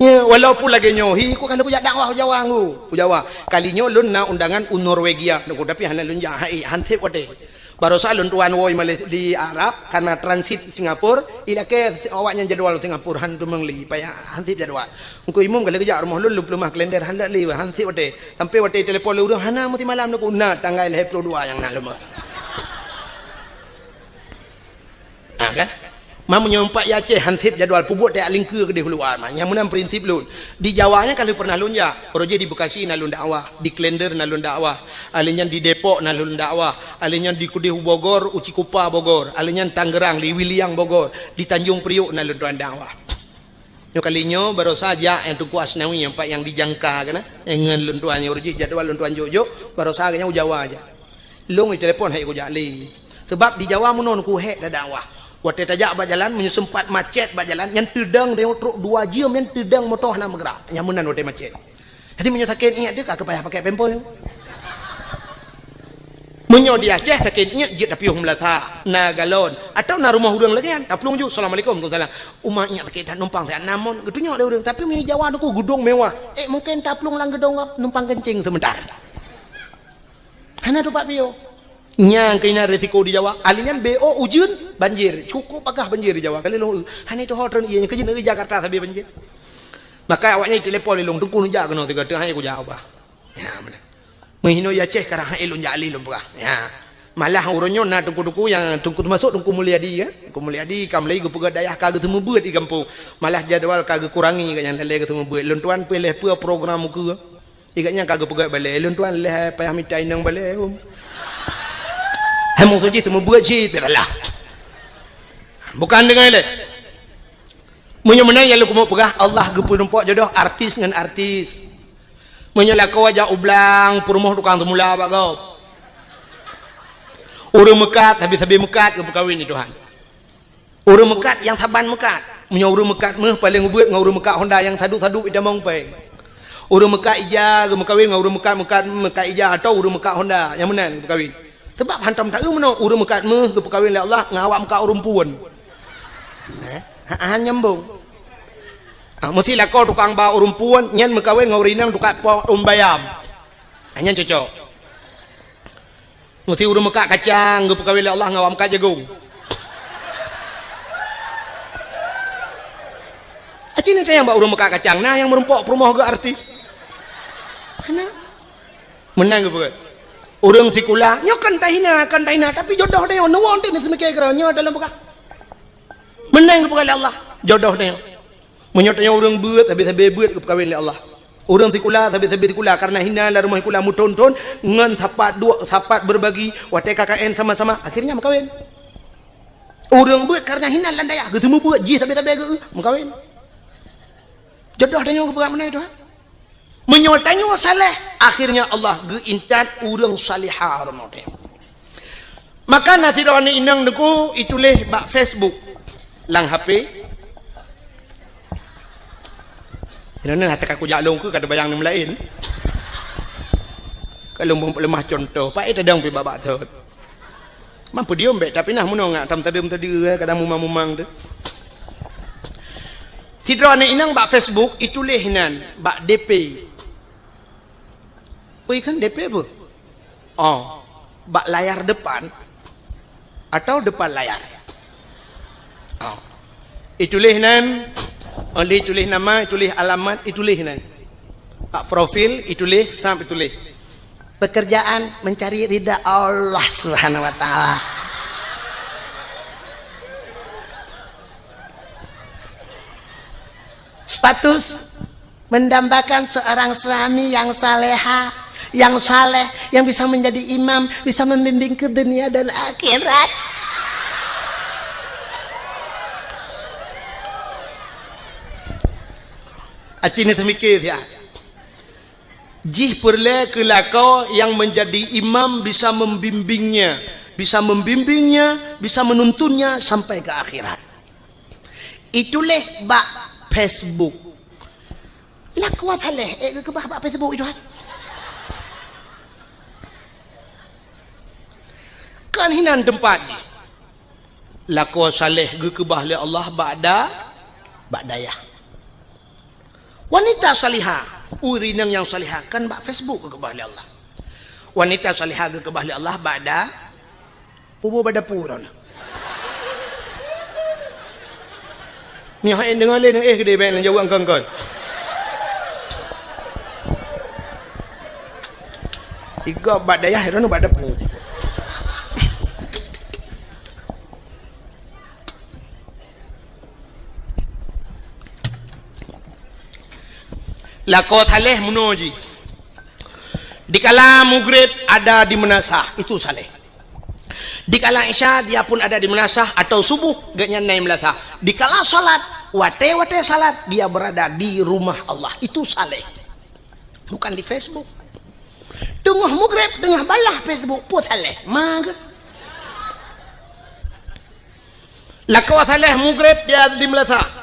Ya, walaupun lagée nyoe, hi, ku kalau kujak dakwah u Jawa ngu, u Jawa. Kali nyoe lôn na undangan u Norwegia, nunggu tapi hana lôn jak, hai, han sép watée. Barosa lôn tuan woe Malay-, di Arab, karena transit Singapura, ilakée awaknyan jadwal Singapura, han teumeung lé, payah han sép jadwal. Engku imum ka lheueh geujak rumoh lôn, lôn peuleumah kalender, han lé, han sép watée. Sampai watée telepon lé ureuëng, hana meusti malam nyoe, na tanggai lhée ploh dua nyang na leumoh. Ha, kan? Ma meunyoe umpat i Aceh han sép jadwal peubuet tajak lingkeue keudeh u luwa ma. Nyang meunan prinsip lôn. Di Jawa nyan ka lheueh pernah lôn jak. Uroe jih di Bekasi na lôn dakwah, di Klender na lôn dakwah, alèh nyan di Depok na lôn dakwah, alèh nyan di keudeh u Bogor, u Cikupa Bogor, alèh nyan Tangerang, di Wiliang Bogor, di Tanjung Priok na lôn tuan dakwah. Nyoe kali nyoe barosa jak nyang Teungku Asnawi nyang pat nyang dijangka keunan. Nyang ngon lôn tuan nyoe uroe jih jadwal lôn tuan jok-jok, barosa geuhnyan u Jawa jak. Lôn itelepon hai kujak lé. Sebab di Jawa meunoe ku hék dakwah. Watée tajak bak jalan, meunyoe sempat macet bak jalan, nyan teudong tanyoe trok dua jeuem nyan teudong moto hana meugerak. Nyan meunan watée macet. Jadi meunyoe sakét iek teuh ka payah pakai pampers. Meunyoe di Aceh sakét nyan jeuet tapiôh meulasa, na galon, atawa na rumoh ureuëng lagée nyan, taplueng ju, "Assalamualaikum." "Waalaikumsalam." "Uma inyak sakét that numpang siat namon." Geutunyok lé ureuëng, tapi meunyoe Jawa nyan geudong mewah, eh, mungken taplueng lam geudong numpang keuncing seumeuntar. Hana tupat piôh. Nyang keunan risiko di Jawa. Ahli nyan B O ujeuen, banjir. Cukup bagah banjir di Jawa. Kali lôn, hana itu ho treun ié, nyang keujeuet Jakarta sabe banjir. Maka awaknyan telepon lé lôn, "Teungku neujak keunoe tiga teungoh hai kujak ubah." Ya, mana? Meuhino ya Aceh karang hai lôn jak lé lôn peugah. Ya. Malah uroe nyoe na teungku-teungku nyang teungku teumasok Teungku Mulyadi, ya. Teungku Mulyadi ka mulai geupeugah dayah ka geuteumeubeuet di gampông. Malah jadwal ka geukurangi ka nyang lé geuteumeubeuet. Lôn tuan pih lheuh peue program mukeue. Igat nyang ka geupeugah balée, lôn tuan lheuh payah mita inong balée, um. Hai meusoe jih seumeubeuet cit, pih salah. Bukan deungon lé. Meunyoe meunan nyang lôn keumeung peugah, Allah geupeurumpok jodoh artis ngon artis. Meunyoe lakoe jak u blang, peurumoh tukang seumula bak gob. Ureuëng meukat, sabe-sabe meukat geupeukawen di Tuhan. Ureuëng meukat nyang saban meukat. Meunyoe ureuëng meukat méuh paleng ubeuet ngon ureuëng meukat Honda nyang sadu-sadu itamong péng. Ureuëng meukat ija geumeukawen ngon ureuëng meukat, meukat, meukat ija atawa ureuëng meukat Honda nyang meunan geumeukawen. Sabab hantom taeu meunoe ureuëng meukat méuh geupeukawen lé Allah ngon awak meukat ureuëng puon. Eh, ha, ha nyambung. Ah, meusti lakoe tukang ba ureuëng puon nyan meukawen ngon ureuëng inong tukang po ureuëng bayam. Ah, nyan cocok. Meusti ureuëng meukat kacang geupeukawen lé Allah ngon awak meukat jagong. Aci ni tayang bak ureuëng meukat kacang, na nyang meurumpok peurumoh geu artis. Hana. Meunan geupeugah. Ureuëng sikula, nyoe kan tahina, kan tahina, tapi jodoh tanyoe, neuwoe teuh neuseumiké keudroe, nyoe dalam peugah. Meunan geupeugah lé Allah, jodoh tanyoe. Meunyoe tanyoe ureuëng beuet, sabe-sabe beuet geupeukawen lé Allah. Ureuëng sikula, sabe-sabe sikula, kareuna hina lam rumoh sikula meuthon-thon, ngon sapat duek, sapat berbagi, watée K K N sama-sama, akhirnya meukawen. Ureuëng beuet kareuna hina lam dayah, geuseumeubeuet jih sabe-sabe geu, meukawen. Jodoh tanyoe geupeugah meunan Tuhan. Meunyoe tanyoe saleh, akhirnya Allah geuintat ureuëng salihah ureuëng nyoe. Maka na sidroe aneuk inong teungku ituléh bak Facebook lam H P. Inoe hata ka kujak lôn keu ka teubayang nem laén. Ka lôn beuleumah contoh, pak eh tadong pih babak thot. Mampu diom bék, tapi nah meunoe ngak tam tadeuem tadi, eh, kadang mumang-mumang tu. Sidroe aneuk inong bak Facebook ituléh nan bak D P. Ui kan D P apa? Oh, bak layar depan atau depan layar? Oh. Ituléh nan, oleh ituléh nama, ituléh alamat, ituléh nan. Bak profil ituléh, sab ituléh. Pekerjaan mencari ridha Allah Subhanahu wa Ta'ala. Status mendambakan seorang suami yang saleha, yang saleh, yang bisa menjadi imam, bisa membimbing ke dunia dan akhirat. Aci ni teumiké siat. Jih peureulée keu lakoe nyang meunjadi imam bisa membimbingnya, bisa membimbingnya, bisa menuntunnya sampai ke akhirat. Ituléh bak Facebook. Lakoe saleh, eh, geukeubah bak Facebook itu kan. Kan hinan teumpat jih. Lakoe saleh geukeubah lé Allah bak da-, bak dayah. Wanita salihah, ureuëng inong nyang salihah kan bak Facebook geukeubah lé Allah. Wanita salihah geukeubah lé Allah bak da-, pubu bak dapu droeneuh. Nyoe hai deungoe lé, eh, geude bék neujaweueb kon-kon. Igob bak dayah droeneuh bak dapu. Lakoe saleh meunoe jih. Dikala mugreb ada di meunasah, itu saleh. Dikala isya dia pun ada di meunasah atau subuh gobnyan na i meunasah. Dikala salat, watée-watée salat dia berada di rumah Allah, itu saleh. Bukan di Facebook. Teungoh mugreb, teungoh balah Facebook, peue saleh. Mage. Lakoe saleh mugreb dia di meunasah.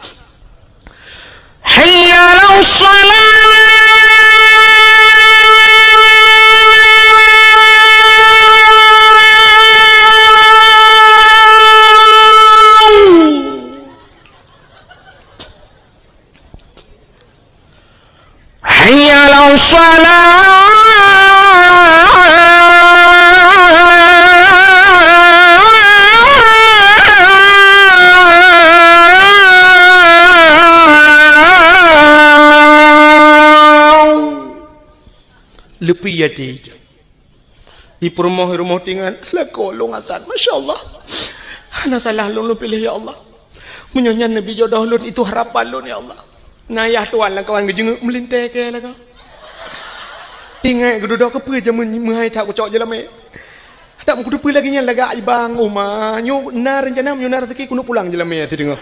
Hayya 'alas shalah. Shalah. Leupie até. Di peurumoh-rumoh tingan, lakoe lôn azan. Masya Allah. Hana salah lôn, lôn piléh, ya Allah. Meunyoe nyan neubi jodoh lôn, itu harapan lôn, ya Allah. Na yah tuan lam kawan geujeungeuek meulintèe keu lakoe. Ingat geududoe keupeue jameun meuhai that kucok jeulamèe. Tak meukuteupeu lagèe nyan lagak ibang uma. Nyoe na reuncana, nyoe na raseuki keuneuk pulang jeulamèe sideungoe.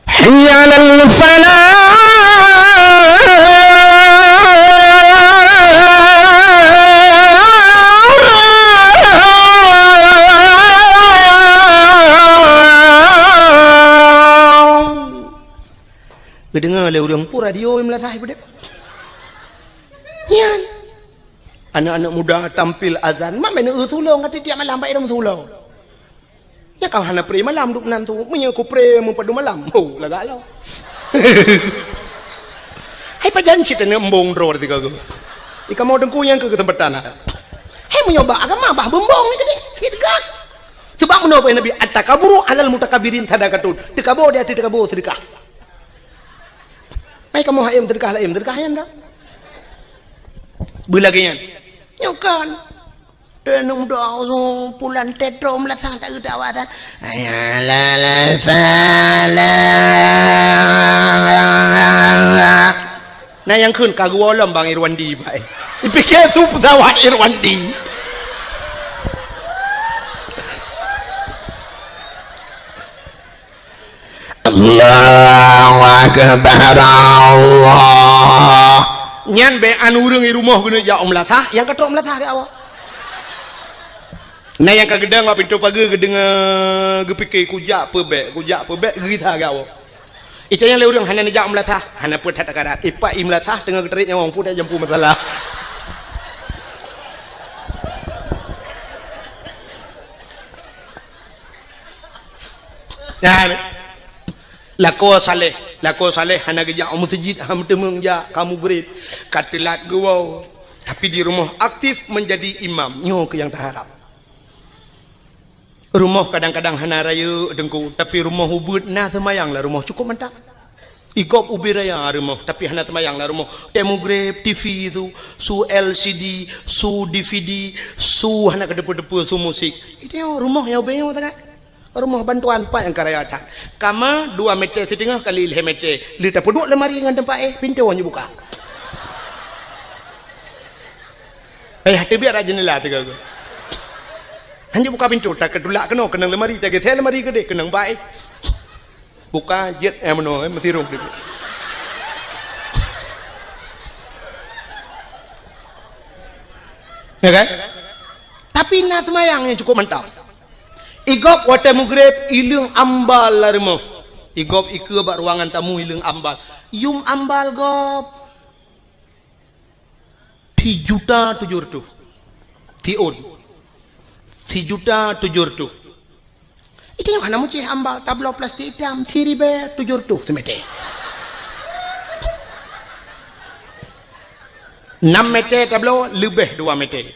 Hayya 'alal falah. Geudeungoe lé ureueng peue radio meulasah ipeudeh. Nyan. Aneuk-aneuk muda tampil azan, mak meuneuk eu sulong, ka tiep-tiep malam bak irong sulong. Nyan ka hana pre malam duek nan tu. Meunyoe ku pre meupadum malam, ho, lagak lom. Hai pajan cit aneuk embong droe teuka geuh. Di kamoe teungku nyang keu keuseumpatan. Hai meunyoe bak agama bah beumbong ni keudeh, sit gak. Sebab meunoe Nabi, "At-takaburu 'alal mutakabbirin sadaqatun." Teukabo di ateueh teukabo seudeukah. Mai kamoe hayom seudeukah, hayom seudeukah nyan dah. Beulagèe nyan. Nyoe kan. Deungon doa pulan tetro meulasang tak geudak awak tan. Hayya 'alal falah. Nah, nyang kheun ka geuwoe lom Bang Irwandi, Pak, eh. Dipike su pesawat Irwandi. Allahu Akbar, Allah. Nyan bèk an ureueng i rumoh geuneuk jak u meulasah, nyang ka trok meulasah keu awak. Nah, nyang ka geudong bak pintoe pageue geudeungoe, geupike, "Kujak peue bèk, kujak peue bèk," geugisa keu awak. Itanyong lé ureueng, "Hana neujak u meulasah?" "Hana peue that takarat." Ipak i meulasah teungoh geutarek nyawong, peue that jampu masalah. Nyan. Lakoe saleh, lakoe saleh hana geujak u meuseujid, hana meuteumeung jak, ka mugreb, ka teulat geuwoe. Tapi di rumoh aktif meunjadi imam, nyoe keuh nyang taharab. Rumoh kadang-kadang hana rayeuk teungku, tapi rumoh ubeuet na seumayang lam rumoh cukup mantap. Igop ubé raya rumoh, tapi hana seumayang lam rumoh. Watèe mugreb, T V su, su L C D, su D V D, su hana keudeupe-deupe, su musik. Itu rumoh nyang ubé nyoe sangat. Rumoh bantuan pat nyang ka raya that. Kama dua meter siteungoh kali lhèe meter. Lé tapeuduek lemari ngon teumpat éh, pintoe nyoe buka. Payah teubiet rot jeundela teuga geuh. Hanjeuet buka pintoe, takeu tulak keunoe, keunong lemari, tageusé lemari keudeh, keunong bak éh. Buka jeuet nyang meunoe, eh, meusirong teubiet. Ya kan? Tapi na seumayang nyang cukup mantap. Igop watèe mugreb, ileueng ambal lam rumoh. Igop ikeue bak ruangan tamu, ileueng ambal. Yum ambal gop. Sijuta tujoh reutôh. Siôn. Sijuta tujoh reutôh. Itu nyang hana meucéh ambal, tabloe plastik itam, siribèe tujoh reutôh seumeter. Nam meter tabloe, leubeh dua meter.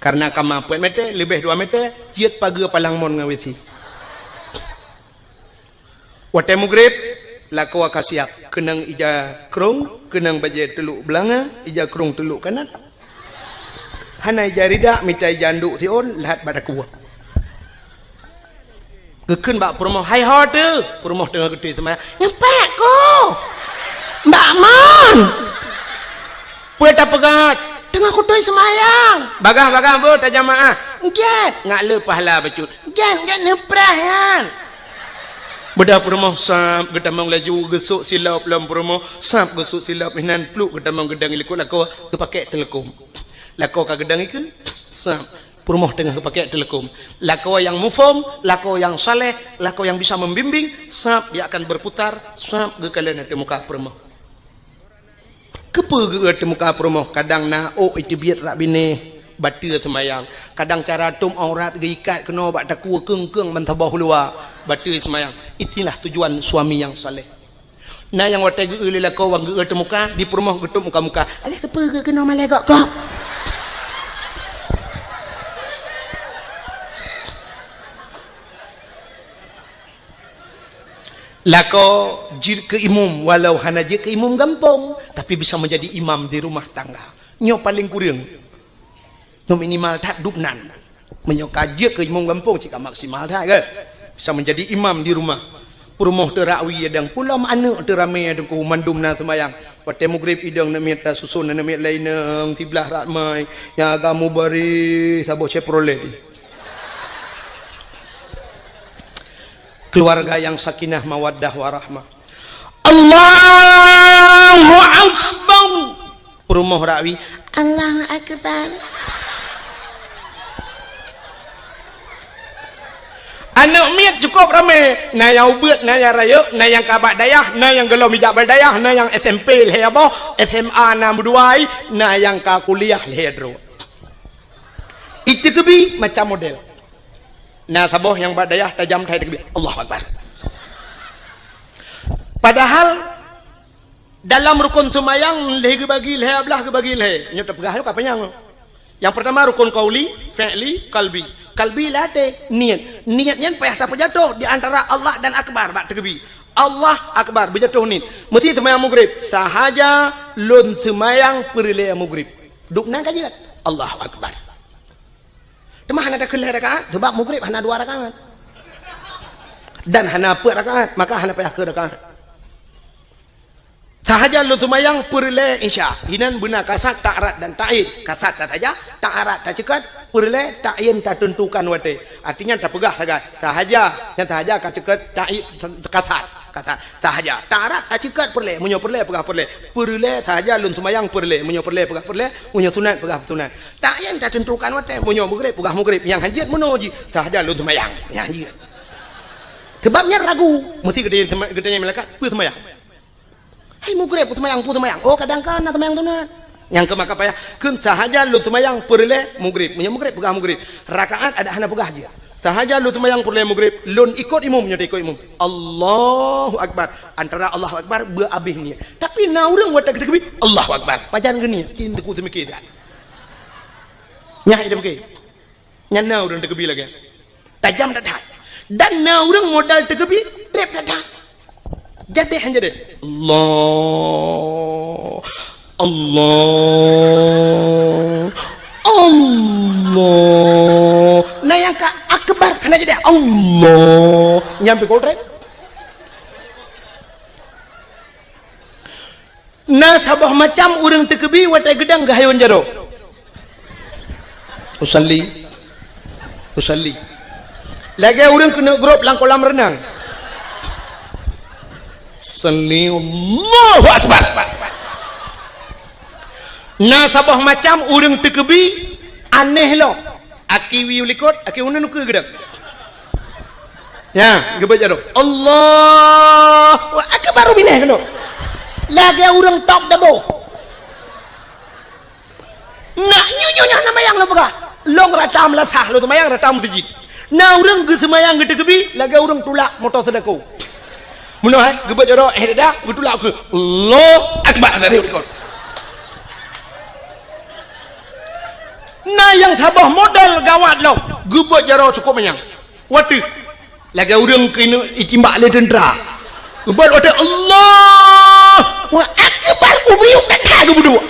Karena kama peuet meter, leubeh dua meter, jeuet pageue palang mon ngon W C. Watèe mugreb, lakoe ka siap, keunong ija krông, keunong bajèe teulok beulanga, ija krông teulok kanan. Hana ija ridak, mita ija andok siôn, lheuh bak takue. Geukheun bak peurumoh, "Hai ho teuh?" Peurumoh teungoh geutôi seumayang. "Nyoe pat, Ko." "Bak mon?" "Peue tapeugah?" "Teungoh kutôi seumayang." "Bagah-bagah beuh tajamaah?" "Gèt." "Ngat le pahala bacut." "Gèt, gèt neupreh nyan." Beudôh peurumoh sab geutamong laju, geusôk silop lom peurumoh, sab geusôk silop, inan pluek geutamong geudong i likôt lakoe, geupakèk teuleukom. Lakoe ka geudong ikeue, sab peurumoh teungoh geupakèk teuleukom. Lakoe nyang muphom, lakoe nyang saleh, lakoe nyang bisa membimbing, sab dia akan berputar, sab geukalon ateueh muka peurumoh. Keupeue geuôt teuh muka peurumoh, kadang na ôk iteubiet rot binéh, bateue seumayang. Kadang cara tôm aurat geuikat keunoe bak takue keung-keung ban saboh luwa, bateue seumayang. Itulah tujuan suami nyang saleh. Na nyang watèe geu-eu lé lakoe wan geu-eu teumuka, di peurumoh geutôp muka-muka. Alah keupeue geu keunoe malèe gok-gok? Lakoe jeuet keu imum, walau hana jeuet keu imum gampông, tapi bisa menjadi imam di rumah tangga. Nyoe paleng kureueng. Nyoe minimal that dubnan. Meunyoe ka jeuet keu imum gampông, cit ka maksimal that, kan? Bisa menjadi imam di rumah. Peurumoh teurakwi adang, pulom aneuk teuramé teungku, mandum na seumayang. Watèe mugrib idong aneuk miet tasuson, aneuk miet laén inong siblah ramai. Nyang agam mubaris saboh Chevrolet. Keluarga yang sakinah, mawaddah, warahmah. Allahu Akbar. Peurumoh rakwi, Allahu Akbar. Aneuk miet cukup ramé, na nyang ubit, na nyang rayeuk, na nyang ka bak dayah, na nyang gohlom ijak bak dayah, na nyang S M P lhèe boh, S M A na meudua, na nyang ka kuliah lhèe droe. Iteukeubi macam model. Na saboh nyang bak dayah tajam that iteukeubi, Allahu Akbar. Padahal dalam rukon seumayang lhèe geubagi lhèe, blah geubagi lhèe. Nyoe tapeugah lom ka panyang. Nyang peurtama rukon qauli, fi'li, qalbi. Qalbi lam até, niet. Niet nyan payah tapeujatoh di antara Allah dan Akbar bak teukeubi. Allah Akbar, beujatoh niet. Meusti seumayang mugrib. Sahaja lôn seumayang peureulèe mugrib. Dubnan ka jeuet. Allahu Akbar. Teuma hana takheun lhèe rakaat, sabab mugrib hana dua rakaat. Dan hana peuet rakaat, maka hana payah kheun rakaat. Sahaja lôn seumayang peureulèe Isya. Inan beuna kasad, ta'rad dan ta'yin. Kasad tasaja, ta'rad taceukot, peureulèe ta'yin tateuntukan watèe. Artinya tapeugah sagai. Sahaja, nyang sahaja ka ceukot, ta'yin kasad. Kasad. Sahaja. Ta'rad taceukot peureulèe. Meunyoe peureulèe peugah peureulèe. Peureulèe sahaja lôn seumayang peureulèe. Meunyoe peureulèe peugah peureulèe. Meunyoe sunat peugah sunat. Ta'yin tateuntukan watèe. Meunyoe mugrib peugah mugrib. Nyang hanjeuet meunoe jih. Sahaja lôn seumayang. Nyang hanjeuet. Sabab nyan ragu. Meusti geutanyoe, geutanyoe malaikat, peue seumayang? Hai mugrib, peue seumayang, peue seumayang. Oh, kadang kana seumayang sunat. Nyang keu maka payah, kheun sahaja lôn seumayang peureulèe mugrib. Meunyoe mugrib, peugah mugrib. Rakaat adak hana peugah jih. Sahaja lôn seumayang peureulèe mugrib, lôn ikot imum, nyoe ikot imum. Allahu Akbar. Antara Allahu Akbar, beu abéh niet. Tapi na ureueng watèe geuteukeubi, Allahu Akbar. Pajan geuniet, cit teungku seumiké that. Nyan iteukeubi. Nyan na ureueng teukeubi lagèe. Tajam that-that. Dan na ureueng modal teukeubi, trép that-that. Jadéh han jadéh. Allah. Allah. Allah. Na nyang ka akbar hana jadéh. Allah. Nyan pih kol trép. Na saboh macam ureueng teukeubi watèe geudang geuhayôn jaroe. Usalli. Usalli. Lagèe ureueng keuneuk grob lam kolam reunang. Usalli, Allahu Akbar. Na saboh macam ureueng teukeubi anéh lom. Aki wiyeue likot, aki uneun ukeue geudang. Nyan, geubeuet jaroe. Allahu Akbar, binéh keunoe. Lagèe ureueng tôb dabo. Nak nyoe, nyoe, nyoe na mayang lôn peugah. Lôn rata meulasah, lôn teumayang rata meuseujid. Na ureueng geuseumayang geuteukeubi, lagèe ureueng tulak moto seudako. Meunoe, eh, geubeuet jaroe, eh, dada, geutulak ukeue. Allahu Akbar, dari likot. Na nyang saboh model gawat lom, geubeuet jaroe cukôp manyang. Watèe lagèe ureueng keuneuk itimbak lé teuntra. Geubeuet watèe Allahu Akbar, geubiyuk that-that geupeuduek.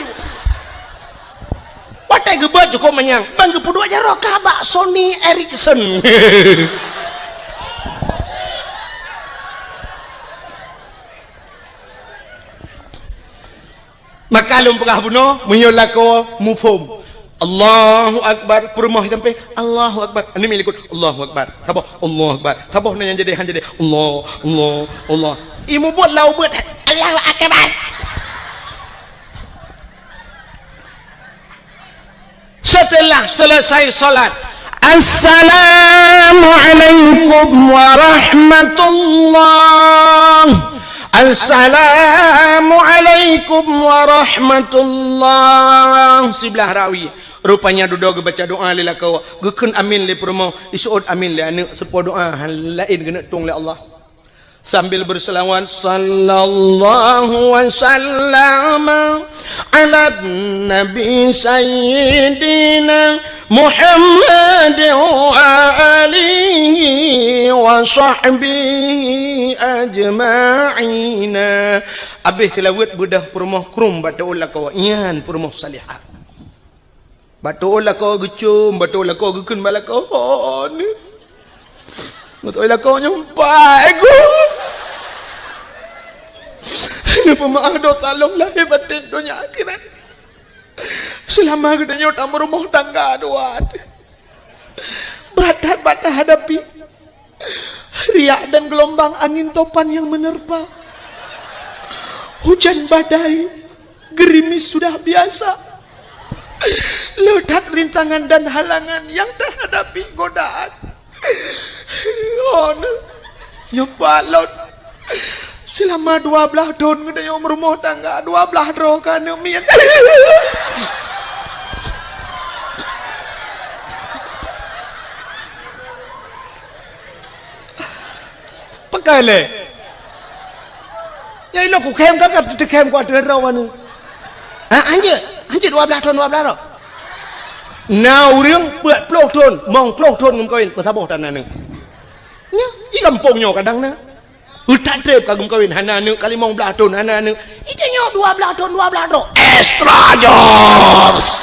Watèe geubeuet cukôp manyang, ban geupeuduek jaroe ka bak Sony Ericsson. Maka lôn peugah bunoe, meunyoe lakoe muphom. Allahu Akbar, peurumoh sampé, Allahu Akbar. Aneuk miet likot, Allahu Akbar. Saboh, Allahu Akbar. Saboh na nyang jadéh, han jadéh. Allah, Allah, Allah. Imeubeuet lam ubeuet, Allahu Akbar. Setelah selesai salat, "Assalamualaikum warahmatullah. Assalamualaikum warahmatullah." Siblah rakwi. Rupanya dudoe geubaca doa lé lakoe, geukheun amin lé peurumoh, iseuôt amin lé aneuk, seupôt doa han laén geuneuk tueng lé Allah. Sambil berselawat, sallallahu wasallam ala nabi sayyidina Muhammad wa alihi wa sahbihi ajma'in. Abéh seulaweuet beudôh peurumoh krum bak teuôn lakoe, nyan peurumoh salihah. Bak teuôn lakoe geucom, bak teuôn lakoe geukheun bak lakoe, "Ho neuh." Bak teuôn lakoe nyoe empat gu. Neupeumaáh dosa lom lahé batén donya akhirat. Seulama geutanyoe tameurumoh tangga dua. Brat that bak tahadapi. Riak dan gelombang angin topan yang menerpa. Hujan badai, gerimis sudah biasa. Le that rintangan dan halangan yang tahadapi godaan. Oh, nyoe balon. Seulama dua blaih thon geutanyoe meurumoh tangga, dua blaih droe ka aneuk miet. Pakai lé. Ya, ilo kukhém ka, ka teukhém ku ateueh droe aneuk. Ha, hanjeuet, hanjeuet dua blaih thon, dua blaih droe. Na ureuëng peuet ploh thon, mong ploh thon ngon kawin, peusaboh tan aneuk. Nyoe, di gampông nyoe kadang na. Utak treb ka geumeukawen, hana aneuk, ka limong blaih thon, hana aneuk. Ita nyoe dua blaih thon, dua blaih droe. Extra jobs.